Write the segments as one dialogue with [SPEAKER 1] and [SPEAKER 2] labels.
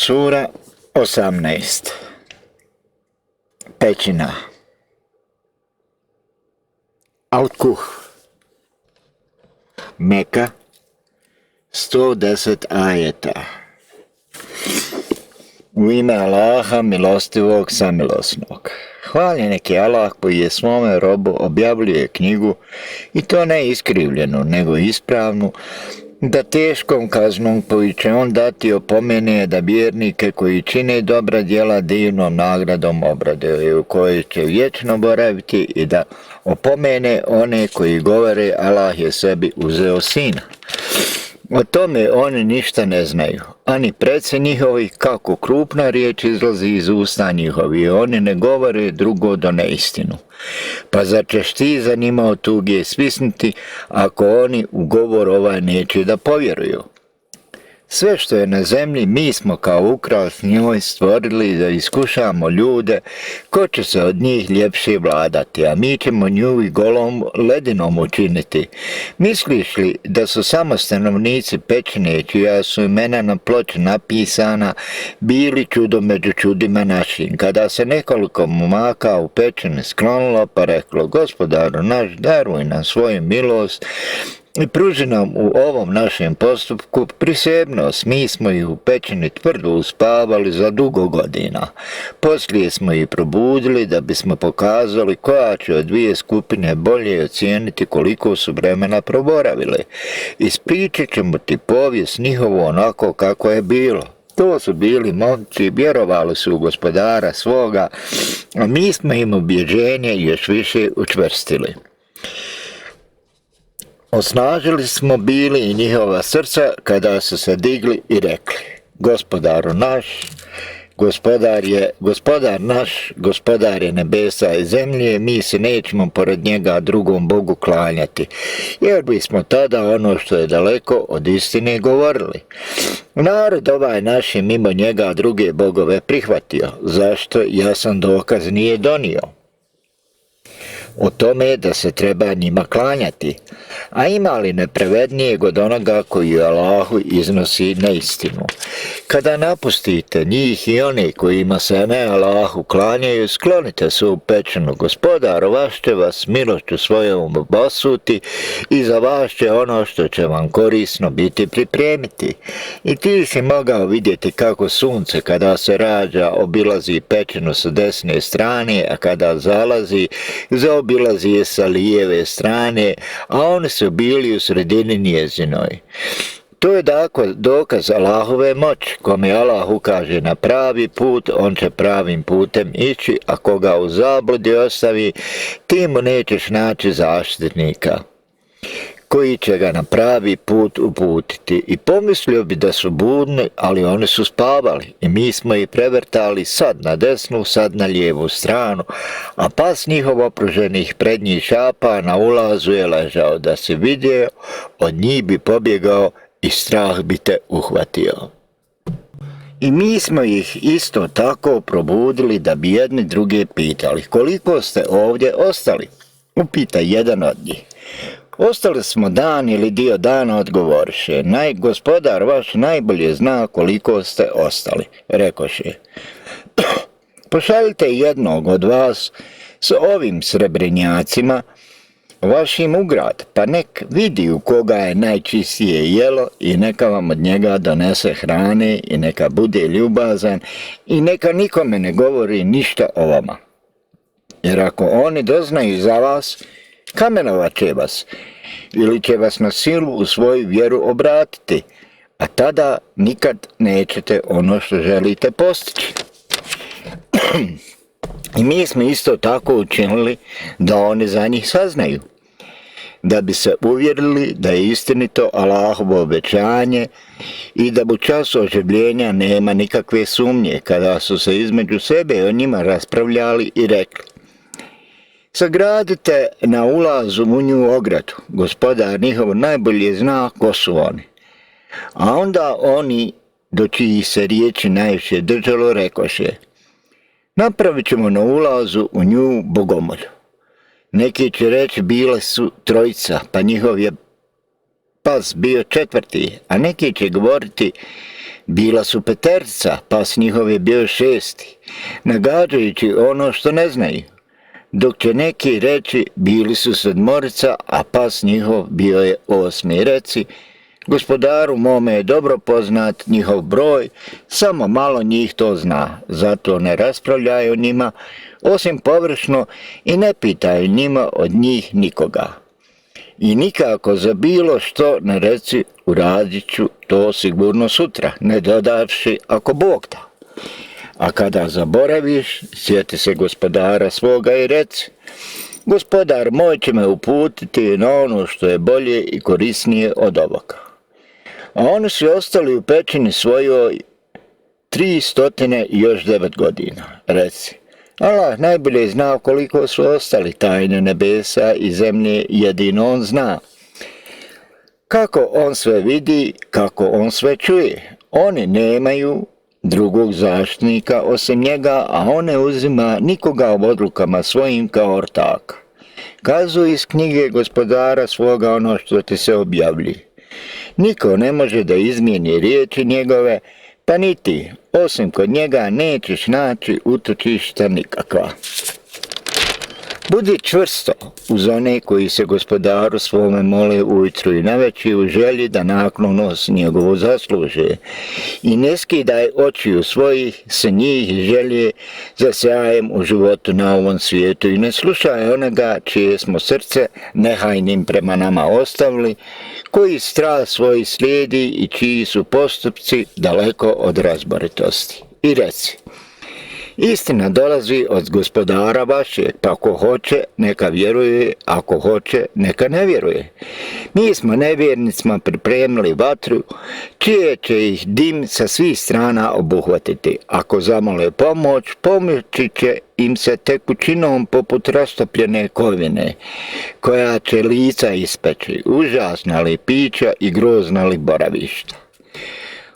[SPEAKER 1] Sura 18. Pećina. Al-Kuh. Meka. 110 ajeta. U ime Allaha, milostivog, samilosnog. Hvaljen neki Allah koji je svome robu objavljuje knjigu, i to ne iskrivljenu, nego ispravnu, da teškom kaznom koju će on dati opomene da vjernike koji čine dobra djela divnom nagradom obrade, u kojoj će vječno boraviti, i da opomene one koji govore Allah je sebi uzeo sina. O tome oni ništa ne znaju, ani preci njihovi, kako krupna riječ izlazi iz usta njihovi, oni ne govore drugo do neistinu. Pa zar ćeš ti za njima od tuge svisnuti, ako oni u govor ovaj neće da povjeruju? Sve što je na zemlji mi smo kao ukras njoj stvorili da iskušamo ljude, ko će se od njih ljepše vladati, a mi ćemo nju i golom ledinom učiniti. Misliš li da su samo stanovnici pećine, čija su imena na ploči napisana, bili čudo među čudima našim, kada se nekoliko momaka u pećini sklonilo pa reklo: Gospodaru naš, daruj nam svoju milost i pruži nam u ovom našem postupku prisebnost. Mi smo ih u pećini tvrdo uspavali za dugo godina. Poslije smo ih probudili da bismo pokazali koja će od dvije skupine bolje ocijeniti koliko su vremena proboravili. Ispričat ćemo ti povijest njihovu onako kako je bilo. To su bili momci, vjerovali su u Gospodara svoga, a mi smo im ubjeđenje još više učvrstili. Osnažili smo bili i njihova srca kada su se digli i rekli: Gospodaru naš, gospodar naš, gospodar je nebesa i zemlje, mi se nećemo pored njega drugom Bogu klanjati, jer bismo tada ono što je daleko od istine govorili. Narod ovaj naš je mimo njega druge bogove prihvatio, zašto jasan dokaz nije donio o tome da se treba njima klanjati, a ima li nepravednijeg od onoga koji Allahu iznosi neistinu? Kada napustite njih i one kojima se ne Allahu klanjaju, sklonite se u pećinu. Gospodar vaš će vas milošću svojom obasuti i za vas će ono što će vam korisno biti pripremiti. I ti si mogao vidjeti kako sunce kada se rađa obilazi pećinu sa desne strane, a kada zalazi zaobilazi je sa lijeve strane, a oni su bili u sredini njezinoj. To je dakle dokaz Allahove moći. Kome Allah ukaže na pravi put, on će pravim putem ići, a koga u zabludi ostavi, ti mu nećeš naći zaštitnika koji će ga na pravi put uputiti. I pomislio bi da su budni, ali oni su spavali, i mi smo ih prevrtali sad na desnu, sad na lijevu stranu, a pas njihov opruženih prednjih šapa na ulazu je ležao. Da si vidio, od njih bi pobjegao i strah bi te uhvatio. I mi smo ih isto tako probudili da bi jedni druge pitali: koliko ste ovdje ostali? Upita jedan od njih. Ostali smo dan ili dio dana, odgovoriše. Gospodar vaš najbolje zna koliko ste ostali, rekoše. Pošaljite jednog od vas s ovim srebrenjacima vašim u grad, pa nek vidi u koga je najčistije jelo, i neka vam od njega donese hrane, i neka bude ljubazan, i neka nikome ne govori ništa o vama. Jer ako oni doznaju za vas, kamenovat će vas, ili će vas na silu u svoju vjeru obratiti, a tada nikad nećete ono što želite postići. I mi smo isto tako učinili da oni za njih saznaju, da bi se uvjerili da je istinito Allahovo obećanje i da u času oživljenja nema nikakve sumnje. Kada su se između sebe o njima raspravljali i rekli: sagradite na ulazu u nju ogradu, gospodar njihov najbolje zna ko su oni. A onda oni, do čijih se riječi najviše držalo, rekoše: napravit ćemo na ulazu u nju bogomolju. Neki će reći: bile su trojica, pa njihov je pas bio četvrti, a neki će govoriti: Bila su peterca, pas njihov je bio 6, nagađajući ono što ne znaju. Dok će neki reći, bili su 7, a pas njihov bio je 8. Reci, gospodaru mome je dobro poznat njihov broj, samo malo njih to zna, zato ne raspravljaju o njima, osim površno, i ne pitaju njima od njih nikoga. I nikako za bilo što ne reci, uradit ću to sigurno sutra, ne dodavši ako Bog da. A kada zaboraviš, sjeti se gospodara svoga i reci, gospodar moj će me uputiti na ono što je bolje i korisnije od ovoga. A oni su ostali u pećini svojoj 309 godina. Reci, Allah najbolje zna koliko su ostali, tajne nebesa i zemlje jedino on zna. Kako on sve vidi, kako on sve čuje. Oni nemaju drugog zaštitnika osim njega, a on ne uzima nikoga u odlukama svojim kao ortaka. Kazuj iz knjige gospodara svoga ono što ti se objavljuje. Niko ne može da izmijeni riječi njegove, pa niti, osim kod njega nećeš naći utočišta nikakva. Budi čvrsto uz one koji se gospodaru svome mole ujutru i navečer u želji da naklonost njegovu zasluže. I ne skidaj očiju svojih sa njih i želje za sjajem u životu na ovom svijetu i ne slušaj onoga čije smo srce nehajnim prema nama ostavili, koji strah svoj slijedi i čiji su postupci daleko od razboritosti. I reci, istina dolazi od gospodara vašeg, pa ako hoće, neka vjeruje, ako hoće, neka ne vjeruje. Mi smo nevjernicima pripremili vatru, čije će ih dim sa svih strana obuhvatiti. Ako zamole pomoć, pomoći će im se tekućinom poput rastopljene kovine, koja će lica ispeći, užasna li pića i grozna li boravišta.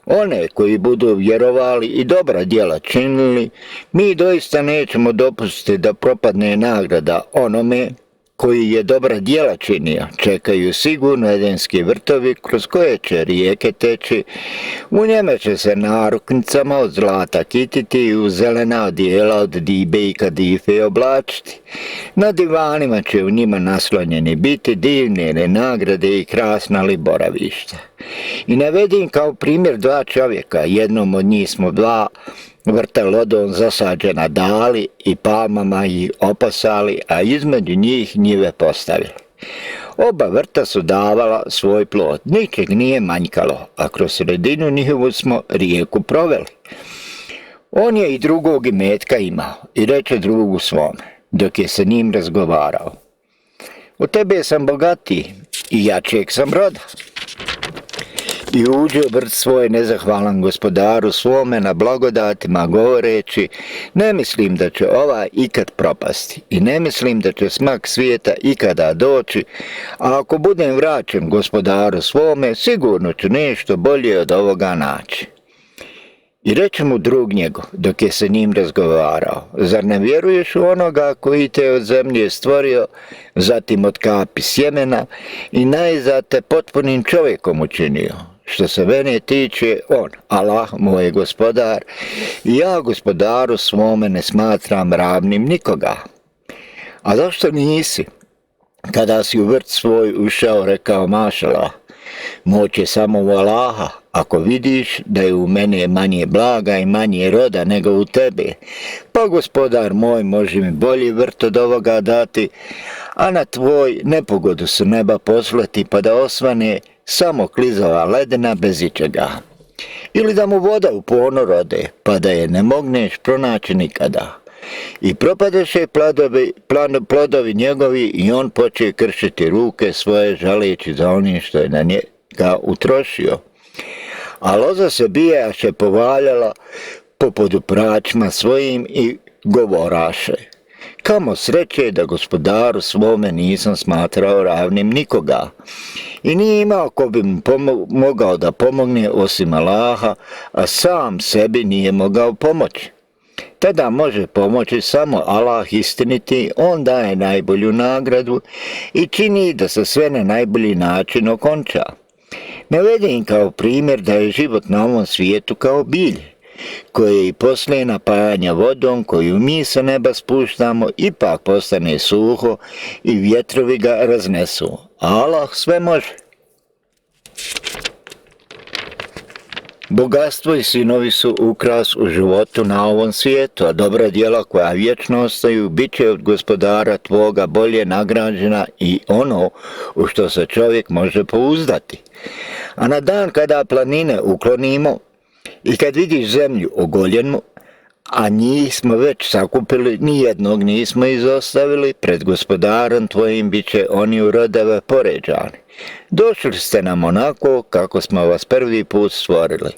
[SPEAKER 1] One koji budu vjerovali i dobra djela činili, mi doista nećemo dopustiti da propadne nagrada onome koji je dobra djela činio. Čekaju sigurno edenski vrtovi kroz koje će rijeke teći, u njeme će se naruknicama od zlata kititi i u zelena odijela od dibe i kadife oblačiti. Na divanima će u njima naslonjeni biti divne nagrade i krasna li boravišta. I navedim kao primjer 2 čovjeka, jednom od njih smo 2 vrta lodom zasađena dali i palmama ih opasali, a između njih njive postavili. Oba vrta su davala svoj plod, ničeg nije manjkalo, a kroz sredinu njihovu smo rijeku proveli. On je i drugog imetka imao i reče drugu svome, dok je sa njim razgovarao. U tebe sam bogatiji i jačeg sam roda. I uđe vrt svoj nezahvalan gospodaru svome na blagodatima govoreći, ne mislim da će ova ikad propasti i ne mislim da će smak svijeta ikada doći, a ako budem vraćen gospodaru svome, sigurno ću nešto bolje od ovoga naći. I reče mu drug njegov, dok je sa njim razgovarao, zar ne vjeruješ u onoga koji te od zemlje stvorio, zatim od kapi sjemena i najzad te potpunim čovjekom učinio? Što se mene tiče, on, Allah, moj gospodar, i ja gospodaru svome ne smatram ravnim nikoga. A zašto nisi? Kada si u vrt svoj ušao, rekao mašala, moć je samo u Allaha, ako vidiš da je u mene manje blaga i manje roda nego u tebe, pa gospodar moj može mi bolji vrt od ovoga dati, a na tvoj nepogodu su neba poslati pa da osvane samo klizava ledena bez ičega. Ili da mu voda u ponor rode, pa da je ne mogneš pronaći nikada. I propadeše plodovi njegovi i on poče kršiti ruke svoje žaleći za onim što je na njega utrošio. A loza se bijaše povaljala po podupračima svojim i govoraše. Kamo sreće da gospodaru svome nisam smatrao ravnim nikoga. I nije imao ko bi mu mogao da pomogne osim Allaha, a sam sebi nije mogao pomoći. Tada može pomoći samo Allah istiniti, on daje najbolju nagradu i čini da se sve na najbolji način okonča. Navede im kao primjer da je život na ovom svijetu kao bilje, koje i poslije napajanja vodom koju mi sa neba spuštamo ipak postane suho i vjetrovi ga raznesu. Allah sve može. Bogatstvo i sinovi su ukras u životu na ovom svijetu, a dobra djela koja vječno ostaju bit će od gospodara tvoga bolje nagrađena i ono u što se čovjek može pouzdati. A na dan kada planine uklonimo i kad vidiš zemlju ogoljenu, a njih smo već sakupili, nijednog nismo izostavili, pred gospodarom tvojim bit će oni u rodove poređani. Došli ste nam onako kako smo vas prvi put stvorili,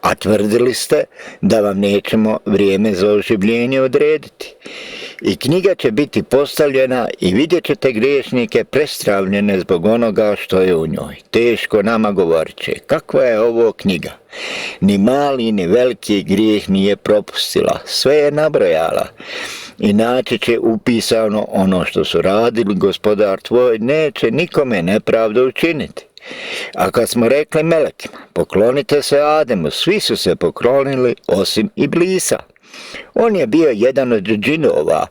[SPEAKER 1] a tvrdili ste da vam nećemo vrijeme za oživljenje odrediti. I knjiga će biti postavljena i vidjet ćete griješnike prestravljene zbog onoga što je u njoj. Teško nama govorit će, kakva je ovo knjiga? Ni mali ni veliki grijeh nije propustila, sve je nabrojala. I naći će upisano ono što su radili, gospodar tvoj neće nikome nepravdu učiniti. A kad smo rekli melekima, poklonite se Ademu, svi su se poklonili osim Iblisa. On je bio jedan od džinova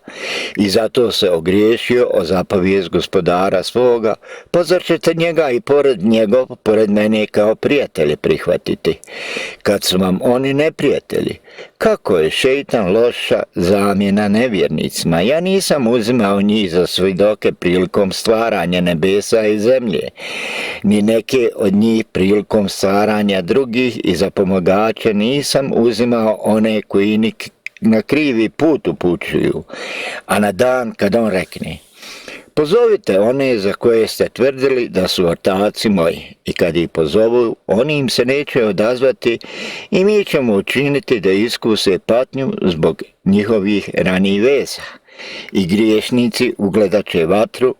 [SPEAKER 1] i zato se ogriješio o zapovijest gospodara svoga, pa zar ćete njega i pored mene kao prijatelje prihvatiti, kad su vam oni neprijatelji? Kako je šeitan loša zamjena nevjernicima? Ja nisam uzimao njih za svjedoke prilikom stvaranja nebesa i zemlje, ni neke od njih prilikom stvaranja drugih i za pomagače nisam uzimao one koji na krivi put upućuju, a na dan kad on rekne, pozovite one za koje ste tvrdili da su ortaci moji, i kad ih pozovu, oni im se neće odazvati i mi ćemo učiniti da iskuse patnju zbog njihovih ranijih veza. I griješnici ugledat će vatru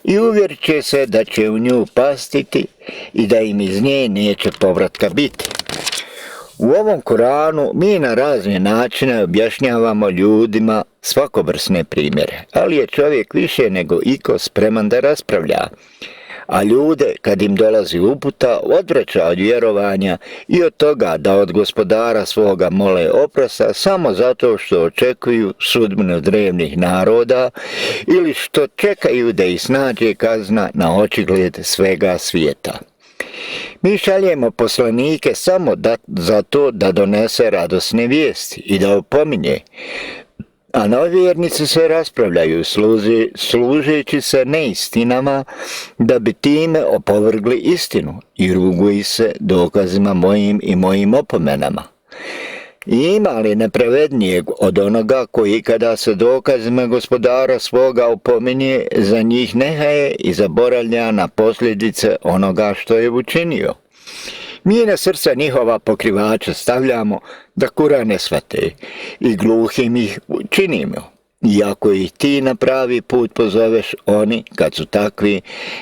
[SPEAKER 1] i uvjerit će se da će u nju pastiti i da im iz nje neće povratka biti. U ovom Koranu mi na razne načine objašnjavamo ljudima svakobrsne primjere, ali je čovjek više nego iko spreman da raspravlja. A ljude, kad im dolazi uputa, odvraća od vjerovanja i od toga da od gospodara svoga mole oprosta samo zato što očekuju sudbinu drevnih naroda ili što čekaju da ih snađe kazna na očigled svega svijeta. Mi šaljemo poslanike samo za to da donese radosne vijesti i da opominje, a nevjernici se raspravljaju služeći se neistinama da bi time opovrgli istinu i ruguju se dokazima mojim i mojim opomenama. I ima li nepravednijeg od onoga koji kada se dokazima gospodara svoga opominje, za njih nehaje i zaboravlja na posljedice onoga što je učinio? Mi na srca njihova pokrivača stavljamo da Kur'an ne shvate i gluhim ih činimo. Iako ih ti na pravi put pozoveš, oni, kad su takvi,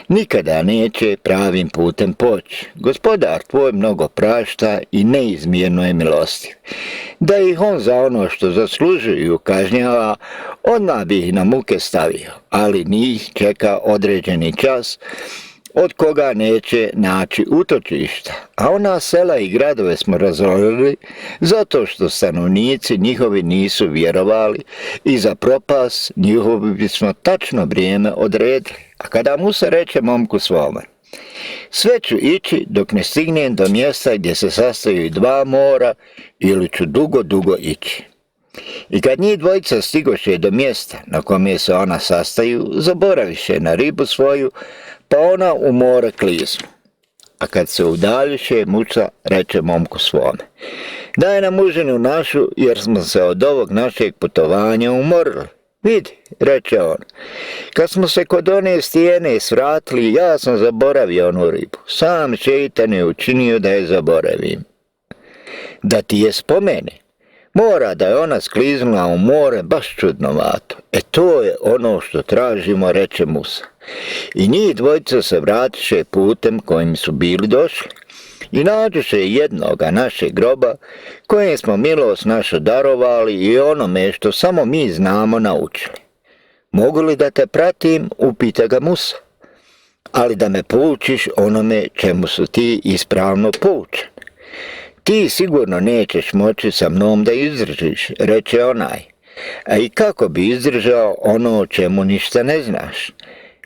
[SPEAKER 1] nikada neće pravim putem poći. Gospodar tvoj mnogo prašta i neizmjerno je milostiv. Da ih on za ono što zaslužuju kažnjava, odmah bi ih na muke stavio, ali njih čeka određeni čas, od koga neće naći utočišta. A ona sela i gradove smo razorili zato što stanovnici njihovi nisu vjerovali i za propast njihovi bismo tačno vrijeme odredili. A kada Musa reče momku svome, sve ću ići dok ne stignem do mjesta gdje se sastaju dva mora ili ću dugo ići. I kad njih dvojica stigoše do mjesta na kome se ona sastaju, zaboraviše na ribu svoju, pa ona u more kliznu. A kad se udaljiše, Musa reče momku svome, daj nam užinu našu, jer smo se od ovog našeg putovanja umorili. Vidi, reče on, kad smo se kod one stijene svratili, ja sam zaboravio onu ribu. Sam šeitan je učinio da je zaboravim. Da ti je spomene, mora da je ona skliznula u more baš čudnovato. To je ono što tražimo, reče Musa. I njih dvojica se vratiše putem kojim su bili došli. I nađuše jednoga našeg groba, kojem smo milost našu darovali i onome što samo mi znamo naučili. Mogu li da te pratim, upita ga Musa. ali da me poučiš onome čemu su ti ispravno poučen. Ti sigurno nećeš moći sa mnom da izdržiš, reče onaj. A i kako bi izdržao ono o čemu ništa ne znaš?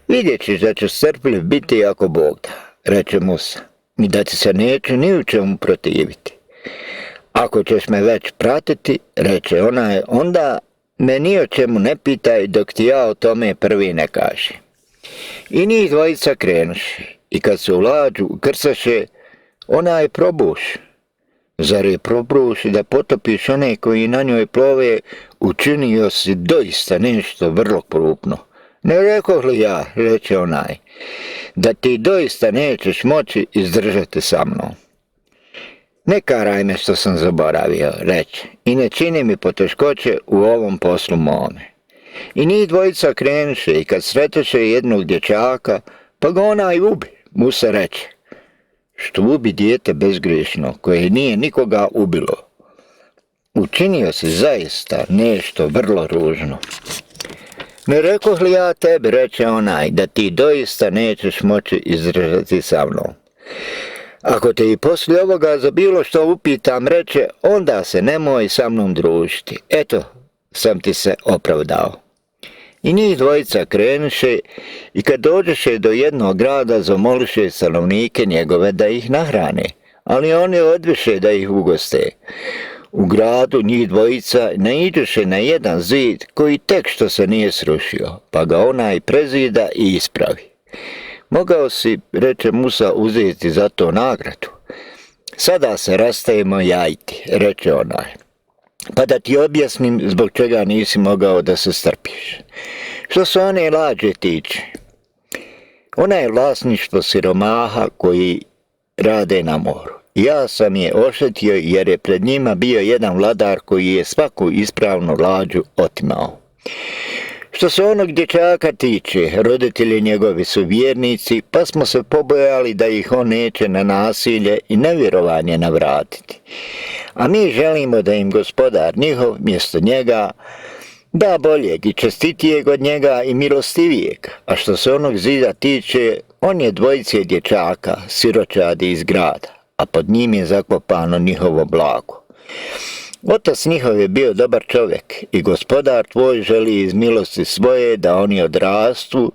[SPEAKER 1] Vidjet ćeš da ćeš strpljiv biti ako Bog da, reče Musa, i da ti se neću ni u čemu protiviti. Ako ćeš me već pratiti, reče onaj, onda me ni o čemu ne pitaj dok ti ja o tome prvi ne kažem. I njih dvojica krenuše, i kad se u lađu ukrcaše, onaj probuš. Zar je probruši da potopiš one koji na njoj plove, učinio si doista nešto vrlo krupno. Ne rekoh li ja, reče onaj, da ti doista nećeš moći izdržati sa mnom. Ne karaj me što sam zaboravio, reče, i ne čini mi poteškoće u ovom poslu mome. I njih dvojica krenuše i kad sretoše jednog dječaka, pa ga onaj ubi, Musa reče, što ubi dijete bezgriješno, koje nije nikoga ubilo. Učinio si zaista nešto vrlo ružno. Ne rekoh li ja tebi, reče onaj, da ti doista nećeš moći izdržati sa mnom. Ako te i poslije ovoga za bilo što upitam, reče, onda se nemoj sa mnom družiti. Eto, sam ti se opravdao. I njih dvojica krenuše i kad dođeše do jednog grada, zamoliše stanovnike njegove da ih nahrane, ali oni odviše da ih ugoste. U gradu njih dvojica naiđeše na jedan zid koji tek što se nije srušio, pa ga onaj prezida i ispravi. Mogao si, reče Musa, uzeti za to nagradu. Sada se rastajemo jajti, reče onaj. Pa da ti objasnim zbog čega nisi mogao da se strpiš. Što se one lađe tiče, ona je vlasništvo siromaha koji rade na moru. Ja sam je oštetio jer je pred njima bio jedan vladar koji je svaku ispravnu lađu otimao. Što se onog dječaka tiče, roditelji njegovi su vjernici, pa smo se pobojali da ih on neće na nasilje i nevjerovanje navratiti. A mi želimo da im gospodar njihov mjesto njega da boljeg i čestitijeg od njega i milostivijeg. A što se onog zida tiče, on je dvojice dječaka, siročadi iz grada, a pod njim je zakopano njihovo blago. Otac njihov je bio dobar čovjek i gospodar tvoj želi iz milosti svoje da oni odrastu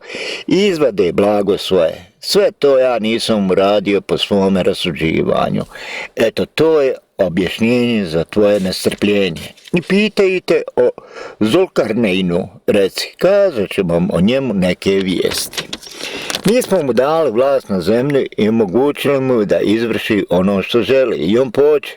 [SPEAKER 1] i izvade blago svoje. Sve to ja nisam uradio po svome rasuđivanju. Eto, to je objašnjenje za tvoje nestrpljenje. I pitajte o Zulkarneinu, reci, kazat ću vam o njemu neke vijesti. Mi smo mu dali vlast na zemlji i omogućili mu da izvrši ono što želi i on pođe.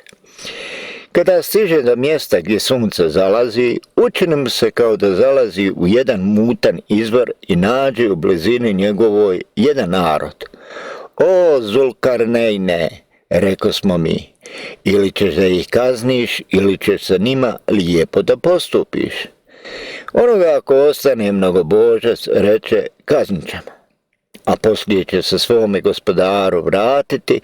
[SPEAKER 1] Kada stiže do mjesta gdje sunce zalazi, učini mu se kao da zalazi u jedan mutan izvor i nađe u blizini njegovoj jedan narod. O Zulkarneine, reko smo mi, ili ćeš da ih kazniš, ili ćeš sa njima lijepo da postupiš. Onoga ako ostane mnogobožac, reče, kaznit ćemo. A poslije će se svome gospodaru vratiti,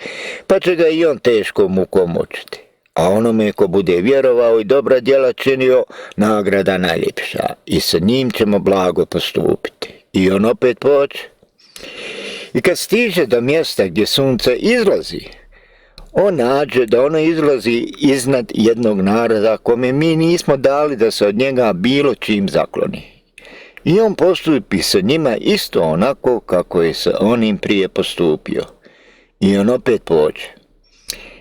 [SPEAKER 1] pa će ga i on teško mukom mučiti. A onome ko bude vjerovao i dobra djela činio, nagrada najljepša, i sa njim ćemo blago postupiti. I on opet poče. I kad stiže do mjesta gdje sunce izlazi, on nađe da ono izlazi iznad jednog naroda kome mi nismo dali da se od njega bilo čim zakloni. I on postupi sa njima isto onako kako je sa onim prije postupio. I on opet pođe.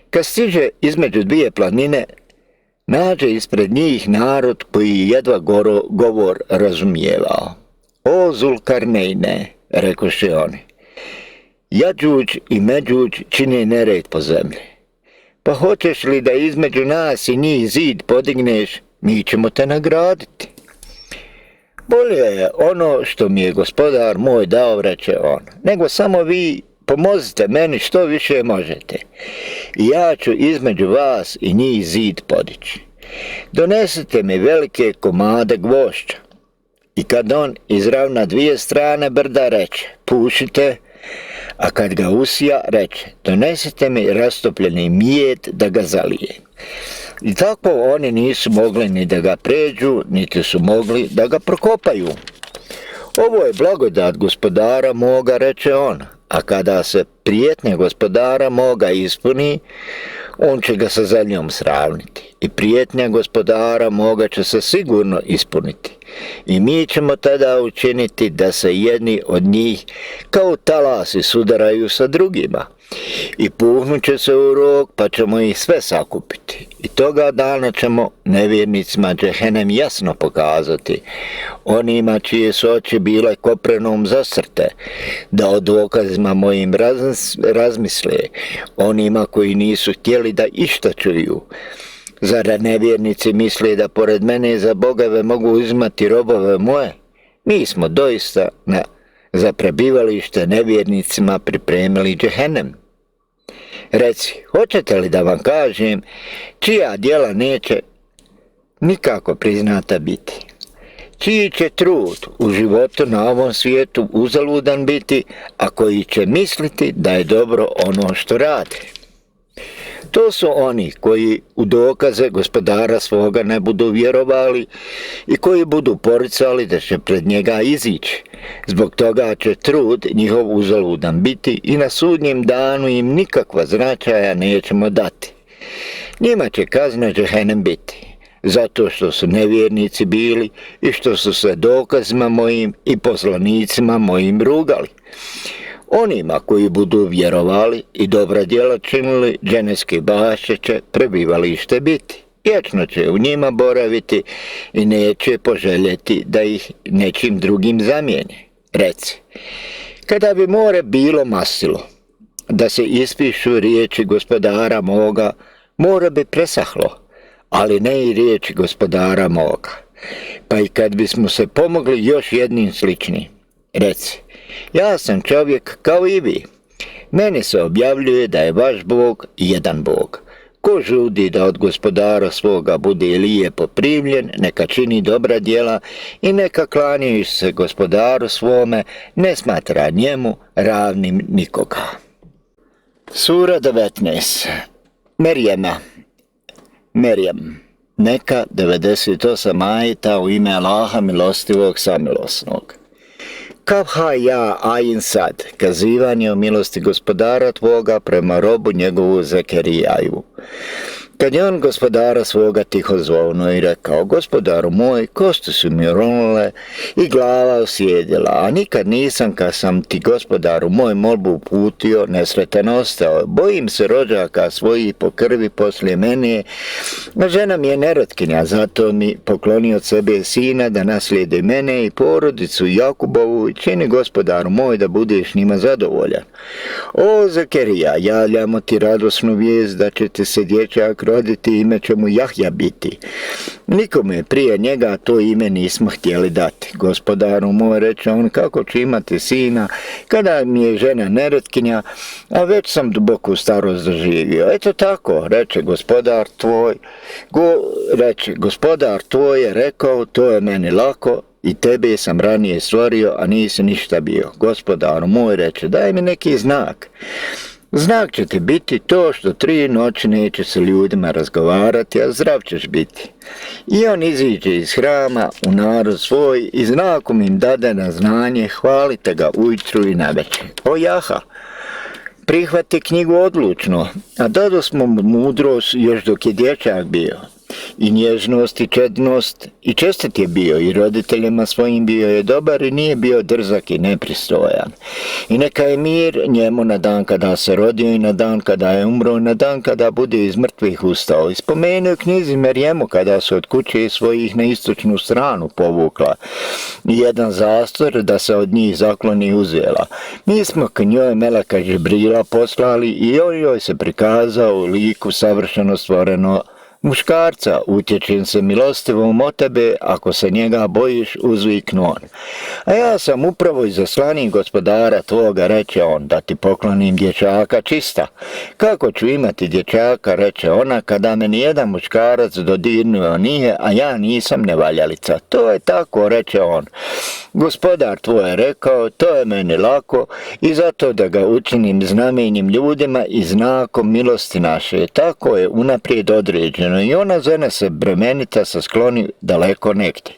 [SPEAKER 1] Kad stiže između dvije planine, nađe ispred njih narod koji jedva govor razumijevao. O Zulkarneine, rekoše oni, Jađuđ i Međuđ čine nered po zemlji. Pa hoćeš li da između nas i njih zid podigneš, mi ćemo te nagraditi. Bolje je ono što mi je gospodar moj dao, reče on, nego samo vi pomozite meni što više možete. I ja ću između vas i njih zid podići. Donesite mi velike komade gvošća. I kad on izravna dvije strane brda, reče, pušite, a kad ga usija, reče, donesite mi rastopljeni mijet da ga zalije. I tako oni nisu mogli ni da ga pređu, niti su mogli da ga prokopaju. Ovo je blagodat gospodara moga, reče on, a kada se prijetnja gospodara moga ispuni, on će ga sa zemljom sravniti. I prijetnja gospodara moga će se sigurno ispuniti. I mi ćemo tada učiniti da se jedni od njih kao talasi sudaraju sa drugima. I puhnut će se u rog, pa ćemo ih sve sakupiti. I toga dana ćemo nevjernicima džehennem jasno pokazati, onima čije su oči bile koprenom zasrte, da o dokazima mojim razmisle, onima koji nisu htjeli da išta čuju. Zar nevjernici misle da pored mene za bogove mogu uzimati robove moje? Mi smo doista za prebivalište nevjernicima pripremili džehennem. Reci, hoćete li da vam kažem čija djela neće nikako priznata biti? Čiji će trud u životu na ovom svijetu uzaludan biti, a koji će misliti da je dobro ono što rade? To su oni koji u dokaze gospodara svoga ne budu vjerovali i koji budu poricali da će pred njega izići. Zbog toga će trud njihov uzaludan biti i na sudnjem danu im nikakva značaja nećemo dati. Njima će kazna džehennem biti, zato što su nevjernici bili i što su se dokazima mojim i poslanicima mojim rugali. Onima koji budu vjerovali i dobra djela činili, dženevske bašće će prebivalište biti. Vječno će u njima boraviti i neće poželjeti da ih nečim drugim zamijeni. Reci, kada bi more bilo masilo, da se ispišu riječi gospodara moga, more bi presahlo, ali ne i riječi gospodara moga. Pa i kad bismo se pomogli još jednim sličnim, reci, ja sam čovjek kao i vi. Meni se objavljuje da je vaš Bog jedan Bog. Ko žudi da od gospodara svoga bude lijepo primljen, neka čini dobra djela i neka klanjajući se gospodaru svome, ne smatra njemu ravnim nikoga. Sura 19. Merjem. Neka 98 ajeta u ime Allaha milostivog samilosnog. Kafha ja ayin sad, kazivanje o milosti gospodara tvoga prema robu njegovu Zekerijaju. Kad je on gospodara svoga tiho zvovno i rekao, gospodaru moj, kosti su mi ronule i glava osjedila, a nikad nisam, kad sam ti gospodaru moj molbu uputio, nesretan ostao. Bojim se rođaka svojih po krvi poslije mene, a žena mi je nerotkinja, zato mi pokloni od sebe sina da naslijedi mene i porodicu Jakubovu i čini gospodaru moj da budeš njima zadovoljan. O Zekerija, javljamo ti radosnu vijest da će ti se dječak roditi, ime će mu Jahja biti. Nikome prije njega to ime nismo htjeli dati. Gospodaru moj, reče on, kako ću imati sina kada mi je žena nerotkinja, a već sam duboku starost doživio. Eto tako, reče gospodar tvoj je rekao, to je meni lako, i tebe sam ranije stvorio, a nisi ništa bio. Gospodaru moj, reče, daj mi neki znak. Znak će ti biti to što 3 noći neće se ljudima razgovarati, a zdrav ćeš biti. I on iziđe iz hrama u narod svoj i znakom im dade na znanje, hvalite ga ujutru i navečer. O Jaha, prihvati knjigu odlučno, a dado smo mudrost još dok je dječak bio. I nježnost i čednost i čestit je bio i roditeljima svojim bio je dobar i nije bio drzak i nepristojan. I neka je mir njemu na dan kada se rodio i na dan kada je umro i na dan kada bude iz mrtvih ustao. I spomenuo knjizi Merjemu kada su od kuće svojih na istočnu stranu povukla i jedan zastor da se od njih zakloni uzela. Mi smo k njoj meleka Džibrila poslali i on joj se prikazao u liku savršeno stvoreno muškarca, utječem se milostivom od tebe, ako se njega bojiš, uzviknu on. A ja sam upravo izaslanik gospodara tvoga, reče on, da ti poklonim dječaka čista. Kako ću imati dječaka, reče ona, kada me nijedan muškarac dodirnuo nije, a ja nisam nevaljalica. To je tako, reče on. Gospodar tvoj je rekao, to je meni lako i zato da ga učinim znamenjem ljudima i znakom milosti naše. Tako je unaprijed određeno spominjeno i ona žena se bremenita se skloni daleko negdje.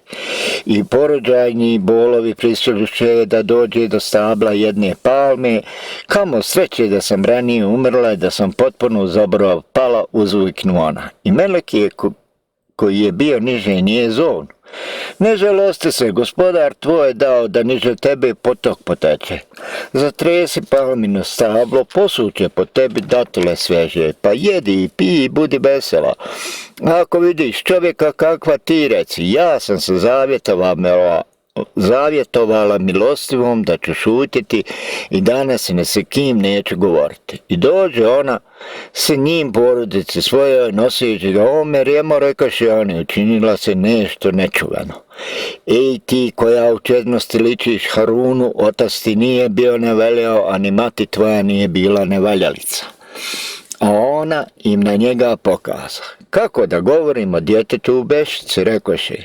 [SPEAKER 1] I porođajni bolovi prisjećaju da dođe do stabla jedne palme, kamo sreće da sam ranije umrla i da sam potpuno zaborav pala, uzviknu ona. I melek je koji je bio niže nije zovnu. Ne žalosti se, gospodar tvoj je dao da niže tebe potok poteče. Zatresi palmino stablo, posuće po tebi datule sveže, pa jedi i pij i budi vesela. Ako vidiš čovjeka kakva ti reci, ja sam se zavjetovala milostivom da ću šutiti i danas ne se kim neću govoriti. I dođe ona s njim porodici svojoj nosići ga Omer, jemo rekaši oni, učinila se nešto nečuveno. Ej ti koja u čednosti ličiš Harunu, otac ti nije bio nevaljao, a ni mati tvoja nije bila nevaljalica. A ona im na njega pokaza. Kako da govorimo djetetu u bešici, rekoše.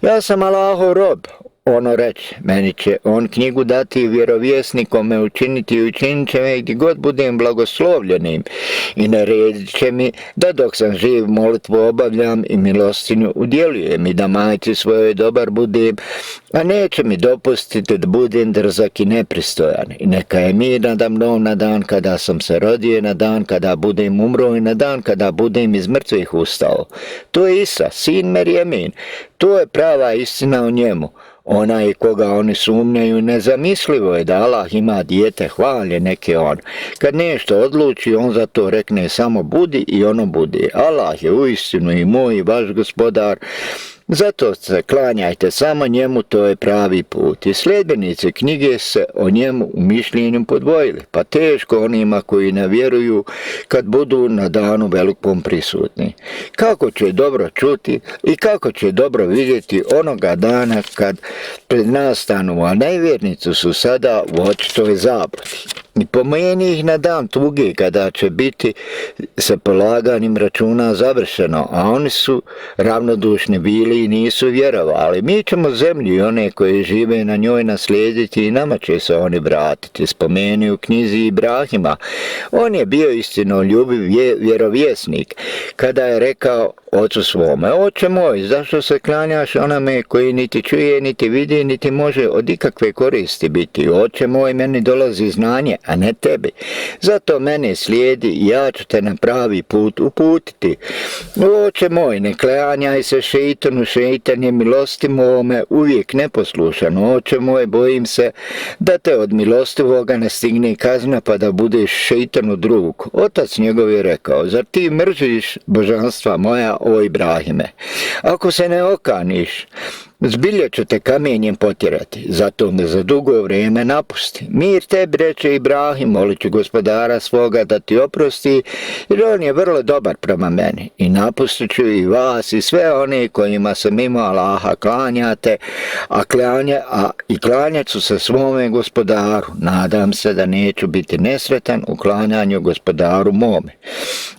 [SPEAKER 1] Ja sam Allahov rob. Ono reče, meni će on knjigu dati vjerovjesnikom me učiniti i učinit će me gdje god budem blagoslovljenim i naredit će mi da dok sam živ molitvu obavljam i milostinju udjeljujem i da majci svojoj dobar budem, a neće mi dopustiti da budem drzak i nepristojan. I neka je mir nada mnom na dan kada sam se rodio, na dan kada budem umro i na dan kada budem iz mrtvih ustao. To je Isa, sin Merjemin, to je prava istina o njemu. Onaj koga oni sumnjaju, nezamislivo je da Allah ima dijete, hvalje neke on. Kad nešto odluči, on za to rekne samo budi i ono budi. Allah je uistinu i moj i vaš gospodar. Zato se klanjajte samo njemu, to je pravi put. I sljedbenici knjige se o njemu u mišljenju podvojili, pa teško onima koji ne vjeruju kad budu na danu velikom prisutni. Kako će dobro čuti i kako će dobro vidjeti onoga dana kad pred nas stanu, a nevjernici su sada u očitoj zabludi. I pomeni ih na dan tuge kada će biti sa polaganim računa završeno, a oni su ravnodušni bili i nisu vjerovali. Mi ćemo zemlju i one koje žive na njoj naslijediti i nama će se oni vratiti. Spomeni u knjizi Ibrahima. On je bio istinoljubiv vjerovjesnik kada je rekao ocu svome, oče moj, zašto se klanjaš onome koji niti čuje, niti vidi, niti može od ikakve koristi biti? Oče moj, meni dolazi znanje, a ne tebi. Zato mene slijedi i ja ću te na pravi put uputiti. Oče moj, ne klanjaj se šeitanu, šeitan je milostivome uvijek neposlušan. Oče moj, bojim se da te od milostivoga ne stigne kazna pa da budeš šeitanu drug. Otac njegov je rekao, zar ti mrziš božanstva moja, o Ibrahime? Ako se ne okaniš, zbilja ću te kamenjem potjerati, zato me za dugo vrijeme napusti. Mir tebi, reče Ibrahim, molit ću gospodara svoga da ti oprosti, jer on je vrlo dobar prema meni. I napustit ću i vas i sve one kojima se mimo Allaha klanjate, i klanjat ću se svome gospodaru. Nadam se da neću biti nesretan u klanjanju gospodaru mome.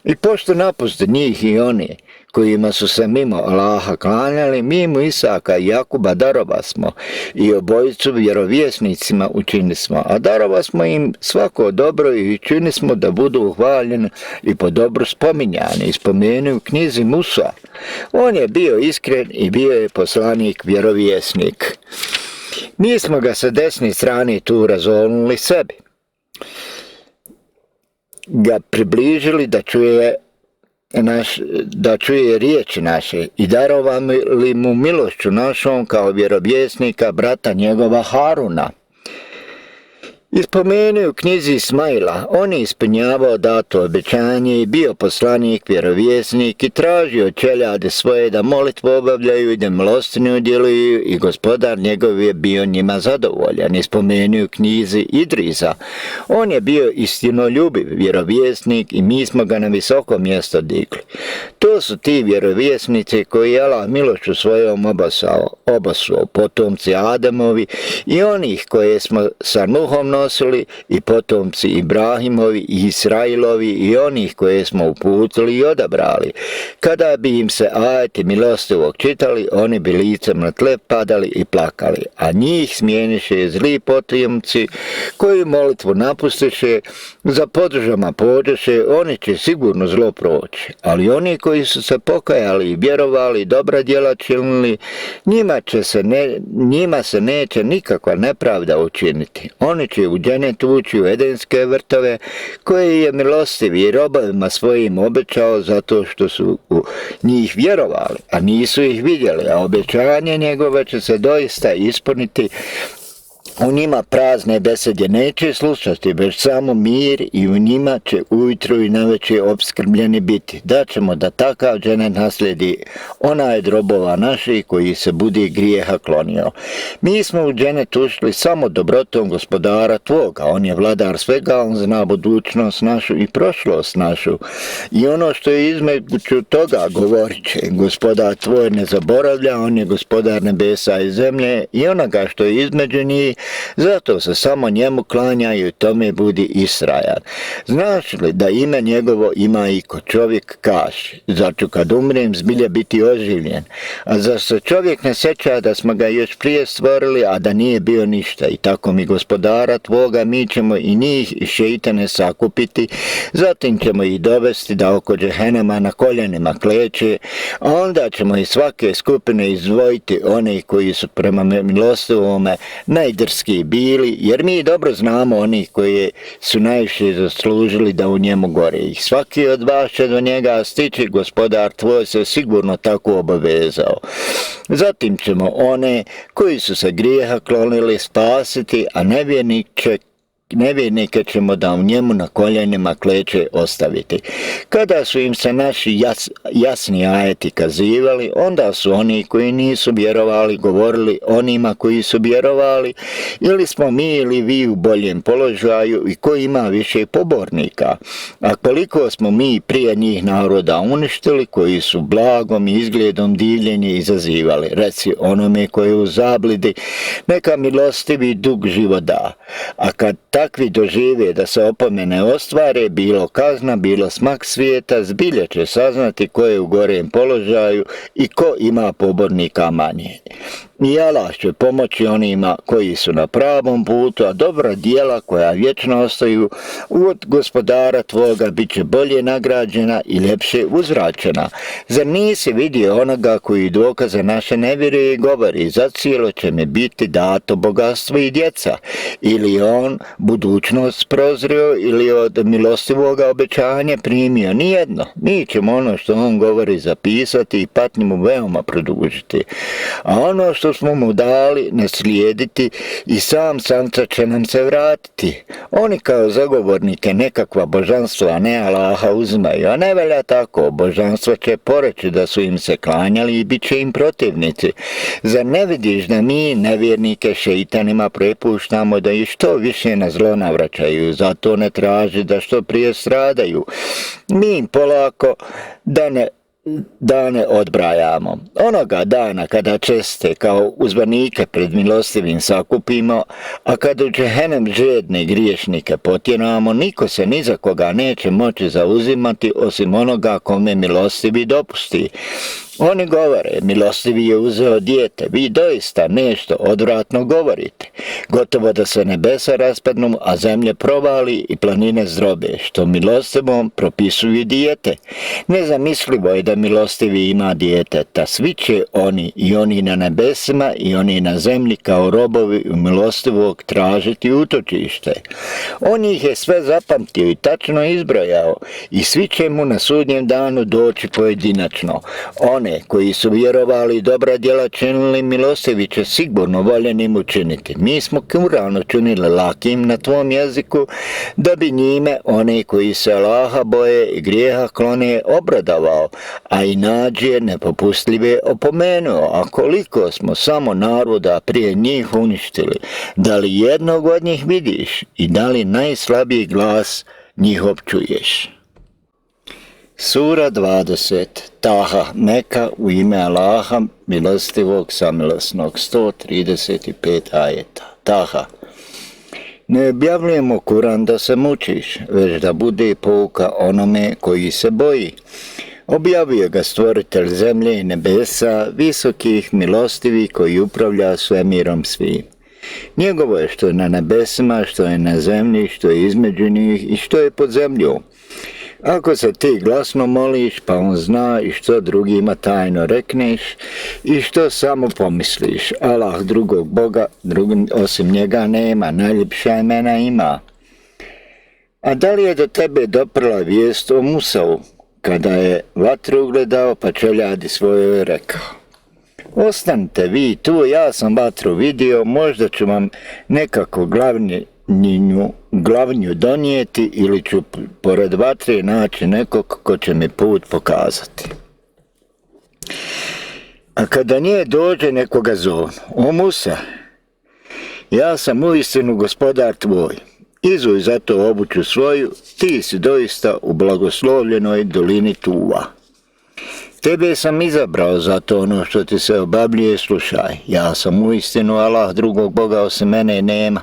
[SPEAKER 1] I pošto napusti njih i one kojima su se mimo Allaha klanjali, mimo Isaka i Jakuba darova smo i obojicu vjerovjesnicima učini smo, a darova smo im svako dobro i učini smo da budu hvaljeni i po dobru spominjani. I spomeni u knjizi Musa. On je bio iskren i bio je poslanik vjerovjesnik. Mi smo ga sa desne strane tu razolnuli sebi, ga približili da čuje riječi naše i darovali mu milošću našom kao vjerovjesnika brata njegova Haruna. I spomeni u knjizi Ismaila, on je ispunjavao dato obećanje i bio poslanik, vjerovjesnik i tražio čeljade svoje da molitvu obavljaju i da milostinju djeluju i gospodar njegov je bio njima zadovoljan. I spomeni u knjizi Idrisa, on je bio istinoljubiv vjerovjesnik i mi smo ga na visoko mjesto digli. To su ti vjerovjesnici koji je Allah milošću svojom obasuo, potomci Adamovi i onih koje smo sa Nuhom donosili i potomci Ibrahimovi i Israilovi i onih koje smo uputili i odabrali. Kada bi im se ajeti milostivog čitali, oni bi licem na tle padali i plakali, a njih smijeniše zli potomci koji molitvu napustiše, za podržama pođeše, oni će sigurno zlo proći. Ali oni koji su se pokajali i vjerovali, dobra djela činili, njima se neće nikakva nepravda učiniti. Oni će u dženet ući u edenske vrtove koje je milostivi i robovima svojim obećao zato što su u njih vjerovali, a nisu ih vidjeli, a obećanje njegove će se doista ispuniti. U njima prazne besede neće slušati, već samo mir i u njima će ujutro i navečer opskrbljeni biti. Daćemo da takav dženet naslijedi onaj drobova naših koji se budi grijeha klonio. Mi smo u dženet ušli samo dobrotom gospodara tvoga. On je vladar svega, on zna budućnost našu i prošlost našu. I ono što je između toga govorit će, gospodar tvoj ne zaboravlja, on je gospodar nebesa i zemlje i onoga što je između njih, zato se samo njemu klanjaju i tome budi Israjan. Znaš li da ime njegovo ima i ko čovjek kaže, zar ću kad umrem zbilja biti oživljen? A zar se čovjek ne sjeća da smo ga još prije stvorili, a da nije bio ništa? I tako mi gospodara tvoga, mi ćemo i njih i šeitane sakupiti, zatim ćemo ih dovesti da oko džehennema na koljenima kleče, a onda ćemo iz svake skupine izdvojiti one koji su prema milostivome najdrskiji bili, jer mi dobro znamo oni koji su najviše zaslužili da u njemu gore. I svaki od vas će do njega stići, gospodar tvoj se sigurno tako obavezao. Zatim ćemo one koji su se grijeha klonili spasiti, a nevjernike ćemo da u njemu na koljenima kleče ostaviti. Kada su im se naši jasni ajeti kazivali, onda su oni koji nisu vjerovali govorili onima koji su vjerovali, ili smo mi ili vi u boljem položaju i ko ima više pobornika. A koliko smo mi prije njih naroda uništili koji su blagom i izgledom divljenje izazivali. Reci onome koji je u zablidi, neka milostivi dug život da. A kad takvi dožive da se opomene ostvare, bilo kazna, bilo smak svijeta, zbilje će saznati ko je u gorem položaju i ko ima pobornika manje. I Allah će pomoći onima koji su na pravom putu, a dobra djela koja vječno ostaju od gospodara tvoga bit će bolje nagrađena i ljepše uzvraćena. Zar nisi vidio onoga koji dokaze naše nevjere i govori, zacijelo će mi biti dato bogatstvo i djeca, ili on budućnost prozrio ili od milostivoga obećanja primio? Nijedno. Mi ćemo ono što on govori zapisati i patnju mu veoma produžiti. A ono što smo mu dali ne slijediti i samca će nam se vratiti. Oni kao zagovornike nekakva božanstva, ne Allaha uzmaju, a ne velja tako. Božanstva će poreći da su im se klanjali i bit će im protivnici. Zar ne vidiš da mi nevjernike šeitanima prepuštamo da i što više na zlo navraćaju, zato ne traži da što prije stradaju. Mi im polako dane odbrajamo. Onoga dana kada česte kao uzvanike pred milostivim sakupimo, a kada u džehennem žedne griješnike potjeramo, niko se ni za koga neće moći zauzimati osim onoga kome milostivi dopusti. Oni govore, milostivi je uzeo dijete, vi doista nešto odvratno govorite. Gotovo da se nebesa raspadnu, a zemlje provali i planine zdrobe, što milostivom propisuju dijete. Nezamislivo je da milostivi ima djeteta, svi će oni, i oni na nebesima i oni na zemlji kao robovi u milostivog tražiti utočište. On ih je sve zapamtio i tačno izbrojao i svi će mu na sudnjem danu doći pojedinačno. One koji su vjerovali i dobra djela činili, milostivi će sigurno voljenim učiniti. Mi smo Kur'an učinili lakim na tvom jeziku, da bi njime one koji se Allaha boje i grijeha klone obradovao, a i nađe nepopustljive opomenuo. A koliko smo samo naroda prije njih uništili, da li jednog od njih vidiš i da li najslabiji glas njihov čuješ? Sura 20. Taha, Meka, u ime Allaha, milostivog samilosnog, 135 ajeta. Taha. Ne objavljujemo Kuran da se mučiš, već da bude pouka onome koji se boji. Objavio ga stvoritelj zemlje i nebesa, visokih, milostivih, koji upravlja svemirom svim. Njegovo je što je na nebesima, što je na zemlji, što je između njih i što je pod zemljom. Ako se ti glasno moliš, pa on zna i što drugima tajno rekneš i što samo pomisliš. Allah drugog Boga, osim njega nema, najljepša imena ima. A da li je do tebe doprla vijest o Musavu, kada je vatru ugledao pa čeljadi svojoj rekao: ostanite vi tu, ja sam vatru vidio, možda ću vam nekako glavnju donijeti ili ću pored vatre naći nekog ko će mi put pokazati. A kada nje dođe nekoga zovnu: o Musa, ja sam uistinu gospodar tvoj, izuj zato obuću svoju, ti si doista u blagoslovljenoj dolini Tuva. Tebe sam izabrao zato ono što ti se obavljuje, slušaj, ja sam uistinu Allah, drugog Boga osim mene nema.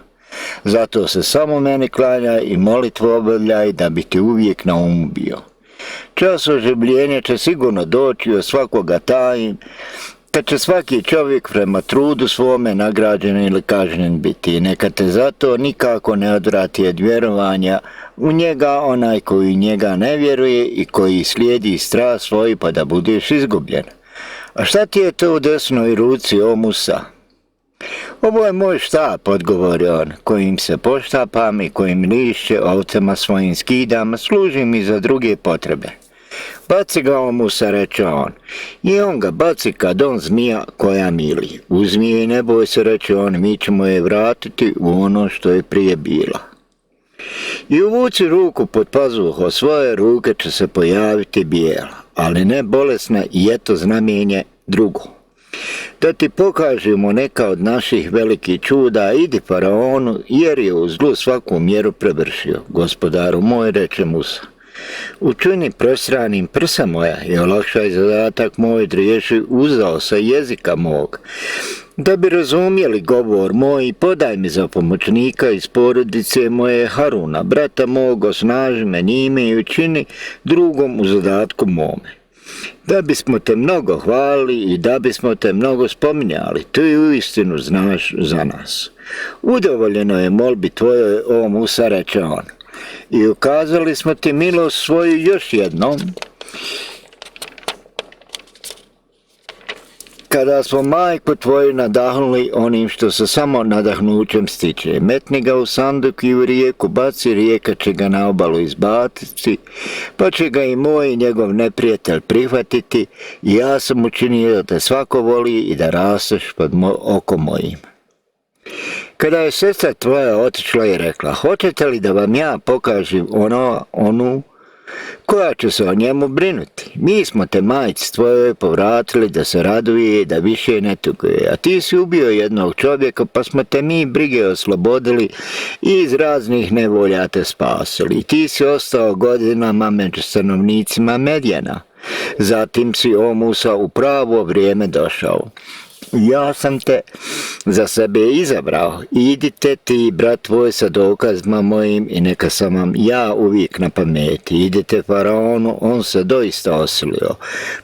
[SPEAKER 1] Zato se samo meni klanjaj i molitvu obavljaj da bi ti uvijek na umu bio. Čas oživljenja će sigurno doći od svakoga tajim, kad će svaki čovjek prema trudu svome nagrađen ili kažnjen biti. Neka te zato nikako ne odvrati od vjerovanja u njega onaj koji njega ne vjeruje i koji slijedi strast svoj pa da budeš izgubljen. A šta ti je to u desnoj ruci, o Musa? Ovo je moj štap, odgovorio on, kojim se poštapam i kojim lišće ovcama svojim skidama, služi mi za druge potrebe. Baci ga, o Musa, reče on. I on ga baci kad on zmija koja mili. Uzmi je, ne boj se, reče on, mi ćemo je vratiti u ono što je prije bila. I uvuci ruku pod pazuho svoje, ruke će se pojaviti bijela, ali ne bolesna, i eto znamenje drugo. Da ti pokažemo neka od naših velikih čuda, idi faraonu, jer je u zlu svaku mjeru prevršio. Gospodaru moj, reče Musa, učini prostranim prsa moja i olakšaj zadatak moj, riješi uzao sa jezika mog. Da bi razumjeli govor moj, podaj mi za pomoćnika iz porodice moje Haruna, brata mog, osnaži me njime i učini drugom u zadatku mome. Da bismo te mnogo hvalili i da bismo te mnogo spominjali, ti uistinu znaš za nas. Udovoljeno je molbi tvojoj, o Musa, reče on, i ukazali smo ti milost svoju još jednom, kada smo majku tvoju nadahnuli onim što se samo nadahnućem stiče. Metni ga u sanduk i u rijeku baci, rijeka će ga na obalu izbaciti, pa će ga i moj i njegov neprijatelj prihvatiti, i ja sam učinio da te svako voli i da rasteš pod okom mojim. Kada je sestra tvoja otišla i rekla: hoćete li da vam ja pokažem onu koja će se o njemu brinuti? Mi smo te majci tvojoj povratili da se raduje i da više ne tuguje, a ti si ubio jednog čovjeka, pa smo te mi brige oslobodili i iz raznih nevolja te spasili. I ti si ostao godinama među stanovnicima Medjana. Zatim si, o Musa, u pravo vrijeme došao. Ja sam te za sebe izabrao. Idite ti, brat tvoj, sa dokazima mojim, i neka sam vam ja uvijek na pameti. Idite faraonu, on se doista osilio.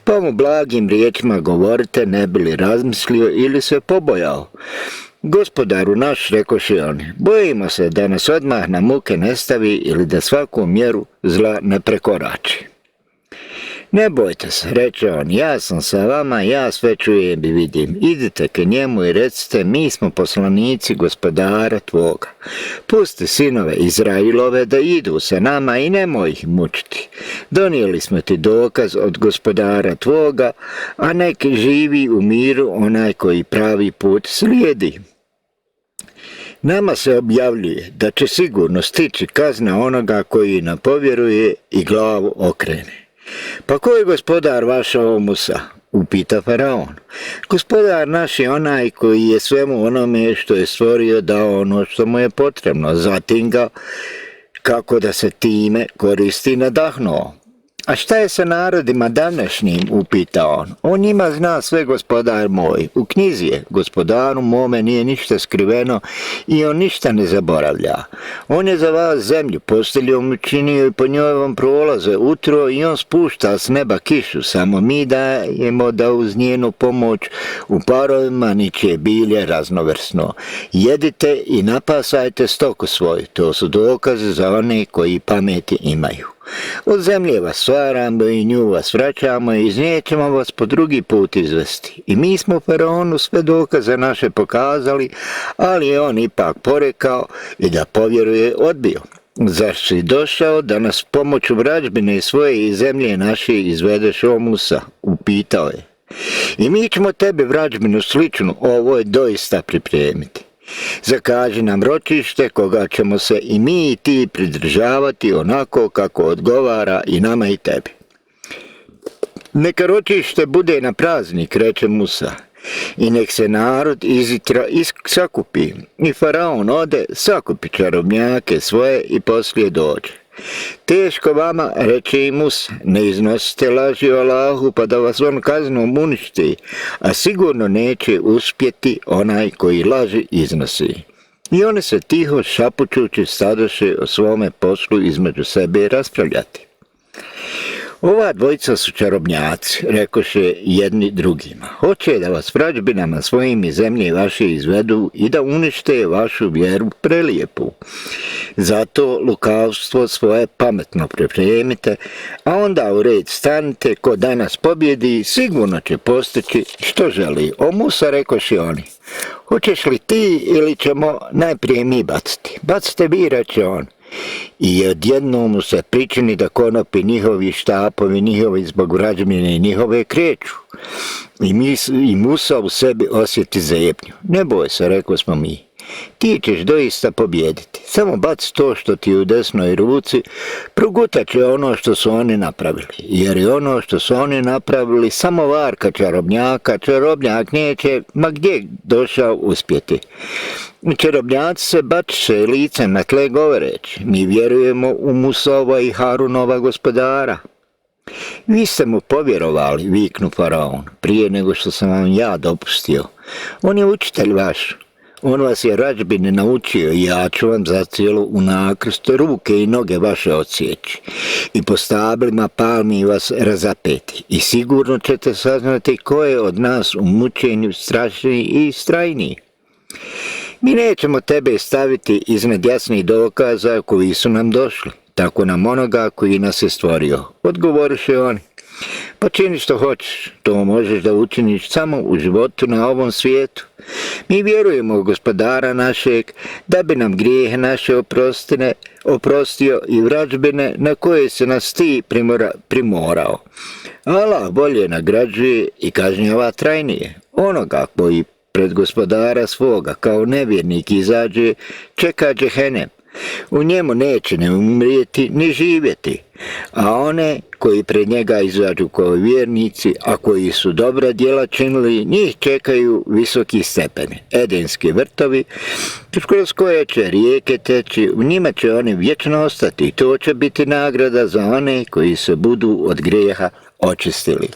[SPEAKER 1] Pa mu blagim riječima govorite, ne bi li razmislio ili se pobojao. Gospodaru naš, rekoše oni, bojimo se da nas odmah na muke ne stavi ili da svaku mjeru zla ne prekorači. Ne bojte se, reče on, ja sam sa vama, ja sve čujem i vidim. Idite ke njemu i recite, mi smo poslanici gospodara tvoga. Pusti sinove Izrailove da idu sa nama i nemoj ih mučiti. Donijeli smo ti dokaz od gospodara tvoga, a neki živi u miru onaj koji pravi put slijedi. Nama se objavljuje da će sigurno stići kazna onoga koji napovjeruje i glavu okrene. Pa ko je gospodar vaš, o Musa? Upita faraon. Gospodar naš je onaj koji je svemu onome što je stvorio dao ono što mu je potrebno, zatim ga kako da se time koristi nadahnuo. A šta je sa narodima današnjim, upita on. On njima zna sve, gospodar moj. U knjizi je, gospodaru mome nije ništa skriveno i on ništa ne zaboravlja. On je za vas zemlju posteljom učinio i po njoj vam prolaze utro i on spušta s neba kišu. Samo mi dajemo da uz njenu pomoć u parovima niče bilje raznovrsno. Jedite i napasajte stoku svoju. To su dokaze za one koji pameti imaju. Od zemlje vas stvaramo i nju vas vraćamo i iz nje ćemo vas po drugi put izvesti. I mi smo faraonu sve dokaze naše pokazali, ali je on ipak porekao i da povjeruje odbio. Zar si došao da nas pomoću vražbine svoje iz zemlje naše izvedeš, o Musa? Upitao je. I mi ćemo tebi vražbinu sličnu ovoj doista pripremiti. Zakaži nam ročište koga ćemo se i mi i ti pridržavati onako kako odgovara i nama i tebi. Neka ročište bude na praznik, reče Musa, i nek se narod izitra sakupi. I faraon ode, sakupi čarobnjake svoje i poslije dođe. Teško vama, reče i Musa, ne iznosite laži o Allahu pa da vas on kaznom uništi, a sigurno neće uspjeti onaj koji laži iznosi. I oni se tiho šapućući stadoše o svome poslu između sebe raspravljati. Ova dvojica su čarobnjaci, rekoše jedni drugima. Hoće da vas vražbinama svojim iz zemlje vaše izvedu i da unište vašu vjeru prelijepu. Zato lukavstvo svoje pametno pripremite, a onda u red stanite, ko danas pobjedi, sigurno će postići što želi. O Musa, rekoše oni, hoćeš li ti ili ćemo najprije mi baciti? Bacite vi, reče on. I odjednom mu se pričini da konopi njihovi, štapovi njihovi zbog vražbine i njihove kreću. I Musa u sebi osjeti zebnju. Ne boj se, rekao smo mi, ti ćeš doista pobjediti. Samo baci to što ti u desnoj ruci, progutat će ono što su oni napravili. Jer je ono što su oni napravili samo varka čarobnjaka, čarobnjak neće, ma gdje došao uspjeti. Čarobnjaci se bačiše licem na tle govoreći, mi vjerujemo u Musova i Harunova gospodara. Vi ste mu povjerovali, viknu faraon, prije nego što sam vam ja dopustio. On je učitelj vaš. On vas je vražbine naučio i ja ću vam zacijelo u nakrst ruke i noge vaše odsjeći. I po stablima palmi vas razapeti. I sigurno ćete saznati ko je od nas u mučenju strašniji i strajniji. Mi nećemo tebe staviti iznad jasnih dokaza koji su nam došli, tako nam onoga koji nas je stvorio. Odgovoriše oni. Pa čini što hoćeš, to možeš da učiniš samo u životu na ovom svijetu. Mi vjerujemo u gospodara našeg, da bi nam grijehe naše oprostio i vražbine na koje se nas ti primorao. Allah bolje nagrađuje i kažnjava trajnije. Onoga koji pred gospodara svoga kao nevjernik izađe, čeka džehennem. U njemu neće ne umrijeti ni živjeti, a one koji pred njega izađu kao vjernici, a koji su dobra djela činili, njih čekaju visoki stepeni, edenski vrtovi, kroz koje će rijeke teći, u njima će oni vječno ostati i to će biti nagrada za one koji se budu od grijeha očistili.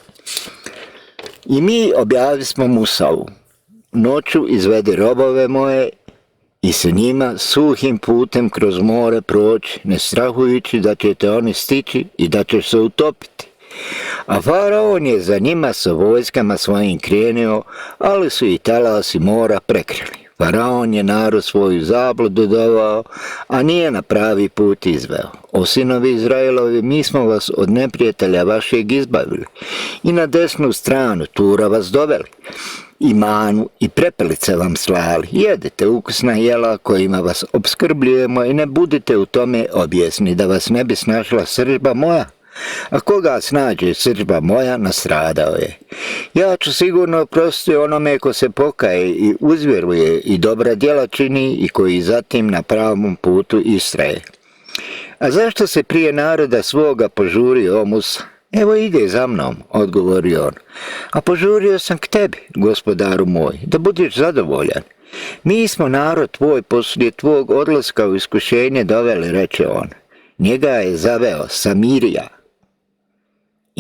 [SPEAKER 1] I mi objavismo Musavu, noću izvedi robove moje i se njima suhim putem kroz more proći, ne strahujući da će te oni stići i da ćeš se utopiti. A faraon je za njima sa vojskama svojim krenio, ali su i talasi mora prekrili. Faraon je narod svoju zabludu dovao, a nije na pravi put izveo. O sinovi Izraelovi, mi smo vas od neprijatelja vašeg izbavili i na desnu stranu Tura vas doveli. I manu i prepelice vam slali. Jedite ukusna jela kojima vas opskrbljujemo i ne budite u tome objesni da vas ne bi snašla srdžba moja. A koga snađe srdžba moja, nastradao je. Ja ću sigurno oprostiti onome ko se pokaje i uzvjeruje i dobra djela čini i koji zatim na pravom putu istraje. A zašto se prije naroda svoga požurio, o Musa? Evo ide za mnom, odgovorio on. A požurio sam k tebi, gospodaru moj, da budeš zadovoljan. Mi smo narod tvoj poslije tvog odlaska u iskušenje doveli, reče on. Njega je zaveo Samirija.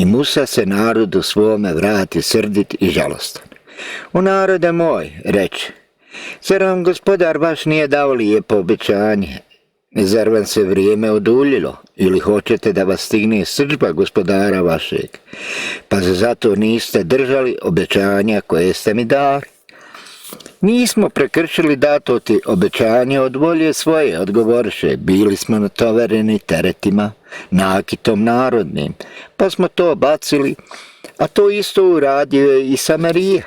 [SPEAKER 1] I Musa se narodu svome vrati srdit i žalostan. O narode moj, reče, zar vam gospodar vaš nije dao lijepo obećanje? Zar vam se vrijeme oduljilo? Ili hoćete da vas stigne srdžba gospodara vašeg? Pa zato niste držali obećanja koje ste mi dali. Nismo prekršili dato ti obećanje od volje svoje, odgovoriše, bili smo natovareni teretima, nakitom narodnim, pa smo to bacili, a to isto uradio je i Samarija.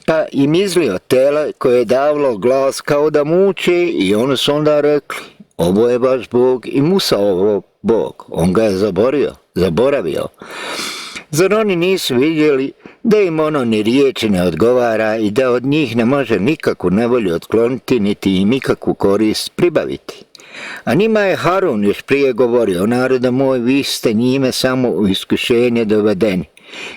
[SPEAKER 1] Pa im izlio tele koje je davalo glas kao da muče i oni su onda rekli, ovo je vaš Bog i Musa ovo Bog, on ga je zaboravio. Zar oni nisu vidjeli da im ono ni riječi ne odgovara i da od njih ne može nikakvu nevolju otkloniti, niti im ikakvu korist pribaviti? A njima je Harun još prije govorio, narode moj, vi ste njime samo u iskušenje dovedeni.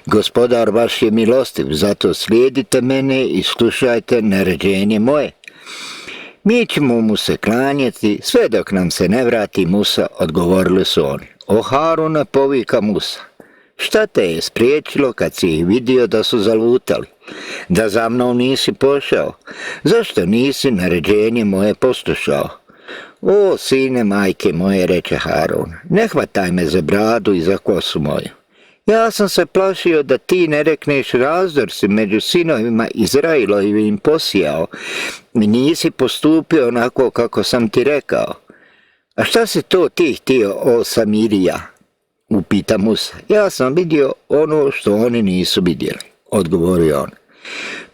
[SPEAKER 1] Gospodar vaš je milostiv, zato slijedite mene i slušajte naređenje moje. Mi ćemo mu se klanjati sve dok nam se ne vrati Musa, odgovorili su oni. O Harune, povika Musa, šta te je spriječilo kad si ih vidio da su zalutali? Da za mnom nisi pošao? Zašto nisi naređenje moje poslušao? O sine majke moje, reče Harun, ne hvataj me za bradu i za kosu moju. Ja sam se plašio da ti ne rekneš razdor si među sinovima Izraelovim posijao i nisi postupio onako kako sam ti rekao. A šta si to ti htio, o Samirija? Upita Musa. Ja sam vidio ono što oni nisu vidjeli, odgovorio on.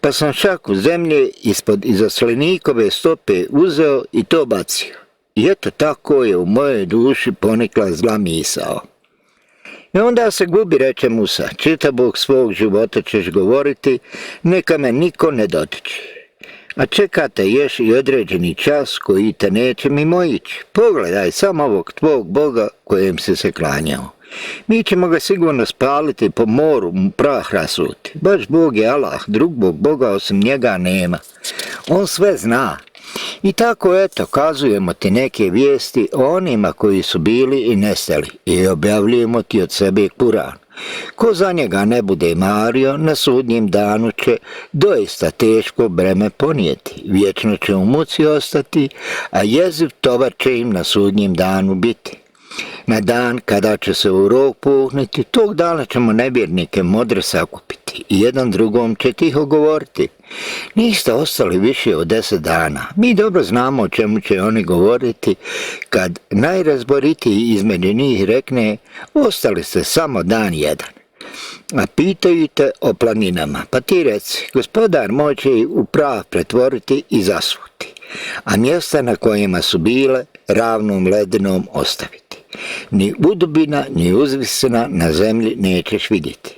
[SPEAKER 1] Pa sam šaku zemlje ispod izaslenikove stope uzeo i to bacio. I eto tako je u mojoj duši ponikla zla misao. I onda se gubi, reče Musa, čitavog svog života ćeš govoriti, neka me niko ne dotiče. A čekate još i određeni čas koji te neće mimoići. Pogledaj samo ovog tvog Boga kojem si se klanjao. Mi ćemo ga sigurno spaliti, po moru mu prah rasuti. Baš Bog je Allah, drugog Boga osim njega nema. On sve zna. I tako eto, kazujemo ti neke vijesti o onima koji su bili i nestali i objavljujemo ti od sebe Kuran. Ko za njega ne bude mario, na sudnjem danu će doista teško breme ponijeti. Vječno će u muci ostati, a jeziv tovar će im na sudnjem danu biti. Na dan kada će se u rog puhnuti, tog dana ćemo nevjernike modre sakupiti i jedan drugom će tiho govoriti. Niste ostali više od 10 dana. Mi dobro znamo o čemu će oni govoriti kad najrazboritiji između njih rekne ostali ste samo dan jedan. A pitaju te o planinama, pa ti reci, gospodar moj će ih u prah pretvoriti i zasuti, a mjesta na kojima su bile ravnom ledenom ostaviti. Ni udubina, ni uzvisina na zemlji nećeš vidjeti.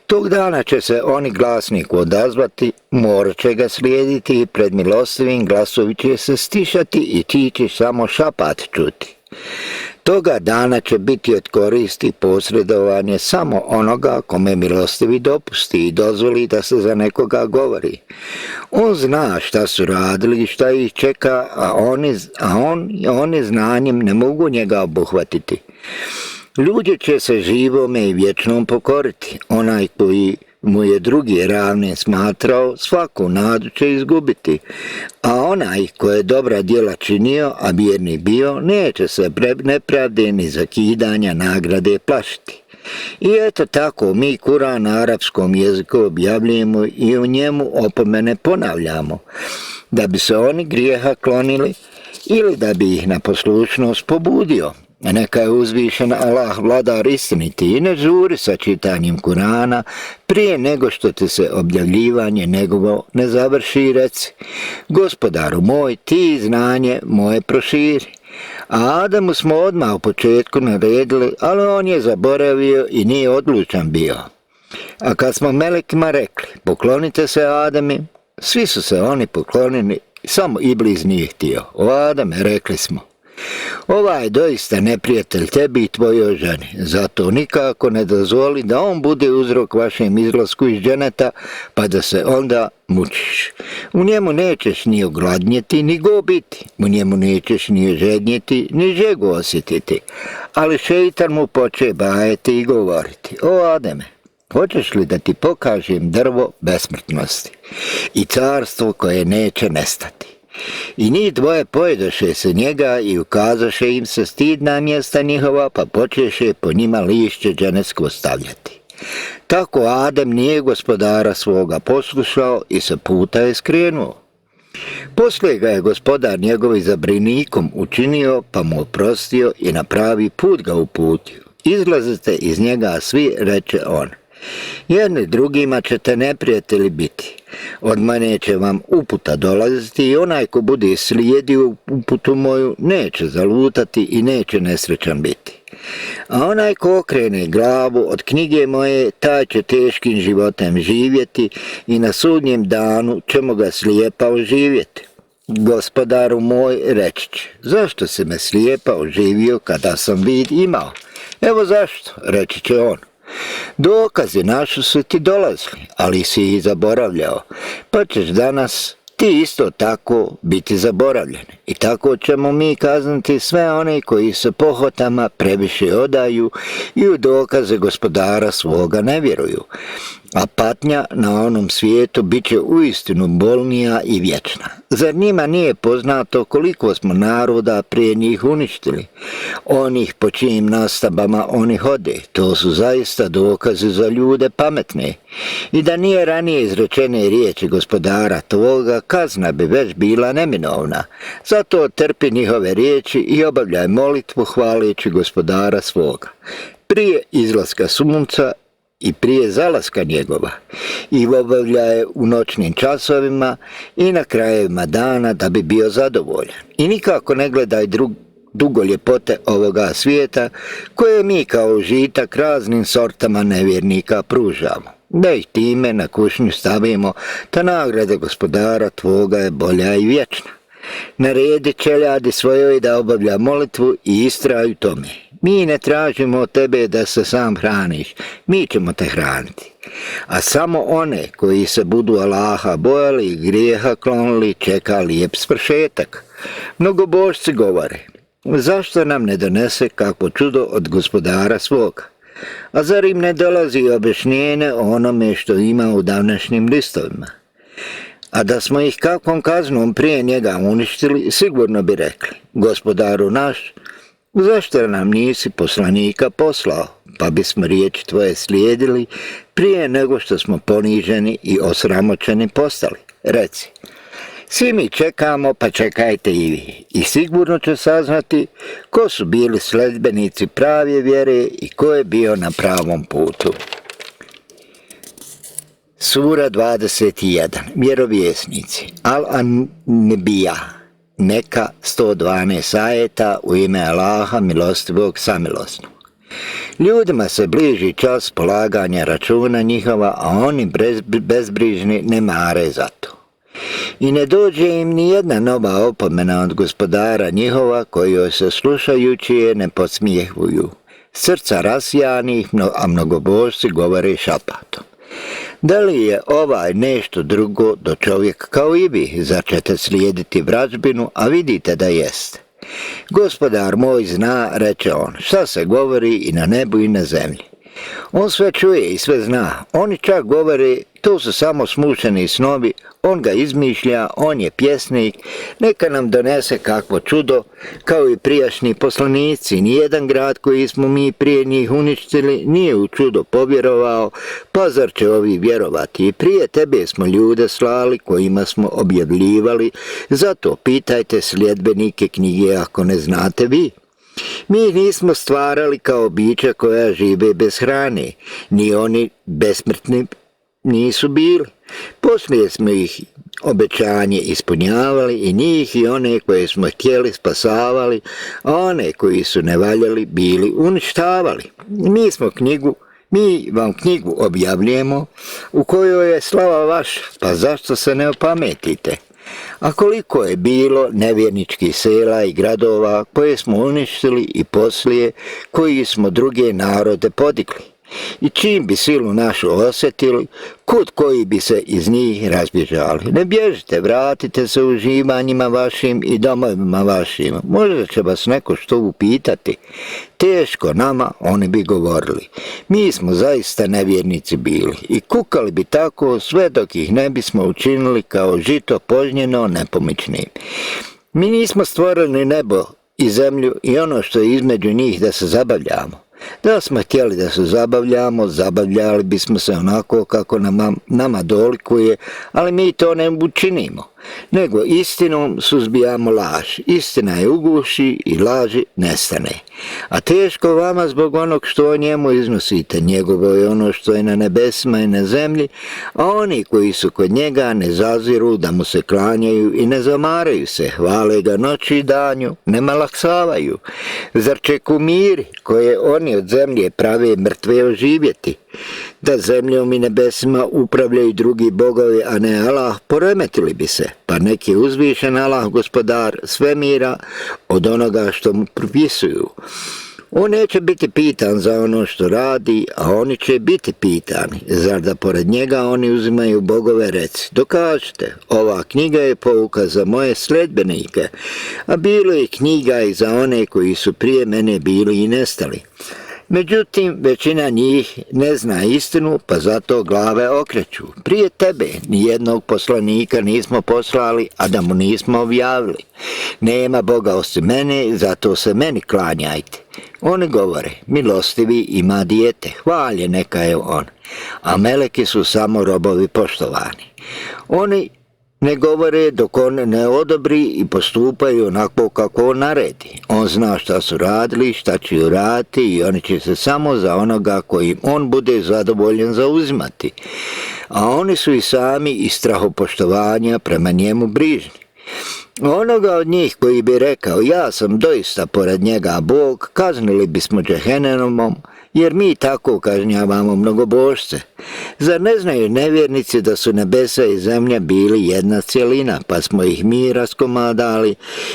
[SPEAKER 1] Tog dana će se oni glasniku odazvati, more će ga slijediti i pred milostivim glasovi će se stišati i ti ćeš samo šapat čuti. Toga dana će biti od koristi posredovanje samo onoga kome milostivi dopusti i dozvoli da se za nekoga govori. On zna šta su radili i šta ih čeka, a oni znanjem ne mogu njega obuhvatiti. Ljudi će se živome i vječnom pokoriti. Onaj koji mu je drugi ravne smatrao, svaku nadu će izgubiti. A onaj koji je dobra djela činio, a vjerni bio, neće se nepravde ni zakidanja nagrade plašiti. I eto tako mi Kuran na arapskom jeziku objavljujemo i u njemu opomene ponavljamo, da bi se oni grijeha klonili ili da bi ih na poslušnost pobudio. Neka je uzvišen Allah, vladar istiniti, i ne žuri sa čitanjem Kurana prije nego što ti se objavljivanje njegovo ne završi, reci, gospodaru moj, ti znanje moje proširi. A Adamu smo odmah u početku naredili, ali on je zaboravio i nije odlučan bio. A kad smo melekima rekli, poklonite se Adami, svi su se oni poklonili, samo Iblis nije htio. O Adame, rekli smo, Ovaj je doista neprijatelj tebi i tvojoj ženi, zato nikako ne dozvoli da on bude uzrok vašem izlasku iz dženeta, pa da se onda mučiš. U njemu nećeš ni ogladnjeti, ni go biti. U njemu nećeš ni žednjeti, ni žegu osjetiti. Ali šeitan mu poče bajati i govoriti: o Ademe, hoćeš li da ti pokažem drvo besmrtnosti i carstvo koje neće nestati? I njih dvoje pojedoše se njega i ukazaše im se stidna mjesta njihova, pa počeše po njima lišće dženecko stavljati. Tako Adem nije gospodara svoga poslušao i sa puta je skrenuo. Poslije ga je gospodar njegovi zabrinikom učinio, pa mu oprostio i na pravi put ga uputio. Izlazite iz njega svi, reče on. Jedni drugima ćete neprijatelji biti. Od mene će vam uputa dolaziti i onaj ko bude slijedio uputu moju neće zalutati i neće nesrećan biti. A onaj ko okrene glavu od knjige moje, taj će teškim životem živjeti i na sudnjem danu ćemo ga slijepa oživjeti. Gospodaru moj, reći će: zašto si me slijepa oživio kada sam vid imao? Evo zašto, reći će on. Dokazi naši su ti dolazili, ali si ih zaboravljao, pa ćeš danas ti isto tako biti zaboravljen. I tako ćemo mi kazniti sve one koji se pohotama previše odaju i u dokaze gospodara svoga ne vjeruju. A patnja na onom svijetu bit će uistinu bolnija i vječna. Zar njima nije poznato koliko smo naroda prije njih uništili? Onih po čijim nastabama oni hode, to su zaista dokazi za ljude pametne. I da nije ranije izrečene riječi gospodara tvoga, kazna bi već bila neminovna. Zato trpi njihove riječi i obavljaj molitvu hvaleći gospodara svoga. Prije izlaska sunca i prije zalaska njegova, i obavljaje u noćnim časovima i na krajevima dana, da bi bio zadovoljan. I nikako ne gledaj dugo ljepote ovoga svijeta koje mi kao užitak raznim sortama nevjernika pružamo, da ih time na kušnju stavimo, ta nagrada gospodara tvoga je bolja i vječna. Naredi čeljadi svojoj da obavlja molitvu i istraju tome. Mi ne tražimo od tebe da se sam hraniš, mi ćemo te hraniti. A samo one koji se budu Allaha bojali i grijeha klonili čeka lijep svršetak. Mnogobožci govore: zašto nam ne donese kakvo čudo od gospodara svoga? A zar im ne dolazi objašnjenje o onome što ima u današnjim listovima? A da smo ih kakvom kaznom prije njega uništili, sigurno bi rekli: gospodaru naš, zašto nam nisi poslanika poslao, pa bismo riječi tvoje slijedili prije nego što smo poniženi i osramoćeni postali? Reci: svi mi čekamo, pa čekajte i vi. I sigurno će saznati ko su bili sledbenici prave vjere i ko je bio na pravom putu. Sura 21. Vjerovjesnici. Al-Anbija. Meka 112 ajeta u ime Allaha milostivog samilosnog. Ljudima se bliži čas polaganja računa njihova, a oni bezbrižni ne mare za to. I ne dođe im ni jedna nova opomena od gospodara njihova, koji se slušajući je ne podsmijehuju. Srca rasjanih, a mnogobožci govore šapatom. Da li je ovaj nešto drugo do čovjek kao i vi? Zar ćete slijediti vražbinu, a vidite da jeste? Gospodar moj zna, reče on, šta se govori i na nebu i na zemlji. On sve čuje i sve zna. Oni čak govore: to su samo smušeni snovi, on ga izmišlja, on je pjesnik, neka nam donese kakvo čudo, kao i prijašnji poslanici. Nijedan grad koji smo mi prije njih uništili nije u čudo povjerovao, pa zar će ovi vjerovati? I prije tebe smo ljude slali kojima smo objavljivali, zato pitajte sljedbenike knjige ako ne znate vi. Mi ih nismo stvarali kao bića koja žive bez hrane, ni oni besmrtni nisu bili. Poslije smo ih obećanje ispunjavali i njih i one koje smo htjeli spasavali, a one koji su ne valjali bili uništavali. Mi vam knjigu objavljujemo u kojoj je slava vaša, pa zašto se ne opametite? A koliko je bilo nevjerničkih sela i gradova koje smo uništili i poslije koji smo druge narode podigli. I čim bi silu našu osjetili, kud koji bi se iz njih razbježali. Ne bježite, vratite se uživanjima vašim i domovima vašim. Možda će vas neko što upitati. Teško nama, oni bi govorili. Mi smo zaista nevjernici bili i kukali bi tako sve dok ih ne bismo učinili kao žito požnjeno nepomičnim. Mi nismo stvorili nebo i zemlju i ono što je između njih da se zabavljamo. Da smo htjeli da se zabavljamo, zabavljali bismo se onako kako nama dolikuje, ali mi to ne učinimo, nego istinom suzbijamo laž. Istina je uguši i laži nestane. A teško vama zbog onog što o njemu iznosite, njegovo je ono što je na nebesima i na zemlji, a oni koji su kod njega ne zaziru da mu se klanjaju i ne zamaraju se, hvale ga noći i danju, ne malaksavaju. Zar će kumiri koje oni od zemlje prave mrtve oživjeti? Da zemljom i nebesima upravljaju drugi bogovi, a ne Allah, poremetili bi se, pa neki uzvišen Allah, gospodar svemira, od onoga što mu propisuju. On neće biti pitan za ono što radi, a oni će biti pitani. Zar da pored njega oni uzimaju bogove? Reci, dokažite, ova knjiga je pouka za moje sledbenike, a bilo je knjiga i za one koji su prije mene bili i nestali. Međutim, većina njih ne zna istinu, pa zato glave okreću. Prije tebe nijednog poslanika nismo poslali, a da mu nismo objavili. Nema Boga osim mene, zato se meni klanjajte. Oni govore, milostivi ima dijete, hvalje neka je on, a meleki su samo robovi poštovani. Oni ne govore dok on ne odobri i postupaju onako kako on naredi. On zna šta su radili, šta će uraditi i oni će se samo za onoga koji on bude zadovoljen zauzimati. A oni su i sami iz strahopoštovanja prema njemu brižni. Onoga od njih koji bi rekao ja sam doista pored njega Bog, kaznili bismo džehennemom, jer mi tako kažnjavamo mnogobožce. Zar ne znaju nevjernici da su nebesa i zemlja bili jedna cjelina, pa smo ih mi raskomadali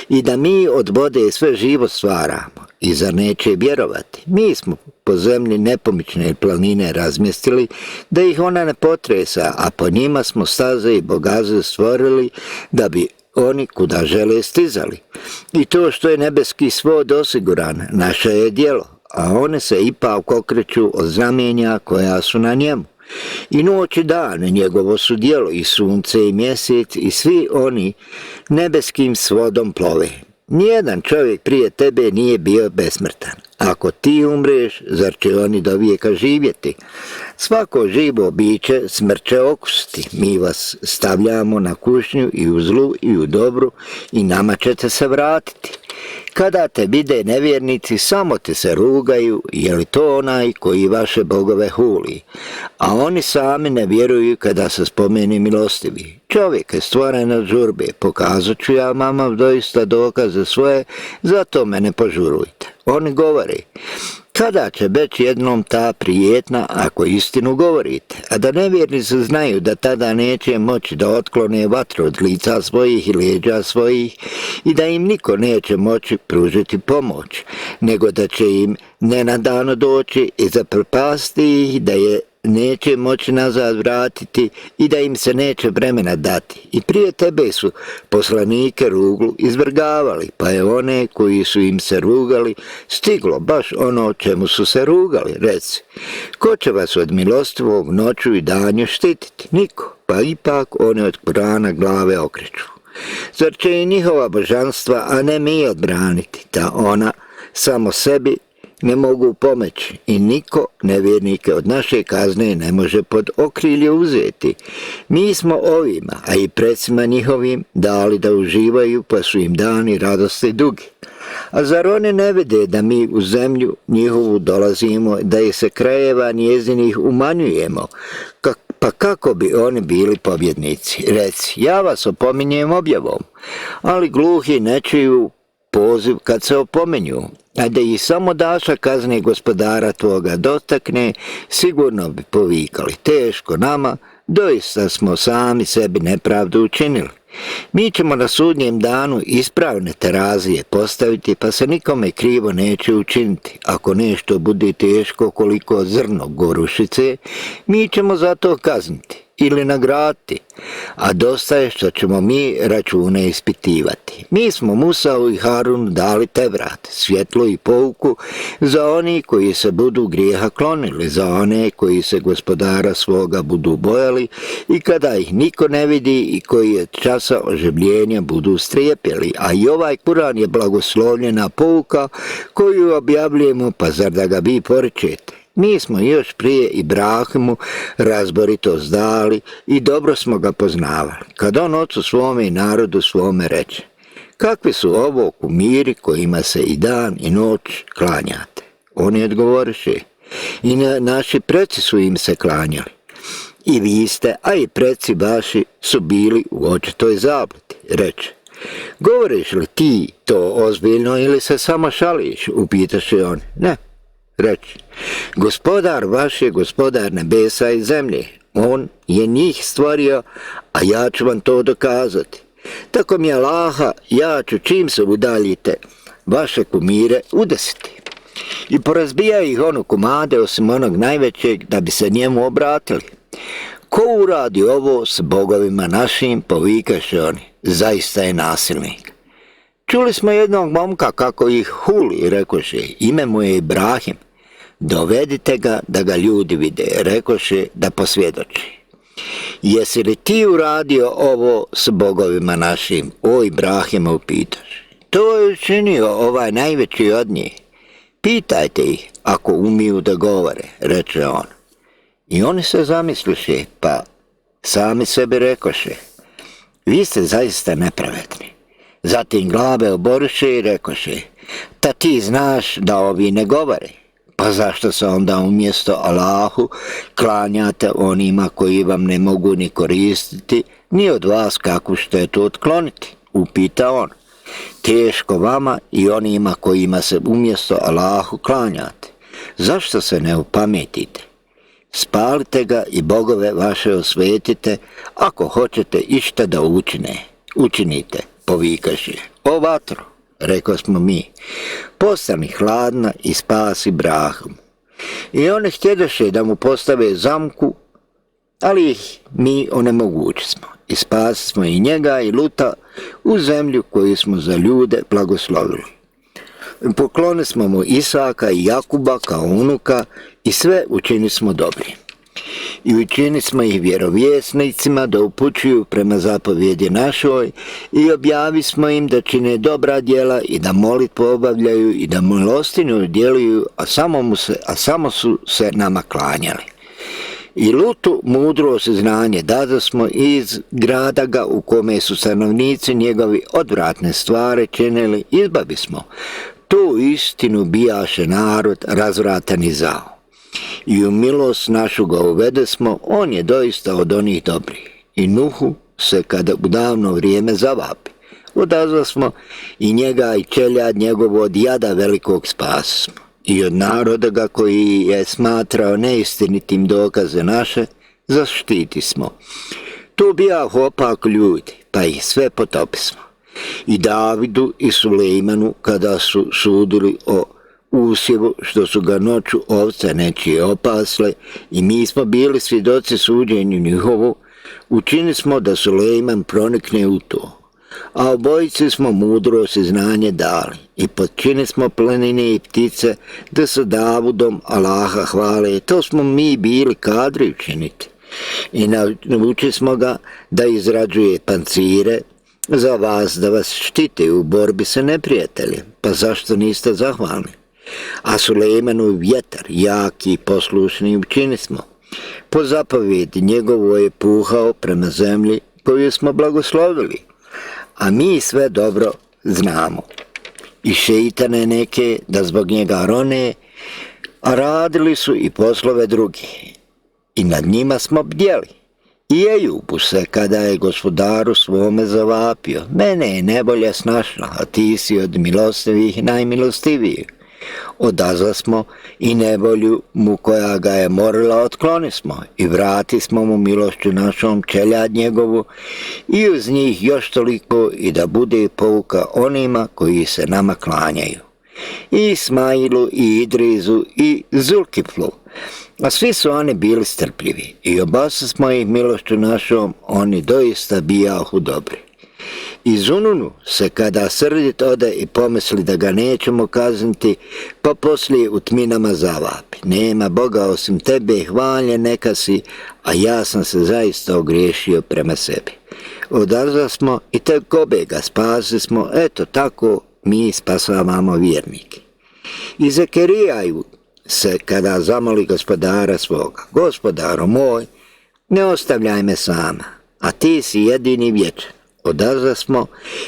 [SPEAKER 1] i da mi od vode sve živo stvaramo? I zar neće vjerovati? Mi smo po zemlji nepomične planine razmjestili, da ih ona ne potresa, a po njima smo staze i bogaze stvorili da bi oni kuda žele stizali. I to što je nebeski svod osiguran, naše je djelo, a one se ipak okreću od znamenja koja su na njemu. I noć i dan njegovo su djelo, i sunce i mjesec, i svi oni nebeskim svodom plove. Nijedan čovjek prije tebe nije bio besmrtan. Ako ti umreš, zar će oni do vijeka živjeti? Svako živo biće smrt će okusiti. Mi vas stavljamo na kušnju i u zlu i u dobru i nama ćete se vratiti. Kada te vide nevjernici, samo te se rugaju, je li to onaj koji vaše bogove huli? A oni sami ne vjeruju kada se spomeni milostivi. Čovjek je stvoren od žurbe, pokazat ću ja vama doista dokaze svoje, zato me ne požurujte. Oni govore, kada će već jednom ta prijetna ako istinu govorite, a da nevjernici znaju da tada neće moći da otklone vatru od lica svojih i leđa svojih i da im niko neće moći pružiti pomoć, nego da će im nenadano doći i zaprepasti ih, da je neće moći nazad vratiti i da im se neće vremena dati. I prije tebe su poslanike ruglu izvrgavali, pa je one koji su im se rugali stiglo baš ono čemu su se rugali. Reci, ko će vas od milostivog noću i danju štititi? Niko, pa ipak one od Kurana glave okreću. Zar će i njihova božanstva, a ne mi odbraniti, da ona samo sebi ne mogu pomoći i niko nevjernike od naše kazne ne može pod okrilje uzeti. Mi smo ovima, a i predsima njihovim, dali da uživaju, pa su im dani radosti dugi. A zar oni ne vide da mi u zemlju njihovu dolazimo, da je se krajeva njezinih umanjujemo? Pa kako bi oni bili pobjednici? Reci, ja vas opominjem objavom, ali gluhi ne čuju poziv kad se opomenju, a da ih samo daša kazne gospodara tvoga dotakne, sigurno bi povikali, teško nama, doista smo sami sebi nepravdu učinili. Mi ćemo na sudnjem danu ispravne terazije postaviti, pa se nikome krivo neće učiniti. Ako nešto bude teško koliko zrno gorušice, mi ćemo za to kazniti ili nagraditi, a dosta je što ćemo mi račune ispitivati. Mi smo Musau i Harunu dali Tevrat, svjetlo i pouku za oni koji se budu grijeha klonili, za one koji se gospodara svoga budu bojali i kada ih niko ne vidi i koji od časa oživljenja budu strijepili. A i ovaj Kuran je blagoslovljena pouka koju objavljujemo, pa zar da ga vi poričete? Mi smo još prije Ibrahimu razboritost dali i dobro smo ga poznavali. Kad on ocu svome i narodu svome reče: kakvi su ovo kumiri kojima se i dan i noć klanjate? Oni odgovoriše: i naši preci su im se klanjali. I vi ste, a i preci vaši su bili u očitoj zabludi. Reče: govoriš li ti to ozbiljno ili se samo šališ? Upitaše on. Ne. Reći: gospodar vaš je gospodar nebesa i zemlje. On je njih stvorio, a ja ću vam to dokazati. Tako mi Allaha, ja ću čim se udaljite vaše kumire udesiti. I porazbija ih ono komade osim onog najvećeg da bi se njemu obratili. Ko uradi ovo s bogovima našim, povikaše oni, zaista je nasilnik. Čuli smo jednog momka kako ih huli, rekoše, ime mu je Ibrahim. Dovedite ga da ga ljudi vide, rekoše, da posvjedoči. Jesi li ti uradio ovo s bogovima našim? O Ibrahima, upitaš. To je učinio ovaj najveći od njih. Pitajte ih ako umiju da govore, reče on. I oni se zamisliše, pa sami sebi rekoše: vi ste zaista nepravedni. Zatim glave oboriše i rekoše: ta ti znaš da ovi ne govore. Pa zašto se onda umjesto Allahu klanjate onima koji vam ne mogu ni koristiti, ni od vas kakvu štetu otkloniti? Upita on. Teško vama i onima kojima se umjesto Allahu klanjate. Zašto se ne upametite? Spalite ga i bogove vaše osvetite, ako hoćete išta da učinite, povikaše. O vatro, rekao smo mi, postani hladna i spasi Ibrahimu. I oni htjedoše da mu postave zamku, ali ih mi onemogućismo. I spasimo i njega i Luta u zemlju koju smo za ljude blagoslovili. Poklonili smo mu Isaka i Jakuba kao unuka i sve učinismo dobri. I učinismo ih vjerovjesnicima da upućuju prema zapovjedi našoj i objavismo im da čine dobra djela i da molitvu obavljaju i da milostinju djeluju, a samo su se nama klanjali. I Lutu mudrost i znanje dadosmo iz grada ga u kome su stanovnici njegovi odvratne stvari činili, izbavismo. Tu istinu bijaše narod razvratan i zao. I u milost našu ga uvedesmo, on je doista od onih dobrih. I Nuhu se kada u davno vrijeme zavapi. Odazvasmo i njega i čeljad njegovu od jada velikog spasimo. I od naroda ga koji je smatrao neistinitim dokaze naše, zaštitismo. Tu bijah opak ljudi, pa ih sve potopismo. I Davidu i Sulejmanu kada su sudili o usjevu, što su ga noću ovce nečije opasle, i mi smo bili svjedoci suđenju njihovu, učinili smo da Sulejman pronikne u to. A obojici smo mudrost i znanje dali i podčinili smo planine i ptice da sa Davudom Allaha hvale. To smo mi bili kadri učiniti. I naučili smo ga da izrađuje pancire za vas, da vas štite u borbi sa neprijateljem. Pa zašto niste zahvalni? A Sulejmanu vjetar jaki i poslušni učinili smo. Po zapovjedi njegovo je puhao prema zemlji koju smo blagoslovili. A mi sve dobro znamo. I šeitane neke da zbog njega rone, a radili su i poslove drugi. I nad njima smo bdjeli. I Ejubu se kada je gospodaru svome zavapio: mene je nevolja snašla, a ti si od milostivih najmilostivijih. Odazvasmo i nevolju mu koja ga je morila otklonismo i vratismo mu milošću našom čeljad njegovu i uz njih još toliko i da bude pouka onima koji se nama klanjaju. I Ismailu i Idrizu i Zulkiflu, a svi su oni bili strpljivi i obasismo ih milošću našom, oni doista bijahu dobri. I Zununu se kada srdit ode i pomisli da ga nećemo kazniti, pa poslije u tminama zavapi. Nema Boga osim tebe, hvaljen neka si, a ja sam se zaista ogriješio prema sebi. Odazvasmo i tek obe ga spasismo, eto tako mi spasavamo vjernike. I Zekerijaju se kada zamoli gospodara svoga, gospodaru moj, ne ostavljaj me sama, a ti si jedini vječan. Odazvasmo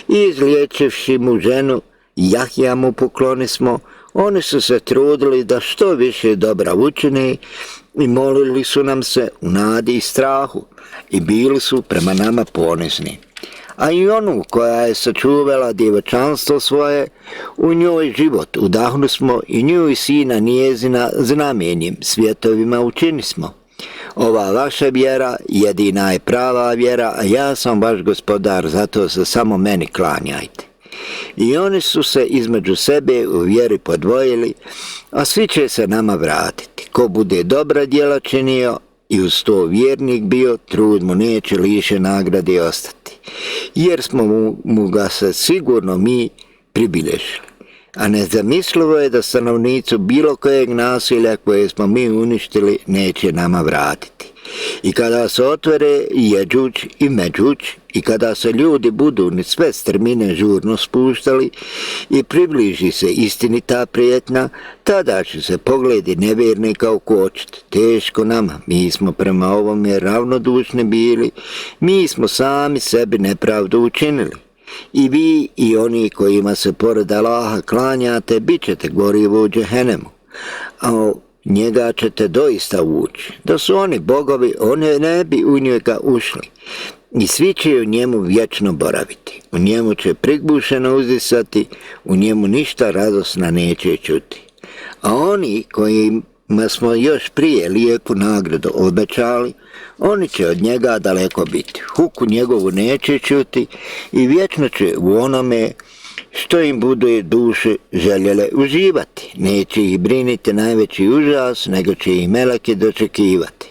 [SPEAKER 1] i izliječivši mu ženu, Jahja mu poklonismo, oni su se trudili da što više dobra učine i molili su nam se u nadi i strahu i bili su prema nama ponizni. A i onu koja je sačuvala djevečanstvo svoje, u njoj život udahnu i nju i sina njezina znamenjem svjetovima učinismo. Ova vaša vjera jedina je prava vjera, a ja sam vaš gospodar, zato se samo meni klanjajte. I oni su se između sebe u vjeri podvojili, a svi će se nama vratiti. Ko bude dobra djela činio i uz to vjernik bio, trud mu neće liše nagrade ostati, jer smo mu ga se sigurno mi pribilježili. A nezamislivo je da stanovnicu bilo kojeg nasilja koje smo mi uništili neće nama vratiti. I kada se otvore Jeđuđ i Međuđ, i kada se ljudi budu ni sve strmine žurno spuštali i približi se istinita prijetnja, tada će se pogledi nevjernika ukočiti. Teško nama, mi smo prema ovome ravnodušni bili, mi smo sami sebi nepravdu učinili. I vi i oni kojima se pored Allaha klanjate, bit ćete gorivo u džehennemu, a njega ćete doista ući. Da su oni bogovi, oni ne bi u njega ušli. I svi će u njemu vječno boraviti. U njemu će prigbušeno uzdisati, u njemu ništa radosna neće čuti. A oni kojima smo još prije lijepu nagradu obećali, oni će od njega daleko biti. Huku njegovu neće čuti i vječno će u onome što im bude duše željele uživati. Neće ih briniti najveći užas, nego će ih meleki dočekivati.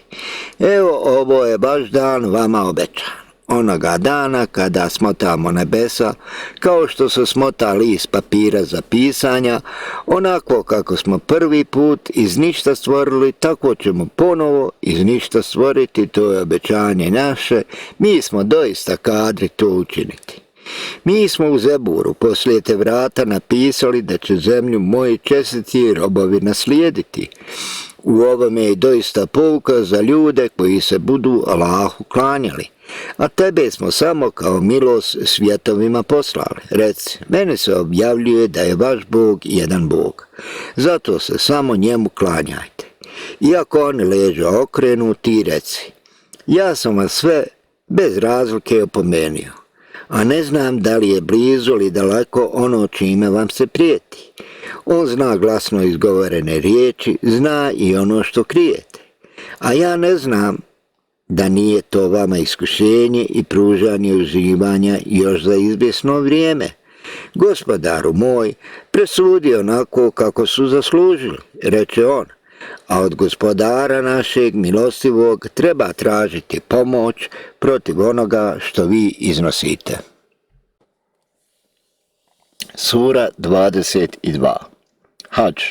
[SPEAKER 1] Evo, ovo je baš dan vama obećan. Onoga dana kada smotamo nebesa, kao što se smota list papira za pisanja, onako kako smo prvi put iz ništa stvorili, tako ćemo ponovo iz ništa stvoriti, to je obećanje naše, mi smo doista kadri to učiniti. Mi smo u Zeburu poslije te vrata napisali da će zemlju moji čestiti robovi naslijediti. U ovome je doista pouka za ljude koji se budu Allahu klanjali. A tebe smo samo kao milost svjetovima poslali. Reci, meni se objavljuje da je vaš Bog jedan Bog. Zato se samo njemu klanjajte. Iako oni leđa okrenu, ti reci, ja sam vas sve bez razlike opomenio, a ne znam da li je blizu ili daleko ono čime vam se prijeti. On zna glasno izgovorene riječi, zna i ono što krijete. A ja ne znam da nije to vama iskušenje i pružanje uživanja još za izvjesno vrijeme. Gospodaru moj, presudi onako kako su zaslužili, reče on, a od gospodara našeg milostivog treba tražiti pomoć protiv onoga što vi iznosite. Sura 22. Hadž.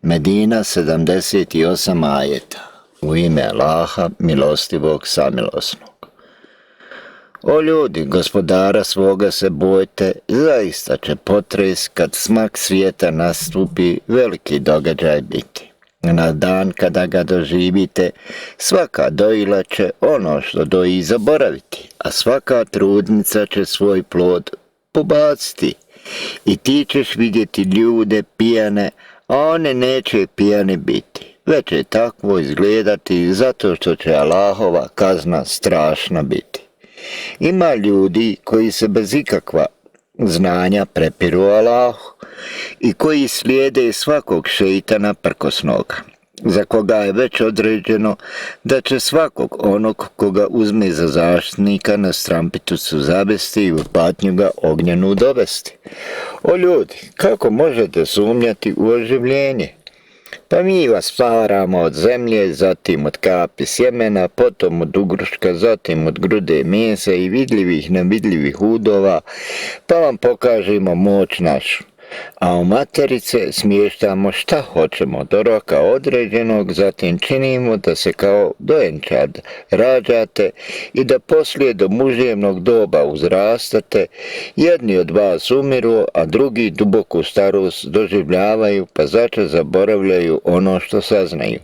[SPEAKER 1] Medina 78 ajeta. U ime Allaha, milostivog, samilosnog. O ljudi, gospodara svoga se bojte, zaista će potres kad smak svijeta nastupi, veliki događaj biti. Na dan kada ga doživite, svaka dojila će ono što doji zaboraviti, a svaka trudnica će svoj plod pobaciti. I ti ćeš vidjeti ljude pijane, a one neće pijane biti. Već će takvo izgledati zato što će Allahova kazna strašna biti. Ima ljudi koji se bez ikakva znanja prepiru Allahu i koji slijede svakog šeitana prkosnoga, za koga je već određeno da će svakog onog koga uzme za zaštitnika na strampitucu zavesti i u patnju ga ognjenu dovesti. O ljudi, kako možete sumnjati u oživljenje? Pa mi vas stvaramo od zemlje, zatim od kapi sjemena, potom od ugruška, zatim od grude mesa i vidljivih nevidljivih udova, pa vam pokažemo moć našu. A u materice smještamo šta hoćemo do roka određenog, zatim činimo da se kao dojenčad rađate i da poslije do mužjevnog doba uzrastate, jedni od vas umiru, a drugi duboku starost doživljavaju, pa začas zaboravljaju ono što saznaju.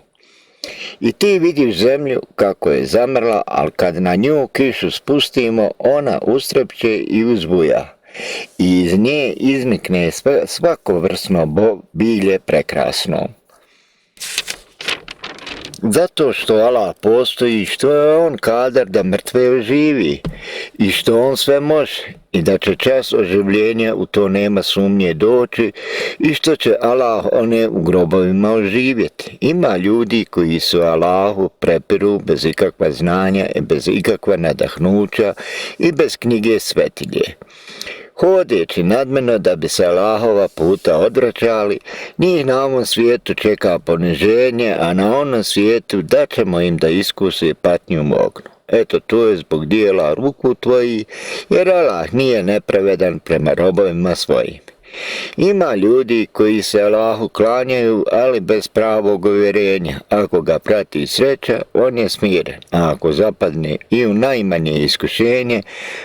[SPEAKER 1] I ti vidiš zemlju kako je zamrla, ali kad na nju kišu spustimo, ona ustrepće i uzbuja. I iz nje iznikne svakovrsno bilje prekrasno. Zato što Allah postoji, što je on kadar da mrtve oživi i što on sve može i da će čas oživljenja u to nema sumnje doći i što će Allah one u grobovima oživjeti. Ima ljudi koji su Allahu prepiru bez ikakva znanja i bez ikakva nadahnuća i bez knjige svetilje. Hodeći nadmeno da bi se Allahova puta odvraćali, njih na ovom svijetu čeka poniženje, a na onom svijetu daćemo im da iskuse patnju mognu. Eto, to je zbog dijela ruku tvoji, jer Allah nije nepravedan prema robovima svojim. Ima ljudi koji se Allahu klanjaju, ali bez pravog uvjerenja. Ako ga prati sreća, on je smiren. A ako zapadne i u najmanje iskušenje,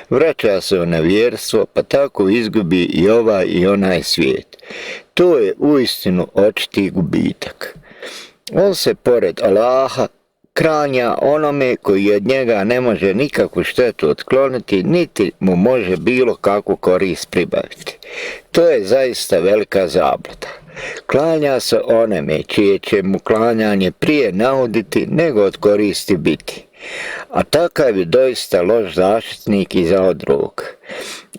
[SPEAKER 1] vraća se u nevjerstvo, pa tako izgubi i ovaj i onaj svijet. To je uistinu očiti gubitak. On se pored Allaha klanja onome koji od njega ne može nikakvu štetu otkloniti, niti mu može bilo kakvu korist pribaviti. To je zaista velika zabluda. Klanja se onome čije će mu klanjanje prije nauditi nego od koristi biti. A takav je doista loš zaštitnik i za drug.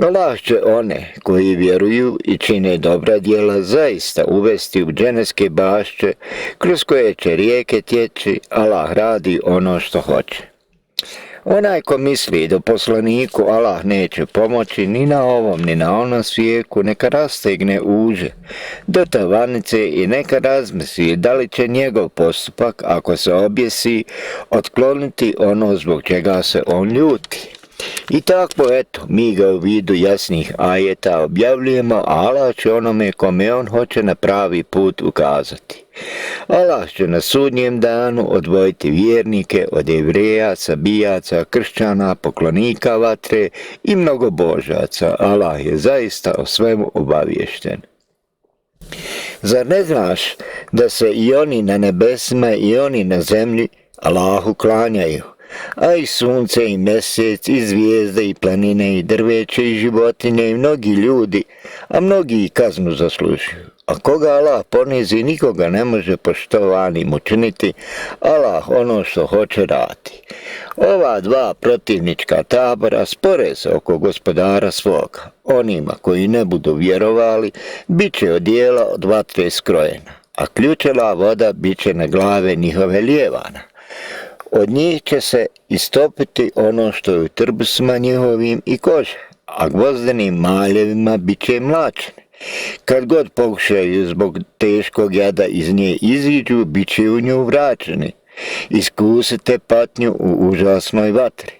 [SPEAKER 1] Allah će one koji vjeruju i čine dobra djela zaista uvesti u dženevske bašće kroz koje će rijeke tječi. Allah radi ono što hoće. Onaj ko misli da poslaniku Allah neće pomoći ni na ovom ni na onom svijetu, neka rastegne uže do tavanice i neka razmisli da li će njegov postupak, ako se objesi, otkloniti ono zbog čega se on ljuti. I tako, eto, mi ga u vidu jasnih ajeta objavljujemo, a Allah će onome kome on hoće na pravi put ukazati. Allah će na sudnjem danu odvojiti vjernike od Jevreja, sabijaca, kršćana, poklonika vatre i mnogobožaca. Allah je zaista o svemu obaviješten. Zar ne znaš da se i oni na nebesima i oni na zemlji Allahu klanjaju? A i sunce i mjesec i zvijezde i planine i drveće i životinje i mnogi ljudi, a mnogi i kaznu zaslužuju. A koga Allah ponizi, nikoga ne može poštovanim učiniti, Allah ono što hoće radi. Ova dva protivnička tabora spore se oko gospodara svoga. Onima koji ne budu vjerovali, bit će odijela od vatre skrojena, a ključela voda bit će na glave njihove lijevana. Od njih će se istopiti ono što je u trbusima njihovim i kože, a gvozdenim maljevima bit će mlačeni. Kad god pokušaju zbog teškog jada iz nje iziđu, bit će u nju vraćeni. Iskusite patnju u užasnoj vatri.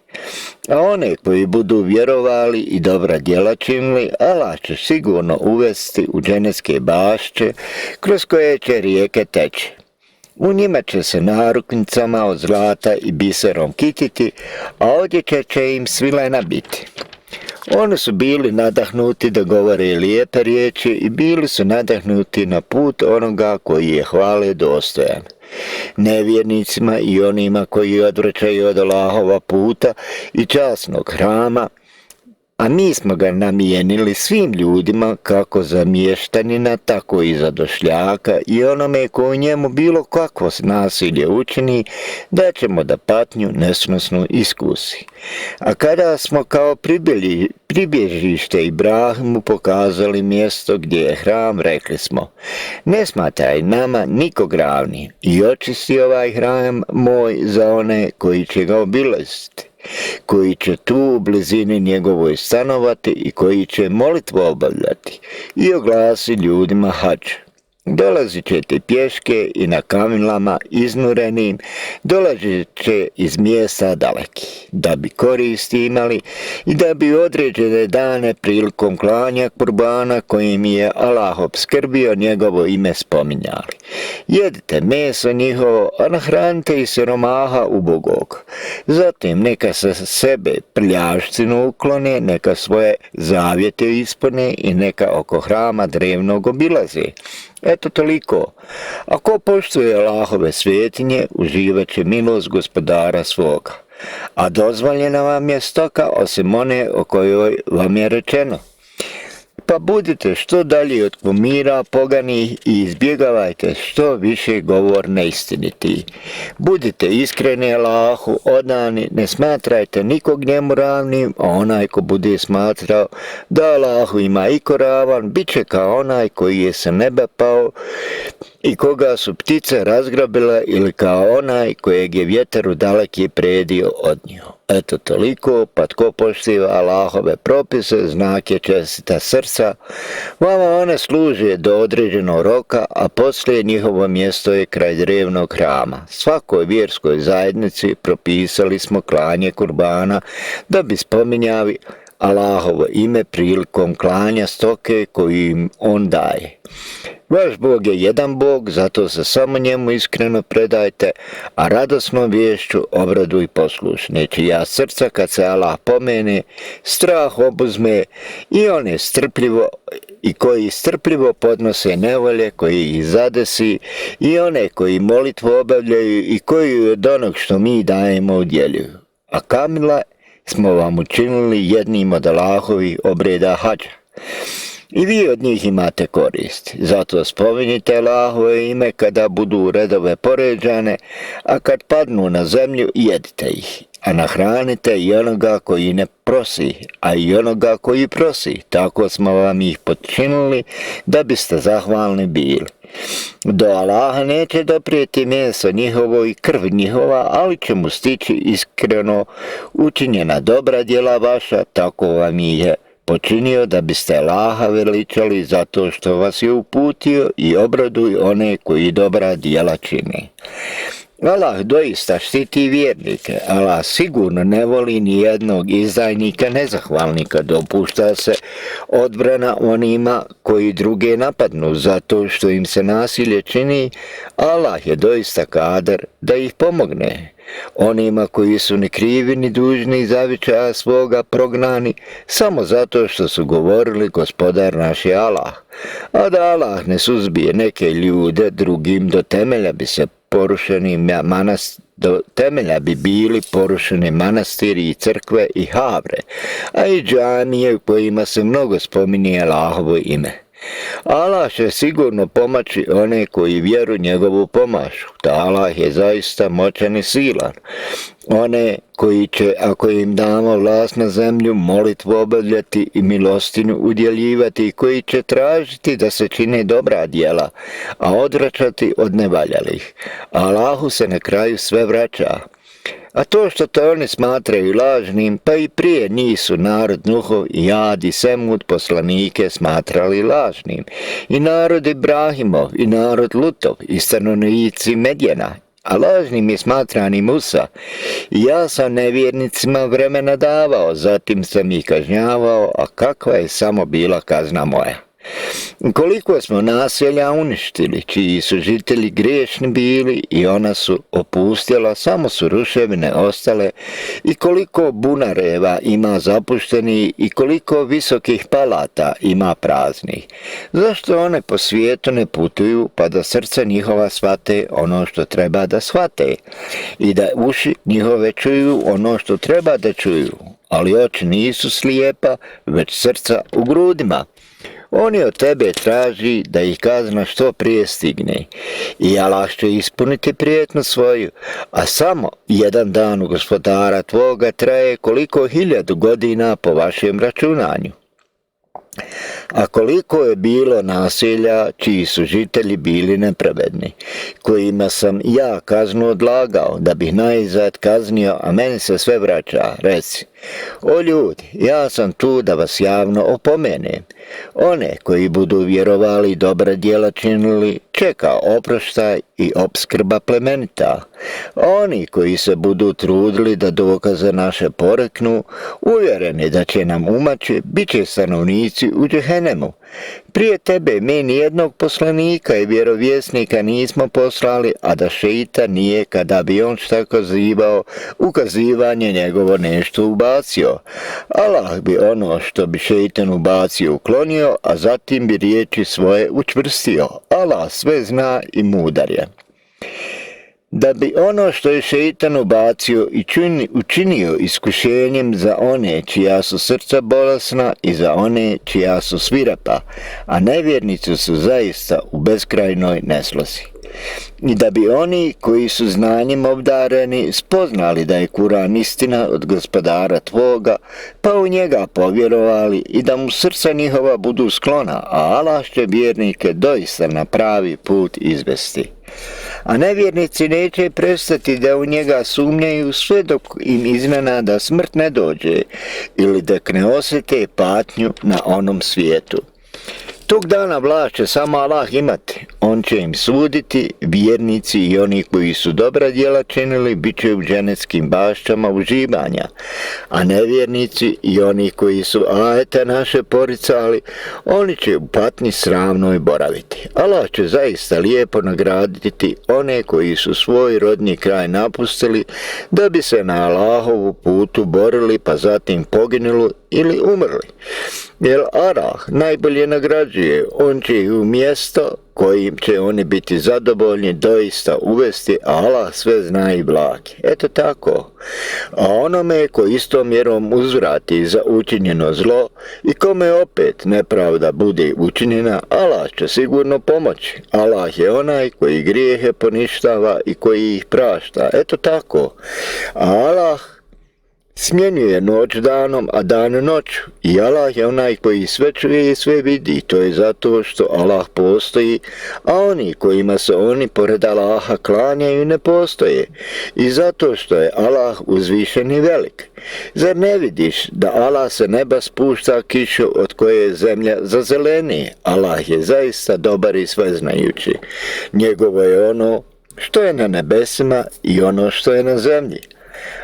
[SPEAKER 1] A one koji budu vjerovali i dobra djela činili, Allah će sigurno uvesti u dženevske bašće kroz koje će rijeke teći. U njima će se naruknicama od zlata i biserom kititi, a odjeća će im svilena biti. Oni su bili nadahnuti da govore lijepe riječi i bili su nadahnuti na put onoga koji je hvale dostojan. Nevjernicima i onima koji odvraćaju od Allahova puta i časnog hrama a mi smo ga namijenili svim ljudima, kako za mještanina, tako i za došljaka i onome ko u njemu bilo kakvo nasilje učini, da ćemo da patnju nesnosnu iskusi. A kada smo kao pribježište Ibrahimu pokazali mjesto gdje je hram, rekli smo: ne smatraj nama nikog ravnim i očisti ovaj hram moj za one koji će ga obilaziti, koji će tu u blizini njegovoj stanovati i koji će molitvu obavljati, i oglasi ljudima hadž. Dolazit ćete pješke i na kamilama iznurenim, dolazit će iz mjesta dalekih, da bi koristi imali i da bi određene dane prilikom klanja kurbana kojim je Allah opskrbio njegovo ime spominjali. Jedite meso njihovo, a nahranite i siromaha ubogog. Zatim neka se sebe prljaštinu uklone, neka svoje zavjete ispune i neka oko hrama drevnog obilaze. Eto toliko. Ako poštuje Allahove svetinje, uživat će milost gospodara svoga. A dozvoljena vam je stoka osim one o kojoj vam je rečeno. Pa budite što dalje od kumira poganih i izbjegavajte što više govor neistiniti. Budite iskreni Allahu, odani, ne smatrajte nikog njemu ravnim, a onaj ko bude smatrao da Allahu ima iko ravan, bit će kao onaj koji je sa neba pao i koga su ptice razgrabile, ili kao onaj kojeg je vjetar u daleki predio od nje. Eto toliko, pa tko poštiva Allahove propise, znak je čestita srca, vama one služe do određenog roka, a poslije njihovo mjesto je kraj drevnog hrama. Svakoj vjerskoj zajednici propisali smo klanje kurbana, da bi spominjali Allahovo ime prilikom klanja stoke koju im on daje. Vaš Bog je jedan Bog, zato se samo njemu iskreno predajte, a radosnom vješću obraduj posluš. Nečija srca kad se Allah pomene, strah obuzme i one strpljivo i koji strpljivo podnose nevolje koji ih zadesi, i one koji molitvu obavljaju i koji od onog što mi dajemo udjeljuju. A kamila smo vam učinili jednim od Allahovih obreda hadža. I vi od njih imate koristi. Zato spominjite Allahove ime kada budu redove poređane, a kad padnu na zemlju, jedite ih. A nahranite i onoga koji ne prosi, a i onoga koji prosi. Tako smo vam ih počinili da biste zahvalni bili. Do Allaha neće doprijeti meso njihovo i krv njihova, ali će mu stići iskreno učinjena dobra djela vaša, tako vam je počinio da biste Allaha veličali zato što vas je uputio, i obraduj one koji dobra djela čine. Allah doista štiti vjernike. Allah sigurno ne voli ni jednog izdajnika, nezahvalnika. Dopušta se odbrana onima koji druge napadnu zato što im se nasilje čini. Allah je doista kadar da ih pomogne. Onima koji su ni krivi ni dužni zavičaja svoga prognani, samo zato što su govorili gospodar naš je Allah. A da Allah ne suzbije neke ljude, drugim do temelja bi se do temelja bi bili porušeni manastiri i crkve i havre, a i džamije u kojima se mnogo spominje Allahovo ime. Allah će sigurno pomaći one koji vjeru njegovu pomažu. Da Allah je zaista moćan i silan. One koji će, ako im damo vlast na zemlju, molitvu obavljati i milostinu udjeljivati, i koji će tražiti da se čine dobra djela, a odvraćati od nevaljalih. Allahu se na kraju sve vraća. A to što to oni smatraju lažnim, pa i prije nisu narod Nuhov i Ad i Semud poslanike smatrali lažnim, i narod Ibrahimov, i narod Lutov, i stanovnici Medjena, a lažnim je smatrani Musa. I ja sam nevjernicima vremena davao, zatim sam ih kažnjavao, a kakva je samo bila kazna moja. Koliko smo naselja uništili, čiji su žitelji griješni bili, i ona su opustjela, samo su ruševine ostale, i koliko bunareva ima zapušteni, i koliko visokih palata ima praznih. Zašto one po svijetu ne putuju, pa da srca njihova shvate ono što treba da shvate, i da uši njihove čuju ono što treba da čuju? ali oči nisu slijepa, već srca u grudima. Oni od tebe traži da ih kazna što prije stigne i Allah će ispuniti prijetnu svoju, a samo jedan dan u gospodara tvoga traje koliko 1000 godina po vašem računanju. A koliko je bilo naselja čiji su žitelji bili nepravedni, kojima sam ja kaznu odlagao da bih naizad kaznio, a meni se sve vraća, reci: o ljudi, ja sam tu da vas javno opomenem. One koji budu vjerovali i dobra djela činili, čeka oproštaj i opskrba plemenita. Oni koji se budu trudili da dokaze naše poreknu, uvjereni da će nam umaći, bit će stanovnici u džehennemu. Prije tebe mi nijednog poslanika i vjerovjesnika nismo poslali, a da šeitan nije, kada bi on šta kazivao, ukazivanje njegovo nešto ubacio. Allah bi ono što bi šeitan ubacio uklonio, a zatim bi riječi svoje učvrstio. Allah sve zna i mudar je. Da bi ono što je šeitan ubacio i učinio iskušenjem za one čija su srca bolesna i za one čija su svirapa, a nevjernici su zaista u beskrajnoj neslozi. I da bi oni koji su znanjem obdareni spoznali da je Kur'an istina od gospodara tvoga, pa u njega povjerovali i da mu srca njihova budu sklona, a Allah će vjernike doista na pravi put izvesti. A nevjernici neće prestati da u njega sumnjaju sve dok im iznenada smrt ne dođe ili dok ne osjete patnju na onom svijetu. Tog dana vlast će samo Allah imati, on će im suditi, vjernici i oni koji su dobra djela činili bit će u dženeckim bašćama uživanja, a nevjernici i oni koji su ajete naše poricali, oni će u patnji sravnoj boraviti. Allah će zaista lijepo nagraditi one koji su svoj rodni kraj napustili da bi se na Allahovu putu borili pa zatim poginuli ili umrli. Jer Allah najbolje nagrađuje, on će ih u mjesto kojim će oni biti zadovoljni doista uvesti, a Allah sve zna i blag. Eto tako. A onome ko istom mjerom uzvrati za učinjeno zlo i kome opet nepravda bude učinjena, Allah će sigurno pomoći. Allah je onaj koji grijehe poništava i koji ih prašta. Eto tako. A Allah smjenjuje noć danom, a dan noću. I Allah je onaj koji sve čuje i sve vidi. To je zato što Allah postoji, a oni kojima se oni pored Allaha klanjaju ne postoje. I zato što je Allah uzvišen i velik. Zar ne vidiš da Allah se neba spušta kišu od koje je zemlja zazelenije? Allah je zaista dobar i sveznajući. Njegovo je ono što je na nebesima i ono što je na zemlji.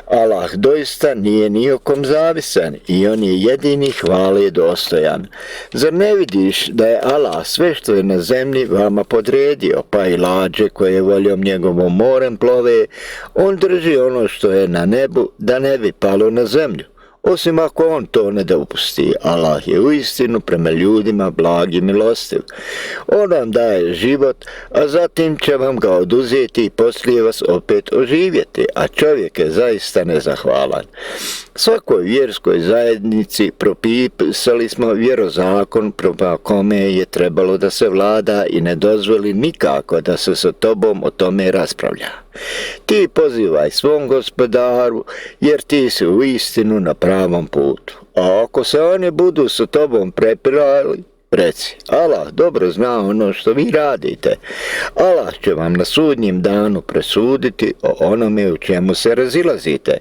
[SPEAKER 1] Allah doista nije ni o kom zavisan i on je jedini hvale dostojan. Zar ne vidiš da je Allah sve što je na zemlji vama podredio, pa i lađe koje voljom njegovom morem plove, on drži ono što je na nebu da ne bi palo na zemlju. Osim ako on to ne dopusti, Allah je uistinu prema ljudima blag i milostiv. On vam daje život, a zatim će vam ga oduzeti i poslije vas opet oživjeti, a čovjek je zaista nezahvalan. Svakoj vjerskoj zajednici propisali smo vjerozakon prema kome je trebalo da se vlada i ne dozvoli nikako da se sa tobom o tome raspravlja. Ti pozivaj svom gospodaru, jer ti si u istinu na pravom putu. A ako se oni budu sa tobom prepirali, reci: Allah dobro zna ono što vi radite. Allah će vam na sudnjem danu presuditi o onome u čemu se razilazite.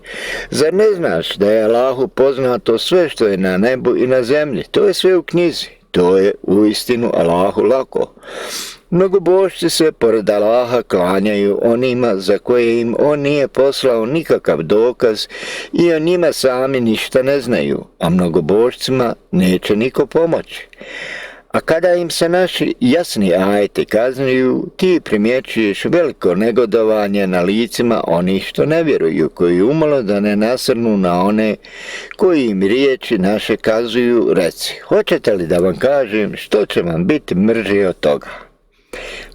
[SPEAKER 1] Zar ne znaš da je Allahu poznato sve što je na nebu i na zemlji? To je sve u knjizi. To je uistinu Allahu lako. Mnogobožci se pored Allaha klanjaju onima za koje im on nije poslao nikakav dokaz i o njima sami ništa ne znaju, a mnogobožcima neće niko pomoći. A kada im se naši jasni ajeti kaznuju, ti primjećuješ veliko negodovanje na licima onih što ne vjeruju, koji umalo da ne nasrnu na one koji im riječi naše kazuju. Reci: hoćete li da vam kažem što će vam biti mrže od toga?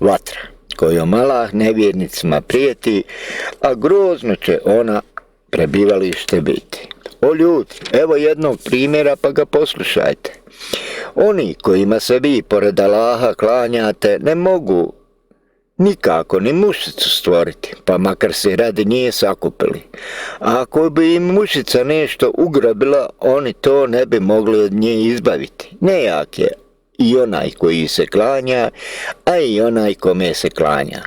[SPEAKER 1] Vatra, kojom Allah nevjernicima prijeti, a grozno će ona prebivalište biti. O ljudi, evo jednog primjera pa ga poslušajte. Oni kojima se vi pored Allaha klanjate ne mogu nikako ni mušicu stvoriti, pa makar se radi nije sakupili. A ako bi im mušica nešto ugrabila, oni to ne bi mogli od nje izbaviti. Nejak je i onaj koji se klanja, a i onaj kome se klanja.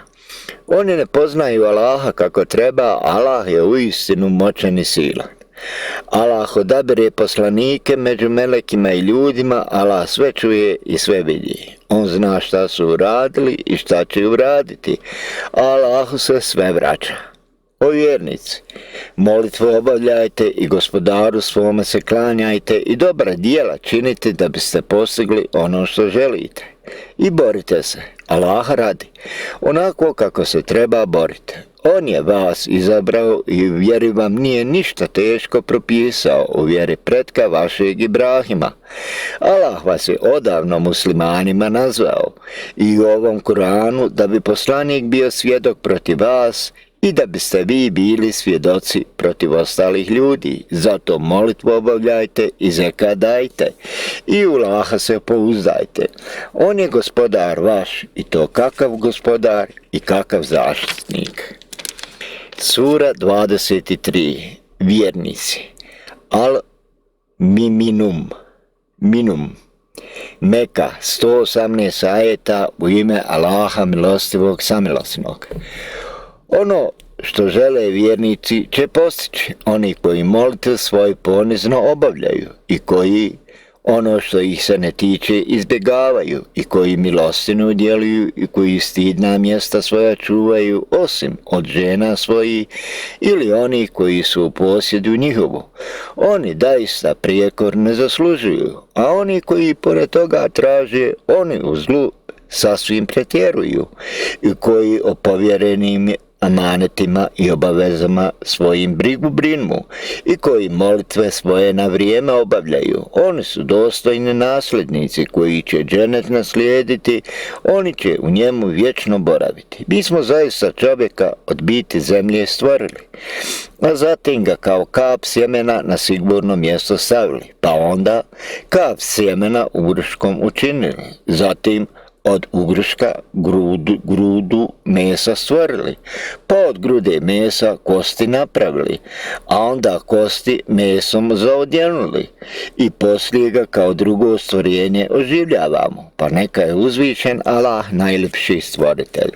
[SPEAKER 1] Oni ne poznaju Allaha kako treba, Allah je uistinu moćan i silan. Allah odabire poslanike među melekima i ljudima, Allah sve čuje i sve vidi. On zna šta su uradili i šta će uraditi. Allahu se sve vraća. O vjernici, molitvu obavljajte i Gospodaru svome se klanjajte i dobra djela činite da biste postigli ono što želite. I borite se, Allaha radi, onako kako se treba boriti. On je vas izabrao i u vjeri vam nije ništa teško propisao, u vjeri pretka vašeg Ibrahima. Allah vas je odavno muslimanima nazvao i u ovom Kuranu da bi poslanik bio svjedok protiv vas i da biste vi bili svjedoci protiv ostalih ljudi. Zato molitvu obavljajte i zekat dajte i u Allaha se pouzdajte. On je gospodar vaš i to kakav gospodar i kakav zaštitnik. Sura 23. Vjernici. Minum. Meka, 118 ajeta u ime Allaha milostivog samilosnog. Ono što žele vjernici će postići, oni koji molitvu svoj ponizno obavljaju i koji ono što ih se ne tiče izbjegavaju i koji milostinu djeluju i koji stidna mjesta svoja čuvaju osim od žena svojih ili oni koji su u posjedu njihovu. Oni daista prijekor ne zaslužuju, a oni koji pored toga traže, oni u zlu sasvim pretjeruju i koji o povjerenim amanetima i obavezama svojim brigu brinu i koji molitve svoje na vrijeme obavljaju. Oni su dostojni nasljednici koji će dženet naslijediti, oni će u njemu vječno boraviti. Mi smo zaista čovjeka od biti zemlje stvorili, a zatim ga kao kap sjemena na sigurno mjesto stavili, pa onda kap sjemena ugrškom učinili, zatim od ugrška grudu mesa stvorili, pa od grude mesa kosti napravili, a onda kosti mesom zaodjenuli i poslije ga kao drugo stvorenje oživljavamo, pa neka je uzvišen Allah najljepši stvoritelj.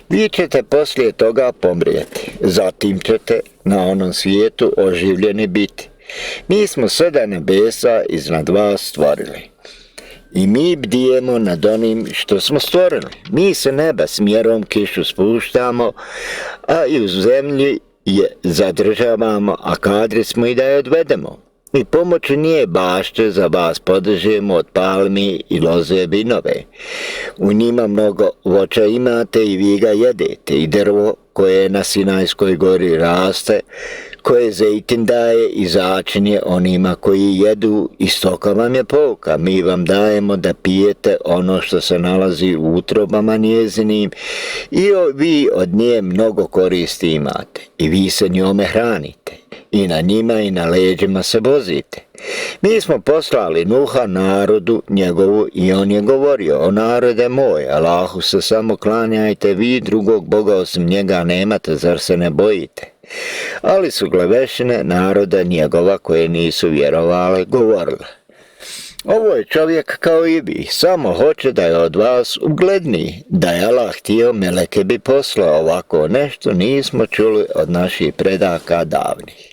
[SPEAKER 1] Vi ćete poslije toga pomrijeti, zatim ćete na onom svijetu oživljeni biti. Mi smo 7 nebesa iznad vas stvorili. I mi bdijemo nad onim što smo stvorili. Mi se neba s mjerom kišu spuštamo, a i u zemlji je zadržavamo, a kadri smo i da je odvedemo. I pomoću nije bašće za vas podižemo od palmi i loze vinove. U njima mnogo voća imate i vi ga jedete, i drvo koje na Sinajskoj gori raste, koje zejtin daje i začinje onima koji jedu, i stoka vam je pouka. Mi vam dajemo da pijete ono što se nalazi u utrobama njezinim i vi od nje mnogo koristi imate i vi se njome hranite i na njima i na leđima se vozite. Mi smo poslali Nuha narodu njegovu i on je govorio: o narode moj, Allahu se samo klanjajte, vi drugog Boga osim njega nemate, zar se ne bojite? Ali su glevešine naroda njegova koje nisu vjerovale govorile: ovo je čovjek kao i vi, samo hoće da je od vas ugledniji. Da je Allah htio, meleke bi poslao, ovako nešto nismo čuli od naših predaka davnih.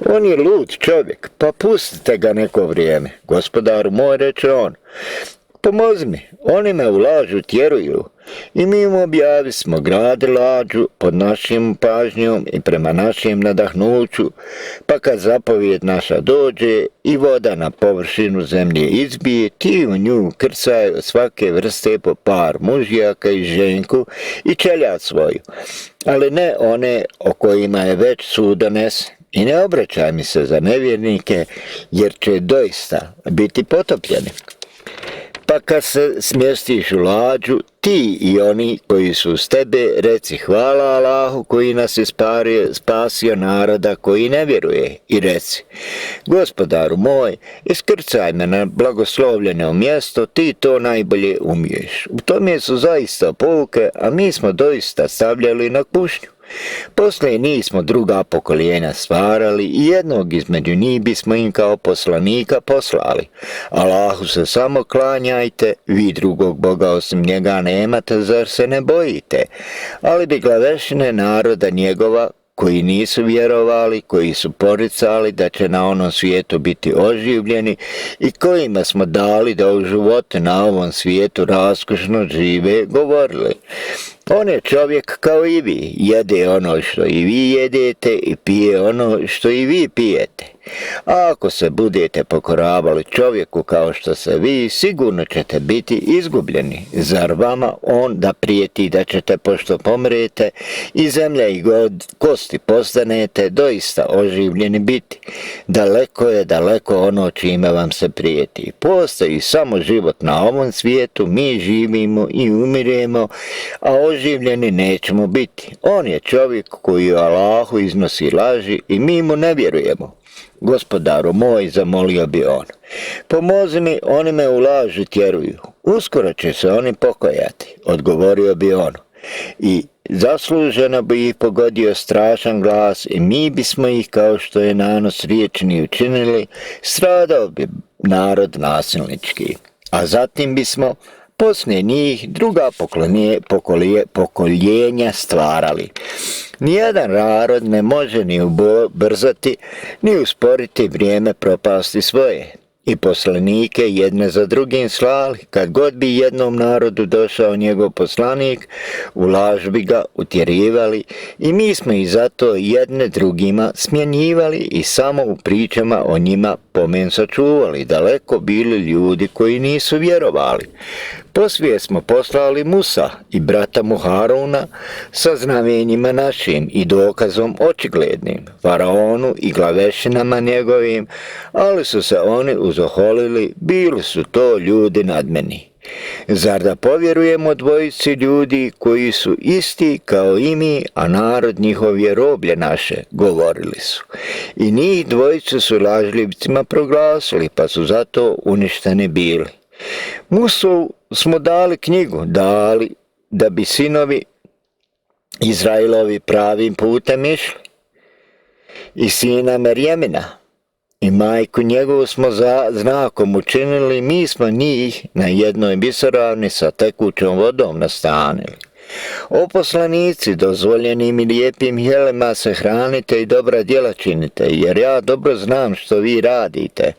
[SPEAKER 1] On je lud čovjek, pa pustite ga neko vrijeme. Gospodaru moj, reče on, pomozi mi, oni me u lažu tjeruju. I mi mu objavismo gradi lađu pod našim pažnjom i prema našem nadahnuću, pa kad zapovijed naša dođe i voda na površinu zemlje izbije, ti u nju krcaj od svake vrste po par mužjaka i ženku i čeljad svoju, ali ne one o kojima je već sud donesen. I ne obraćaj mi se za nevjernike, jer će doista biti potopljeni. Pa kad se smjestiš u lađu, ti i oni koji su uz tebe, reci hvala Allahu koji nas je spasio naroda koji ne vjeruje, i reci: Gospodaru moj, iskrcaj me na blagoslovljeno mjesto, ti to najbolje umiješ. U tome su zaista pouke, a mi smo doista stavljali na kušnju. Poslije njih smo druga pokoljenja stvarali i jednog između njih bismo im kao poslanika poslali. Allahu se samo klanjajte, vi drugog Boga osim njega nemate, zar se ne bojite? Ali bi glavešine naroda njegova, koji nisu vjerovali, koji su poricali da će na onom svijetu biti oživljeni i kojima smo dali da u živote na ovom svijetu raskošno žive, govorili: On je čovjek kao i vi, jede ono što i vi jedete i pije ono što i vi pijete. A ako se budete pokoravali čovjeku kao što se vi, sigurno ćete biti izgubljeni. Zar vama on da prijeti da ćete, pošto pomrete i zemlja i kosti postanete, doista oživljeni biti? Daleko je daleko ono čime vam se prijeti. Postoji samo život na ovom svijetu, mi živimo i umiremo, a oživljeni nećemo biti. On je čovjek koji u Allahu iznosi laži i mi mu ne vjerujemo. Gospodaru moj, zamolio bi on, pomozi mi, oni me u laži tjeruju. Uskoro će se oni pokajati, odgovorio bi on. I zasluženo bi ih pogodio strašan glas i mi bismo ih, kao što je nanos riječni učinili, stradao bi narod nasilnički. A zatim bismo poslije njih druga pokoljenja stvarali. Nijedan narod ne može ni ubrzati, ni usporiti vrijeme propasti svoje. I poslanike jedne za drugim slali, kad god bi jednom narodu došao njegov poslanik, u laž bi ga utjerivali i mi smo ih zato jedne drugima smjenjivali i samo u pričama o njima pomen sačuvali, daleko bili ljudi koji nisu vjerovali. Poslije smo poslali Musa i brata mu Haruna sa znamenjima našim i dokazom očiglednim, faraonu i glavešinama njegovim, ali su se oni uzoholili, bili su to ljudi nadmeni. Zar da povjerujemo dvojici ljudi koji su isti kao i mi, a narod njihov je roblje naše, govorili su. I njih dvojicu su lažljivcima proglasili, pa su zato uništeni bili. Musu smo dali knjigu, da bi sinovi Izraelovi pravim putem išli. I sina Merjemina i majku njegovu smo znakom učinili, mi smo njih na jednoj visoravni sa tekućom vodom nastanili. O poslanici, dozvoljenim i lijepim jelima se hranite i dobra djela činite, jer ja dobro znam što vi radite.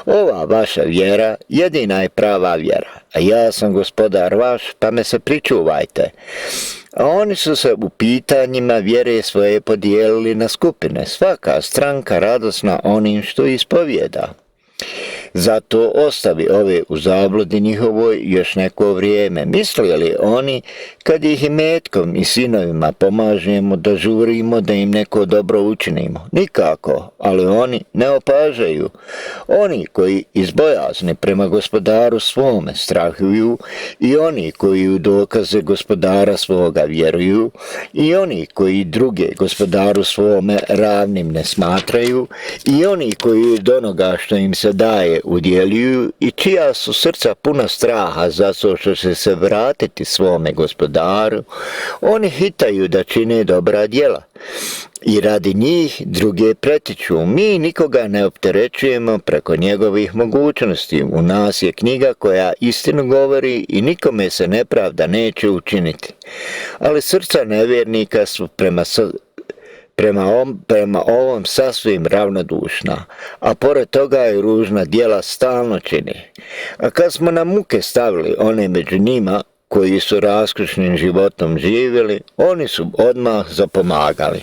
[SPEAKER 1] Ova vaša vjera jedina je prava vjera, a ja sam Gospodar vaš, pa me se pričuvajte. A oni su se u pitanjima vjere svoje podijelili na skupine, svaka stranka radosna onim što ispovijeda. Zato ostavi ove u zabludi njihovoj još neko vrijeme. Mislili oni, kad ih imetkom i sinovima pomažemo, da žurimo da im neko dobro učinimo? Nikako, ali oni ne opažaju. Oni koji iz bojazni prema Gospodaru svome strahuju, i oni koji u dokaze Gospodara svoga vjeruju, i oni koji druge Gospodaru svome ravnim ne smatraju, i oni koji od onoga što im se daje udjeljuju, i čija su srca puna straha zato što će se vratiti svome Gospodaru, oni hitaju da čine dobra djela. I radi njih druge pretiču. Mi nikoga ne opterećujemo preko njegovih mogućnosti. U nas je knjiga koja istinu govori i nikome se nepravda neće učiniti. Ali srca nevjernika su prema ovom sasvim ravnodušna, a pored toga je ružna djela stalno čini. A kad smo na muke stavili one među njima koji su raskošnim životom živjeli, oni su odmah zapomagali.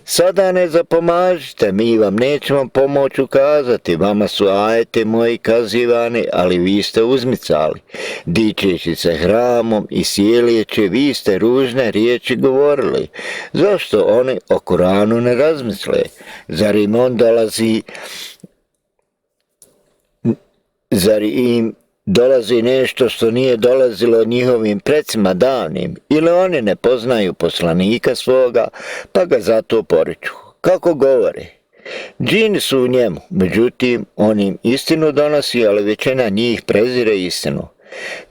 [SPEAKER 1] Sada ne zapomažite, mi vam nećemo pomoć ukazati, vama su ajeti moji kazivani, ali vi ste uzmicali. Dičeći se hramom i sjelijeći, vi ste ružne riječi govorili. Zašto oni o Kuranu ne razmisle? Zar im dolazi nešto što nije dolazilo njihovim precima davnim, ili oni ne poznaju poslanika svoga, pa ga zato poriču. Kako govore? Džini su u njemu, međutim, on im istinu donosi, ali većina njih prezire istinu.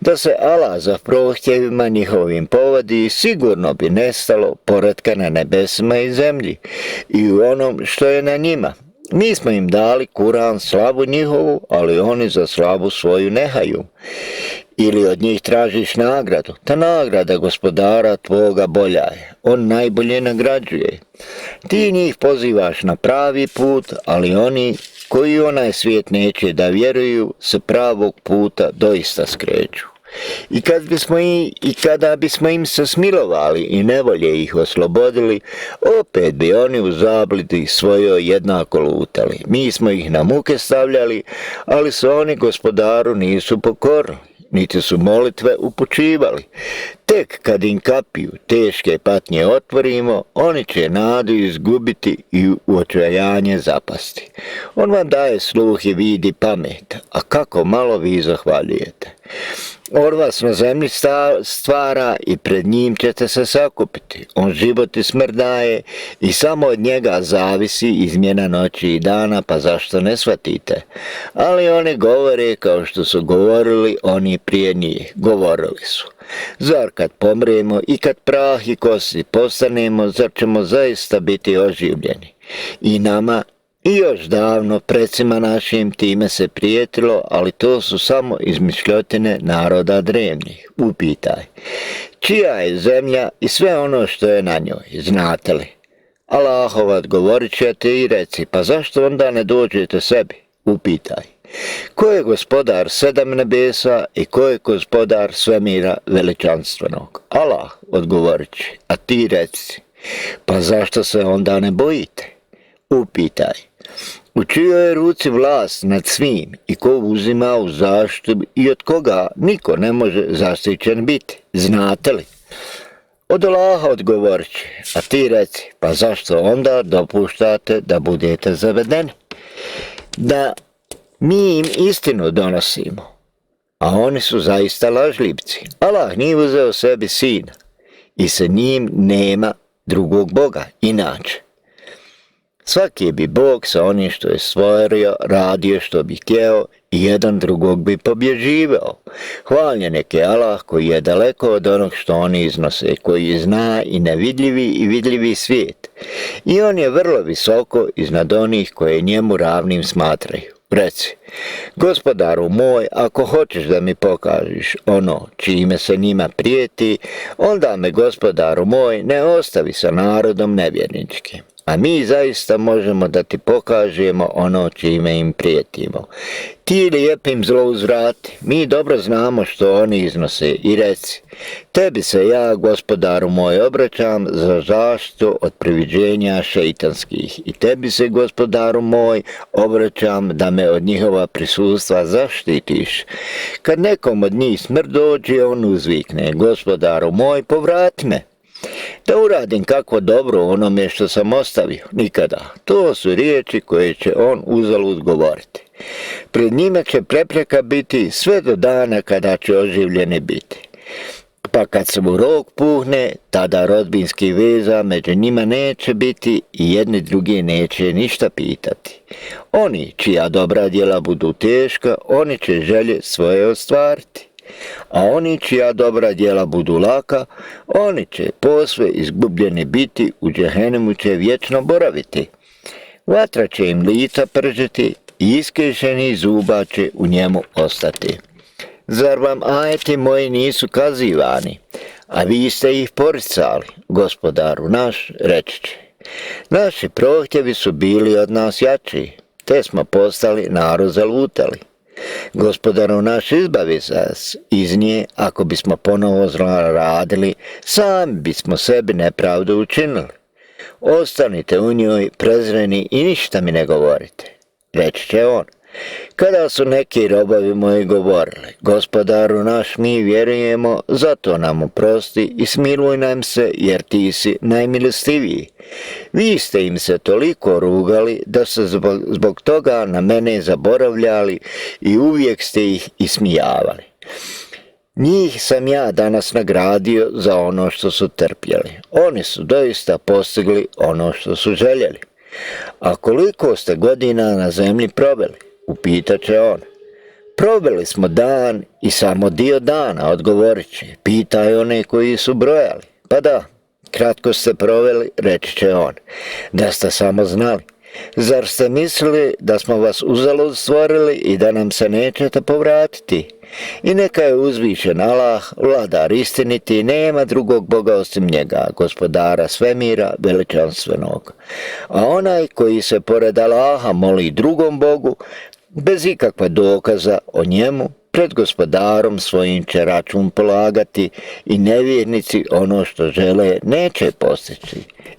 [SPEAKER 1] Da se Allah za prohtjevima njihovim povodi, sigurno bi nestalo poretka na nebesima i zemlji i u onom što je na njima. Mi smo im dali Kuran, slavu njihovu, ali oni za slavu svoju nehaju. Ili od njih tražiš nagradu, ta nagrada gospodara tvoga bolja je, on najbolje nagrađuje. Ti njih pozivaš na pravi put, ali oni koji onaj svijet neće da vjeruju, s pravog puta doista skreću. I kada bismo im se smilovali i nevolje ih oslobodili, opet bi oni u zabludi svojoj jednako lutali. Mi smo ih na muke stavljali, ali se oni gospodaru nisu pokorili, niti su molitve upućivali. Tek kad im kapiju teške patnje otvorimo, oni će nadu izgubiti i u očajanje zapasti. On vam daje sluh i vidi pamet, a kako malo vi zahvaljujete. On vas na zemlji stvara i pred njim ćete se sakupiti. On život i smrt daje i samo od njega zavisi izmjena noći i dana, pa zašto ne shvatite? Ali oni govore kao što su govorili oni prije njih. Govorili su. Zar kad pomremo i kad prah i kosti postanemo, zar ćemo zaista biti oživljeni? I nama i još davno precima našim time se prijetilo, ali to su samo izmišljotine naroda drevnih. Upitaj, čija je zemlja i sve ono što je na njoj, znate li? Allahov odgovorit ćete i reci, pa zašto onda ne dođete sebi? Upitaj, ko je gospodar 7 nebesa i ko je gospodar svemira veličanstvenog? Allah odgovorit će, a ti reci, pa zašto se onda ne bojite? Upitaj, u čijoj je ruci vlast nad svim i ko uzima u zaštitu i od koga niko ne može zaštićen biti, znate li? Od Allaha odgovorit će, a ti reci, pa zašto onda dopuštate da budete zavedeni? Da mi im istinu donosimo, a oni su zaista lažljivci. Allah nije uzeo sebi sina i sa njim nema drugog Boga, inače. Svaki bi Bog sa onim što je stvorio radio što bi htjeo i jedan drugog bi pobježivao. Hvaljen neke Allah koji je daleko od onog što oni iznose, koji zna i nevidljivi i vidljivi svijet. I on je vrlo visoko iznad onih koje njemu ravnim smatraju. Reci, gospodaru moj, ako hoćeš da mi pokažeš ono čime se njima prijeti, onda me, gospodaru moj, ne ostavi sa narodom nevjerničkim. A mi zaista možemo da ti pokažemo ono čime im prijetimo. Ti lijepim zlo uzvrati, mi dobro znamo što oni iznose i reci, tebi se ja, gospodaru moj, obraćam za zaštitu od priviđenja šeitanskih i tebi se, gospodaru moj, obraćam da me od njihova prisustva zaštitiš. Kad nekom od njih smrt dođe, on uzvikne, gospodaru moj, povrati me. Da uradim kakvo dobro onome što sam ostavio, nikada. To su riječi koje će on uzalud govoriti. Pred njima će prepreka biti sve do dana kada će oživljeni biti. Pa kad se mu rog puhne, tada rodbinskih veza među njima neće biti i jedni drugi neće ništa pitati. Oni čija dobra djela budu teška, oni će želje svoje ostvariti. A oni čija dobra djela budu laka, oni će posve izgubljeni biti, u džehennemu će vječno boraviti. Vatra će im lica pržiti i iskešeni zuba će u njemu ostati. Zar vam ajeti moji nisu kazivani, a vi ste ih poricali, gospodaru naš, reći će. Naši prohtjevi su bili od nas jači, te smo postali narod zalutali. Gospodaru naš, izbavi nas iz nje, ako bismo ponovo zloradili, sami bismo sebi nepravdu učinili. Ostanite u njoj prezreni i ništa mi ne govorite. Reći će on, Kada su neki robovi moji govorili, Gospodaru naš, mi vjerujemo, zato nam oprosti i smiluj nam se, jer ti si najmilostiviji. Vi ste im se toliko rugali da se zbog toga na mene zaboravljali i uvijek ste ih ismijavali. Njih sam ja danas nagradio za ono što su trpjeli. Oni su doista postigli ono što su željeli. A koliko ste godina na zemlji proveli? Upitat će on. Proveli smo dan i samo dio dana, odgovorit će. Pitaj one koji su brojali. Pa da, kratko ste proveli, reći će on. Da ste samo znali. Zar ste mislili da smo vas uzalud stvorili i da nam se nećete povratiti? I neka je uzvišen Allah, vladar istiniti, nema drugog Boga osim njega, gospodara svemira, veličanstvenog. A onaj koji se pored Allaha moli drugom Bogu, bez ikakva dokaza o njemu, pred gospodarom svojim će račun polagati i nevjernici ono što žele neće postići.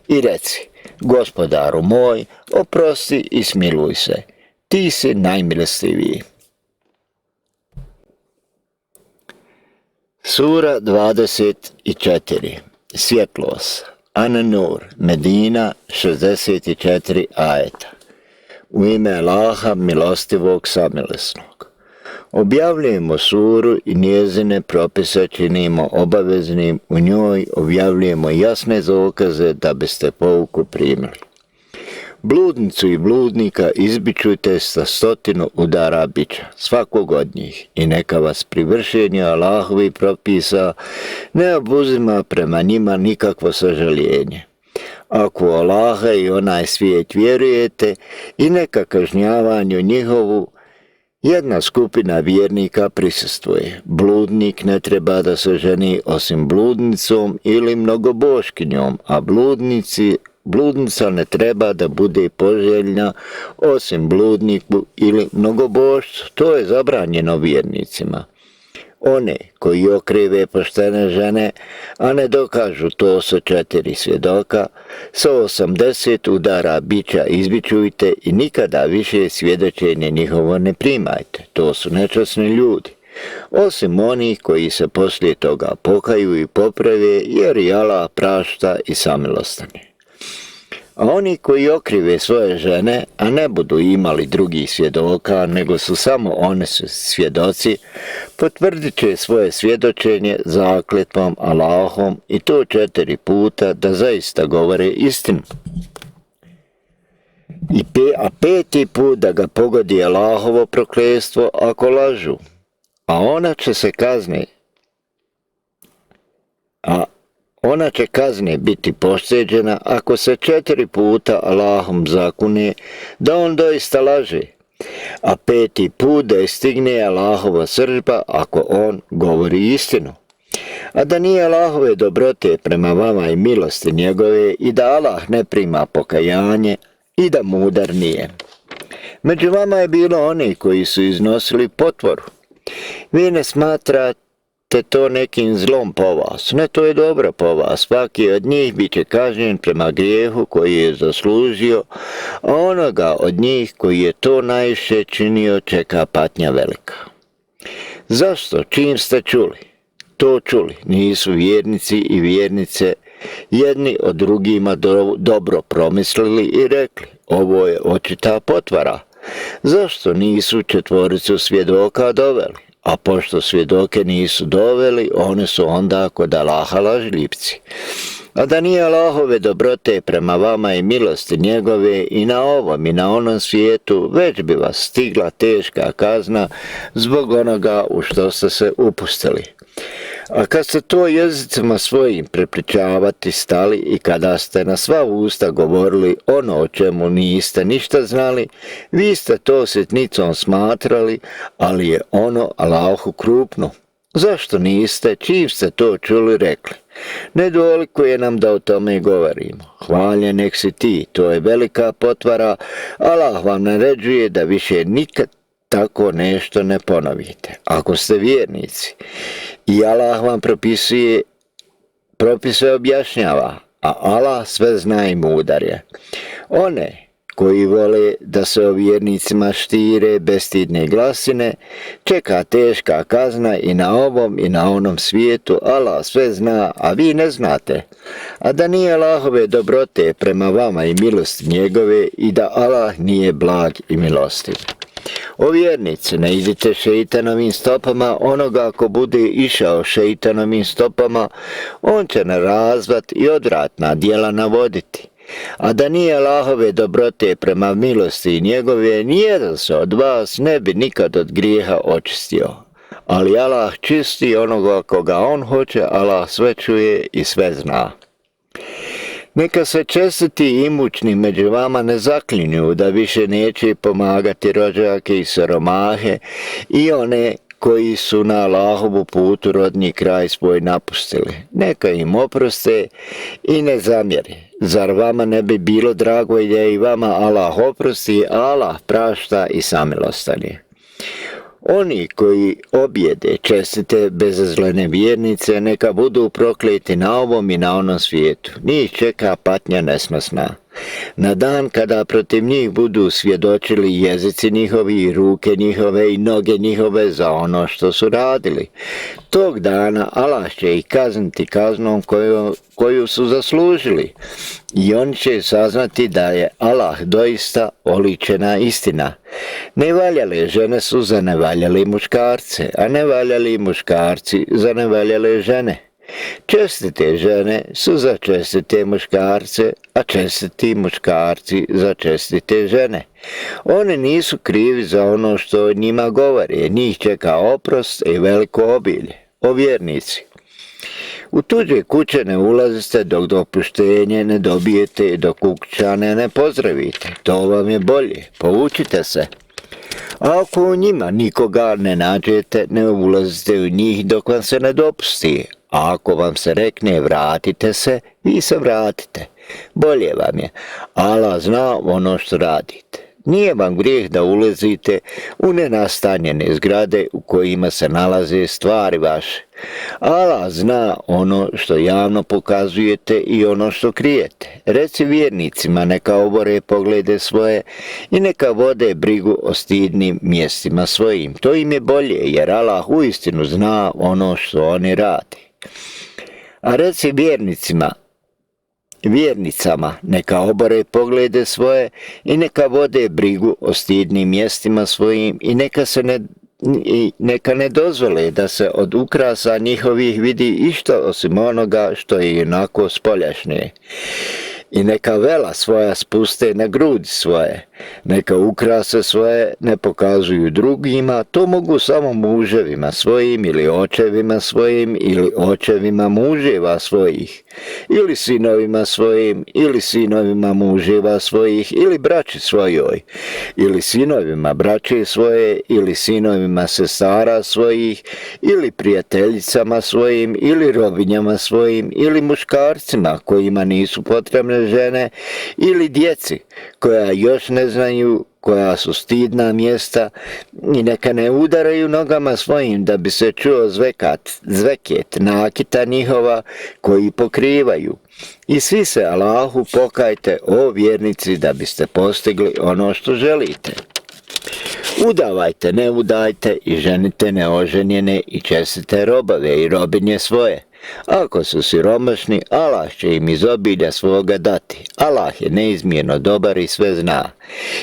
[SPEAKER 1] I reci, Gospodaru moj, oprosti i smiluj se, ti si najmilostiviji. Sura 24. Svjetlost. An-Nur, Medina, 64 ajeta. U ime Allaha, milostivog, samilosnog. Objavljujemo suru i njezine propise činimo obaveznim, u njoj objavljujemo jasne dokaze da biste pouku primili. Bludnicu i bludnika izbičujte sa 100 udara biča, svakog od njih, i neka vas pri vršenju Allahovih propisa ne obuzima prema njima nikakvo sažaljenje. Ako u Allaha i onaj svijet vjerujete, i neka kažnjavanju njihovu jedna skupina vjernika prisustvuje. Bludnik ne treba da se ženi osim bludnicom ili mnogoboškinjom, a bludnica ne treba da bude poželjna osim bludniku ili mnogobošcu. To je zabranjeno vjernicima. One koji okrive poštene žene, a ne dokažu to sa 4 svjedoka, sa 80 udara biča izbičujte i nikada više svjedočenje njihovo ne primajte. To su nečasni ljudi. Osim onih koji se poslije toga pokaju i poprave, jer i Allah prašta i samilostan je. A oni koji okrive svoje žene, a ne budu imali drugih svjedoka, nego su samo one svjedoci, potvrdit će svoje svjedočenje zakletvom Allahom i to 4 puta da zaista govore istinu. A 5. put da ga pogodi Allahovo prokletstvo ako lažu, a ona će kazne biti pošteđena ako se 4 puta Allahom zakune da on doista laže, a 5. put da je stigne Allahova srdba ako on govori istinu. A da nije Allahove dobrote prema vama i milosti njegove i da Allah ne prima pokajanje i da mudar nije. Među vama je bilo oni koji su iznosili potvoru. Vi ne smatrate to nekim zlom po vas. Ne, to je dobro po vas. Svaki od njih bit će kažnjen prema grijehu koji je zaslužio, a onoga od njih koji je to najviše činio čeka patnja velika. Zašto? Čim ste čuli, nisu vjernici i vjernice jedni od drugima dobro promislili i rekli, ovo je očita potvara. Zašto nisu 4 svjedoka doveli? A pošto svjedoke nisu doveli, one su onda kod Allaha lažljivci. A da nije Allahove dobrote prema vama i milosti njegove i na ovom i na onom svijetu, već bi vas stigla teška kazna zbog onoga u što ste se upustili. A kad ste to jezicima svojim prepričavati stali i kada ste na sva usta govorili ono o čemu niste ništa znali, vi ste to sitnicom smatrali, ali je ono Allahu krupno. Zašto niste, čim ste to čuli, rekli? Ne dolikuje nam da o tome govorimo. Hvaljen nek si ti, to je velika potvara. Allah vam naređuje da više nikad tako nešto ne ponovite. Ako ste vjernici i Allah vam propise objašnjava, a Allah sve zna i mudar je. One koji vole da se o vjernicima štire bestidne glasine, čeka teška kazna i na ovom i na onom svijetu. Allah sve zna, a vi ne znate. A da nije Allahove dobrote prema vama i milosti njegove i da Allah nije blag i milostiv. O vjernici, ne idite šeitanovim stopama onoga ko bude išao šeitanovim stopama, on će na razvrat i odvratna djela navoditi. A da nije Allahove dobrote prema milosti njegove, nijedan se od vas ne bi nikad od grijeha očistio. Ali Allah čisti onoga koga on hoće, Allah sve čuje i sve zna. Neka se čestiti i imućni među vama ne zaklinju da više neće pomagati rođake i siromahe i one koji su na Allahovu putu rodni kraj svoj napustili. Neka im oproste i ne zamjeri. Zar vama ne bi bilo drago da i vama Allah oprosti, a Allah prašta i samilostan je. Oni koji objede čestite bezazlene vjernice, neka budu prokleti na ovom i na onom svijetu. Njih čeka patnja nesnosna. Na dan kada protiv njih budu svjedočili jezici njihovi, ruke njihove i noge njihove za ono što su radili. Tog dana Allah će ih kazniti kaznom koju su zaslužili. I oni će saznati da je Allah doista oličena istina. Nevaljale žene su za nevaljali muškarce, a nevaljali muškarci za nevaljale žene. Čestite žene su za čestite muškarce, a čestiti muškarci za čestite žene. Oni nisu krivi za ono što o njima govore, njih čeka oprost i veliko obilje. O vjernici, u tuđe kuće ne ulazite dok dopuštenje ne dobijete i dok kućane ne pozdravite. To vam je bolje, poučite se. A ako u njima nikoga ne nađete, ne ulazite u njih dok vam se ne dopusti. A ako vam se rekne vratite se, vi se vratite. Bolje vam je. Allah zna ono što radite. Nije vam grijeh da ulazite u nenastanjene zgrade u kojima se nalaze stvari vaše. Allah zna ono što javno pokazujete i ono što krijete. Reci vjernicima neka obore poglede svoje i neka vode brigu o stidnim mjestima svojim. To im je bolje jer Allah uistinu zna ono što oni rade. A reci vjernicama neka obore poglede svoje i neka vode brigu o stidnim mjestima svojim i neka ne dozvole da se od ukrasa njihovih vidi išta osim onoga što je onako spoljašnje. I neka vela svoja spuste na grudi svoje, neka ukrase svoje ne pokazuju drugima, to mogu samo muževima svojim ili očevima svojim ili očevima muževa svojih, ili sinovima svojim ili sinovima muževa svojih ili braći svojoj, ili sinovima braće svoje ili sinovima sestara svojih ili prijateljicama svojim ili robinjama svojim ili muškarcima kojima nisu potrebne žene ili djeci koja još ne znaju koja su stidna mjesta i neka ne udaraju nogama svojim da bi se čuo zveket nakita njihova koji pokrivaju. I svi se Allahu pokajte o vjernici da biste postigli ono što želite. Udavajte, ne udajte i ženite neoženjene i čestite robove i robinje svoje. Ako su siromašni, Allah će im iz obilja svoga dati. Allah je neizmjerno dobar i sve zna.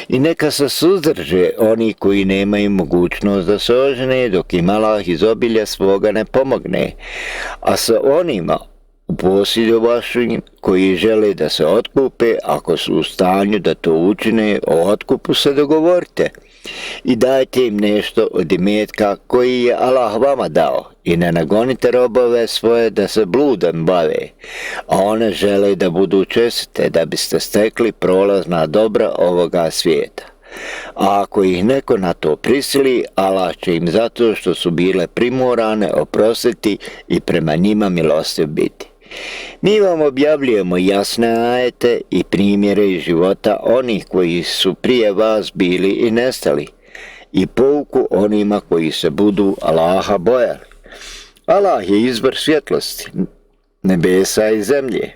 [SPEAKER 1] I neka se suzdrže oni koji nemaju mogućnost da se ožene dok im Allah iz obilja svoga ne pomogne. A sa onima u posjedu vašim koji žele da se otkupe, ako su u stanju da to učine, o otkupu se dogovorite. I dajte im nešto od imetka koji je Allah vama dao i ne nagonite robove svoje da se bludom bave, a one žele da budu čestite da biste stekli prolazna dobra ovoga svijeta. A ako ih neko na to prisili, Allah će im zato što su bile primorane oprostiti i prema njima milostiv biti. Mi vam objavljujemo jasne ajete i primjere iz života onih koji su prije vas bili i nestali i pouku onima koji se budu Allaha bojali. Allah je izvor svjetlosti, nebesa i zemlje.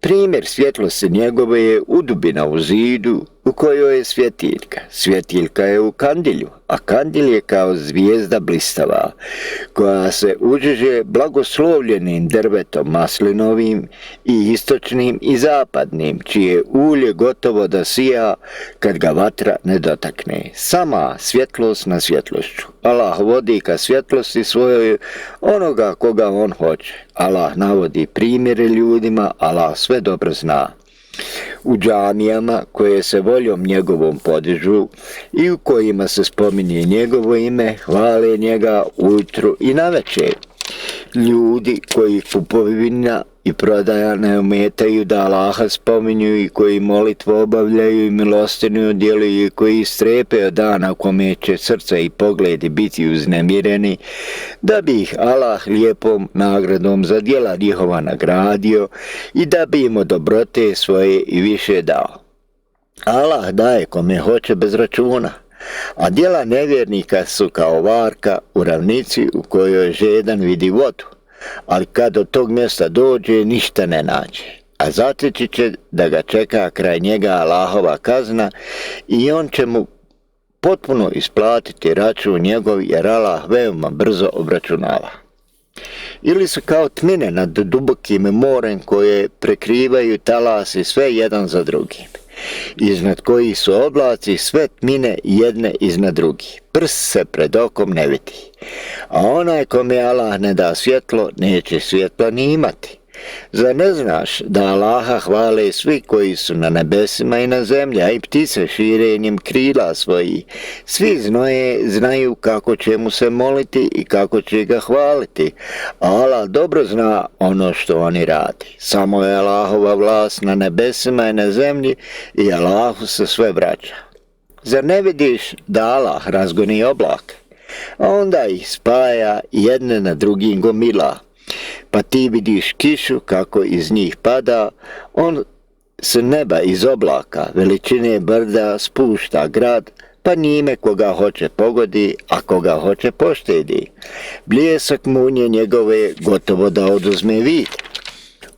[SPEAKER 1] Primjer svjetlosti njegove je udubina u zidu u kojoj je svjetiljka. Svjetiljka je u kandilju, a kandil je kao zvijezda blistava, koja se uđeže blagoslovljenim drvetom maslinovim i istočnim i zapadnim, čije ulje gotovo da sija kad ga vatra ne dotakne. Sama svjetlost na svjetlošću. Allah vodi ka svjetlosti svojoj onoga koga on hoće. Allah navodi primjere ljudima, Allah sve dobro zna. U džamijama koje se voljom njegovom podižu i u kojima se spominje njegovo ime, hvale njega ujutru i navečer. Ljudi koji kupovina i prodaja ne ometaju da Allaha spominju i koji molitvu obavljaju i milostinu djeluju i koji strepe od dana kome će srca i pogledi biti uznemireni, da bi ih Allah lijepom nagradom za djela njihova nagradio i da bi im od dobrote svoje i više dao. Allah daje kome hoće bez računa, a djela nevjernika su kao varka u ravnici u kojoj žedan vidi vodu, ali kad do tog mjesta dođe ništa ne nađe, a zateći će da ga čeka kraj njega Allahova kazna i on će mu potpuno isplatiti račun njegov, jer Allah veoma brzo obračunava. Ili su kao tmine nad dubokim morem koje prekrivaju talasi sve jedan za drugim, iznad kojih su oblaci sve tmine jedne iznad drugih. Prst se pred okom ne vidi, a onaj kome Allah ne da svjetlo, neće svjetla ni imati. Zar ne znaš da Allaha hvale svi koji su na nebesima i na zemlji, a i ptice širenjem krila svojih? Svi znaju kako će mu se moliti i kako će ga hvaliti, a Allah dobro zna ono što oni radi. Samo je Allahova vlast na nebesima i na zemlji i Allahu se sve vraća. Zar ne vidiš da Allah razgoni oblake, a onda ih spaja jedne na drugim gomila? Pa ti vidiš kišu kako iz njih pada, on s neba iz oblaka veličine brda spušta grad, pa njime koga hoće pogodi, a koga hoće poštedi. Bljesak munje njegove gotovo da oduzme vid.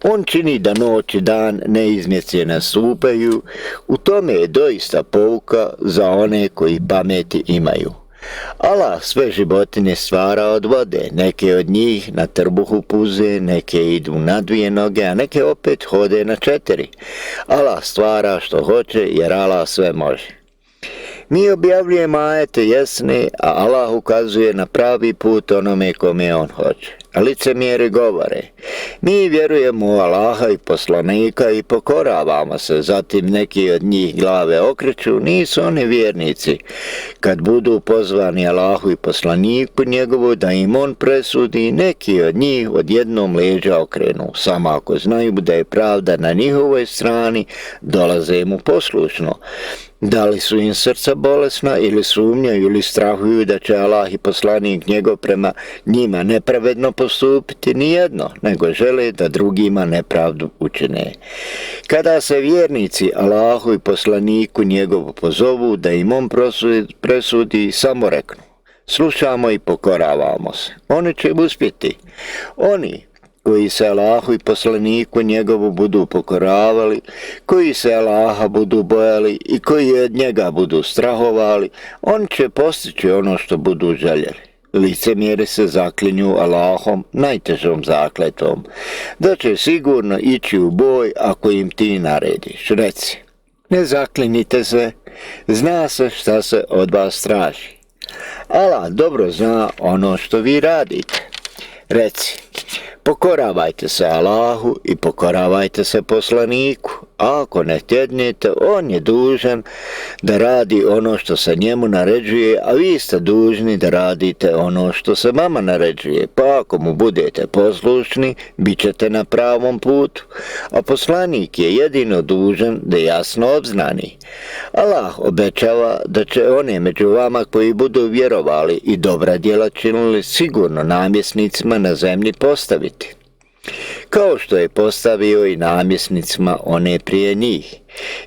[SPEAKER 1] On čini da noć i dan neizmjece nastupaju, u tome je doista pouka za one koji pameti imaju. Allah sve životinje stvara od vode, neke od njih na trbuhu puze, neke idu na 2 noge, a neke opet hode na 4. Allah stvara što hoće, jer Allah sve može. Mi objavljujemo ajete jasne, a Allah ukazuje na pravi put onome kome on hoće. A licemjeri govore, mi vjerujemo u Allaha i poslanika i pokoravamo se, zatim neki od njih glave okreću, nisu oni vjernici. Kad budu pozvani Allahu i poslaniku njegovu da im on presudi, neki od njih odjednom leđa okrenu. Samo ako znaju da je pravda na njihovoj strani, dolaze mu poslušno. Da li su im srca bolesna ili sumnjaju ili strahuju da će Allah i poslanik njegov prema njima nepravedno postupiti? Nijedno, nego žele da drugima nepravdu učine. Kada se vjernici Allahu i poslaniku njegovu pozovu da im on presudi, samo reknu, slušamo i pokoravamo se. Oni će uspjeti. Oni koji se Allahu i poslaniku njegovu budu pokoravali, koji se Allaha budu bojali i koji od njega budu strahovali, on će postići ono što budu željeli. Licemjeri se zaklinju Allahom najtežom zakletom, da će sigurno ići u boj ako im ti narediš. Reci, ne zaklinite se, zna se šta se od vas traži. Allah dobro zna ono što vi radite. Reci, pokoravajte se Allahu i pokoravajte se poslaniku, a ako ne tjednete, on je dužan da radi ono što se njemu naređuje, a vi ste dužni da radite ono što se vama naređuje, pa ako mu budete poslušni, bit ćete na pravom putu, a poslanik je jedino dužan da jasno obznani. Allah obećava da će one među vama koji budu vjerovali i dobra djela činili sigurno namjesnicima na zemlji postaviti, kao što je postavio i namjesnicima one prije njih,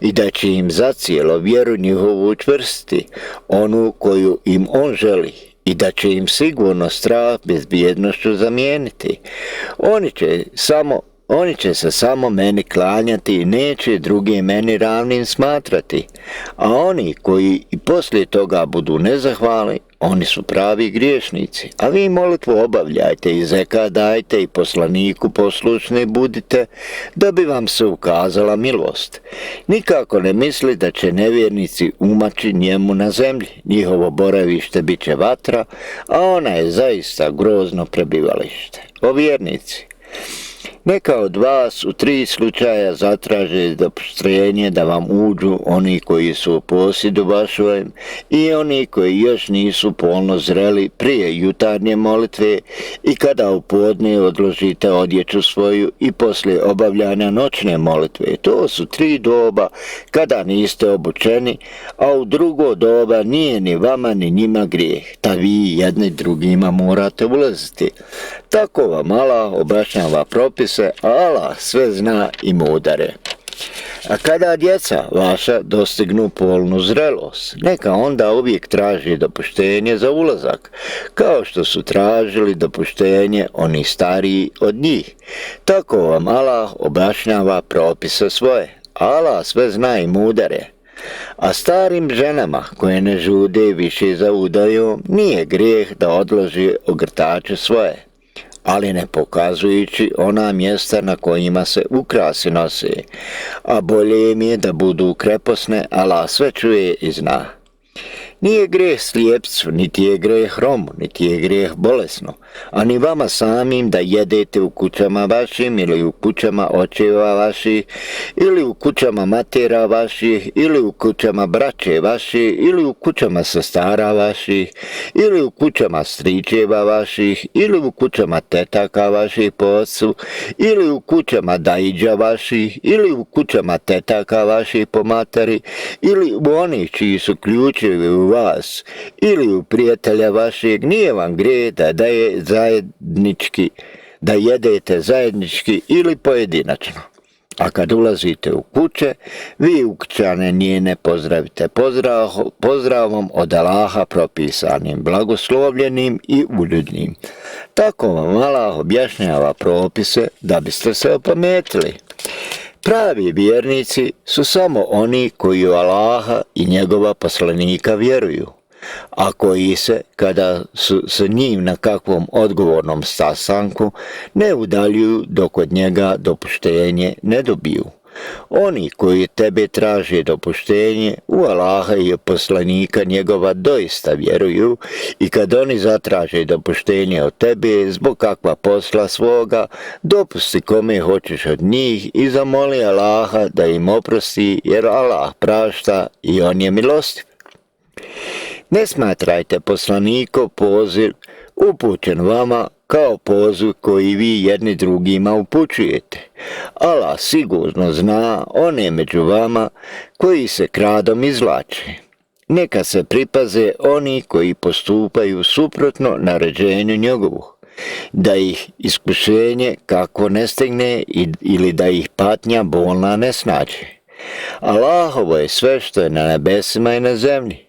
[SPEAKER 1] i da će im zacijelo vjeru njihovu učvrstiti, onu koju im on želi, i da će im sigurno strah bezbjednošću zamijeniti. Oni će samo Oni će se samo meni klanjati i neće druge meni ravnim smatrati. A oni koji i poslije toga budu nezahvalni, oni su pravi griješnici. A vi molitvu obavljajte i zekat dajte i poslaniku poslušni budite, da bi vam se ukazala milost. Nikako ne misli da će nevjernici umaći njemu na zemlji. Njihovo boravište bit će vatra, a ona je zaista grozno prebivalište. O vjernici, neka od vas u 3 slučaja zatraže dopuštenje da vam uđu oni koji su u posjedu vašem i oni koji još nisu polno zreli prije jutarnje molitve i kada u podne odložite odjeću svoju i poslije obavljanja noćne molitve. To su 3 doba kada niste obučeni, a u drugo doba nije ni vama ni njima grijeh, ta vi jedni drugima morate ulaziti. Tako vam Allah objašnjava propise, a Allah sve zna i mudar je. A kada djeca vaša dostignu polnu zrelost, neka onda uvijek traži dopuštenje za ulazak, kao što su tražili dopuštenje oni stariji od njih. Tako vam Allah objašnjava propise svoje. Allah sve zna i mudar je. A starim ženama koje ne žude više za udajom, nije grijeh da odloži ogrtače svoje, ali ne pokazujući ona mjesta na kojima se ukrasi nose, a bolje im je da budu kreposne, Allah sve čuje i zna. Nije grijeh slijepcu, niti je grijeh romu, niti je grijeh bolesno, a ni vama samim da jedete u kućama vašim ili u kućama očeva vaših, ili u kućama matera vaših, ili u kućama braće vaših, ili u kućama sestara vaših, ili u kućama stričeva vaših, ili u kućama tetaka vaših po ocu, ili u kućama dajđa vaših, ili u kućama tetaka vaših po materi, ili u onih čiji su ključevi u vas, ili u prijatelja vašeg. Nije vam grijeh da jedete zajednički ili pojedinačno. A kad ulazite u kuće, vi ukućane njene pozdravite pozdravom od Allaha propisanim, blagoslovljenim i uljudnim. Tako vam Allah objašnjava propise da biste se opametili. Pravi vjernici su samo oni koji u Allaha i njegova poslanika vjeruju, a koji se, kada su s njim na kakvom odgovornom sastanku, ne udaljuju dok od njega dopuštenje ne dobiju. Oni koji tebe traže dopuštenje u Allaha i poslanika njegova doista vjeruju i kad oni zatraže dopuštenje od tebe zbog kakva posla svoga, dopusti kome hoćeš od njih i zamoli Allaha da im oprosti, jer Allah prašta i on je milostiv. Ne smatrajte poslanikov poziv upućen vama kao poziv koji vi jedni drugima upućujete. Allah sigurno zna one među vama koji se kradom izvlače. Neka se pripaze oni koji postupaju suprotno naređenju njegovu, da ih iskušenje kako ne stigne ili da ih patnja bolna ne snađe. Allahovo je sve što je na nebesima i na zemlji.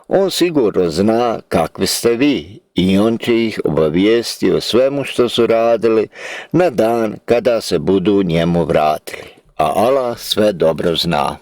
[SPEAKER 1] On sigurno zna kakvi ste vi i on će ih obavijesti o svemu što su radili na dan kada se budu njemu vratili. A Allah sve dobro zna.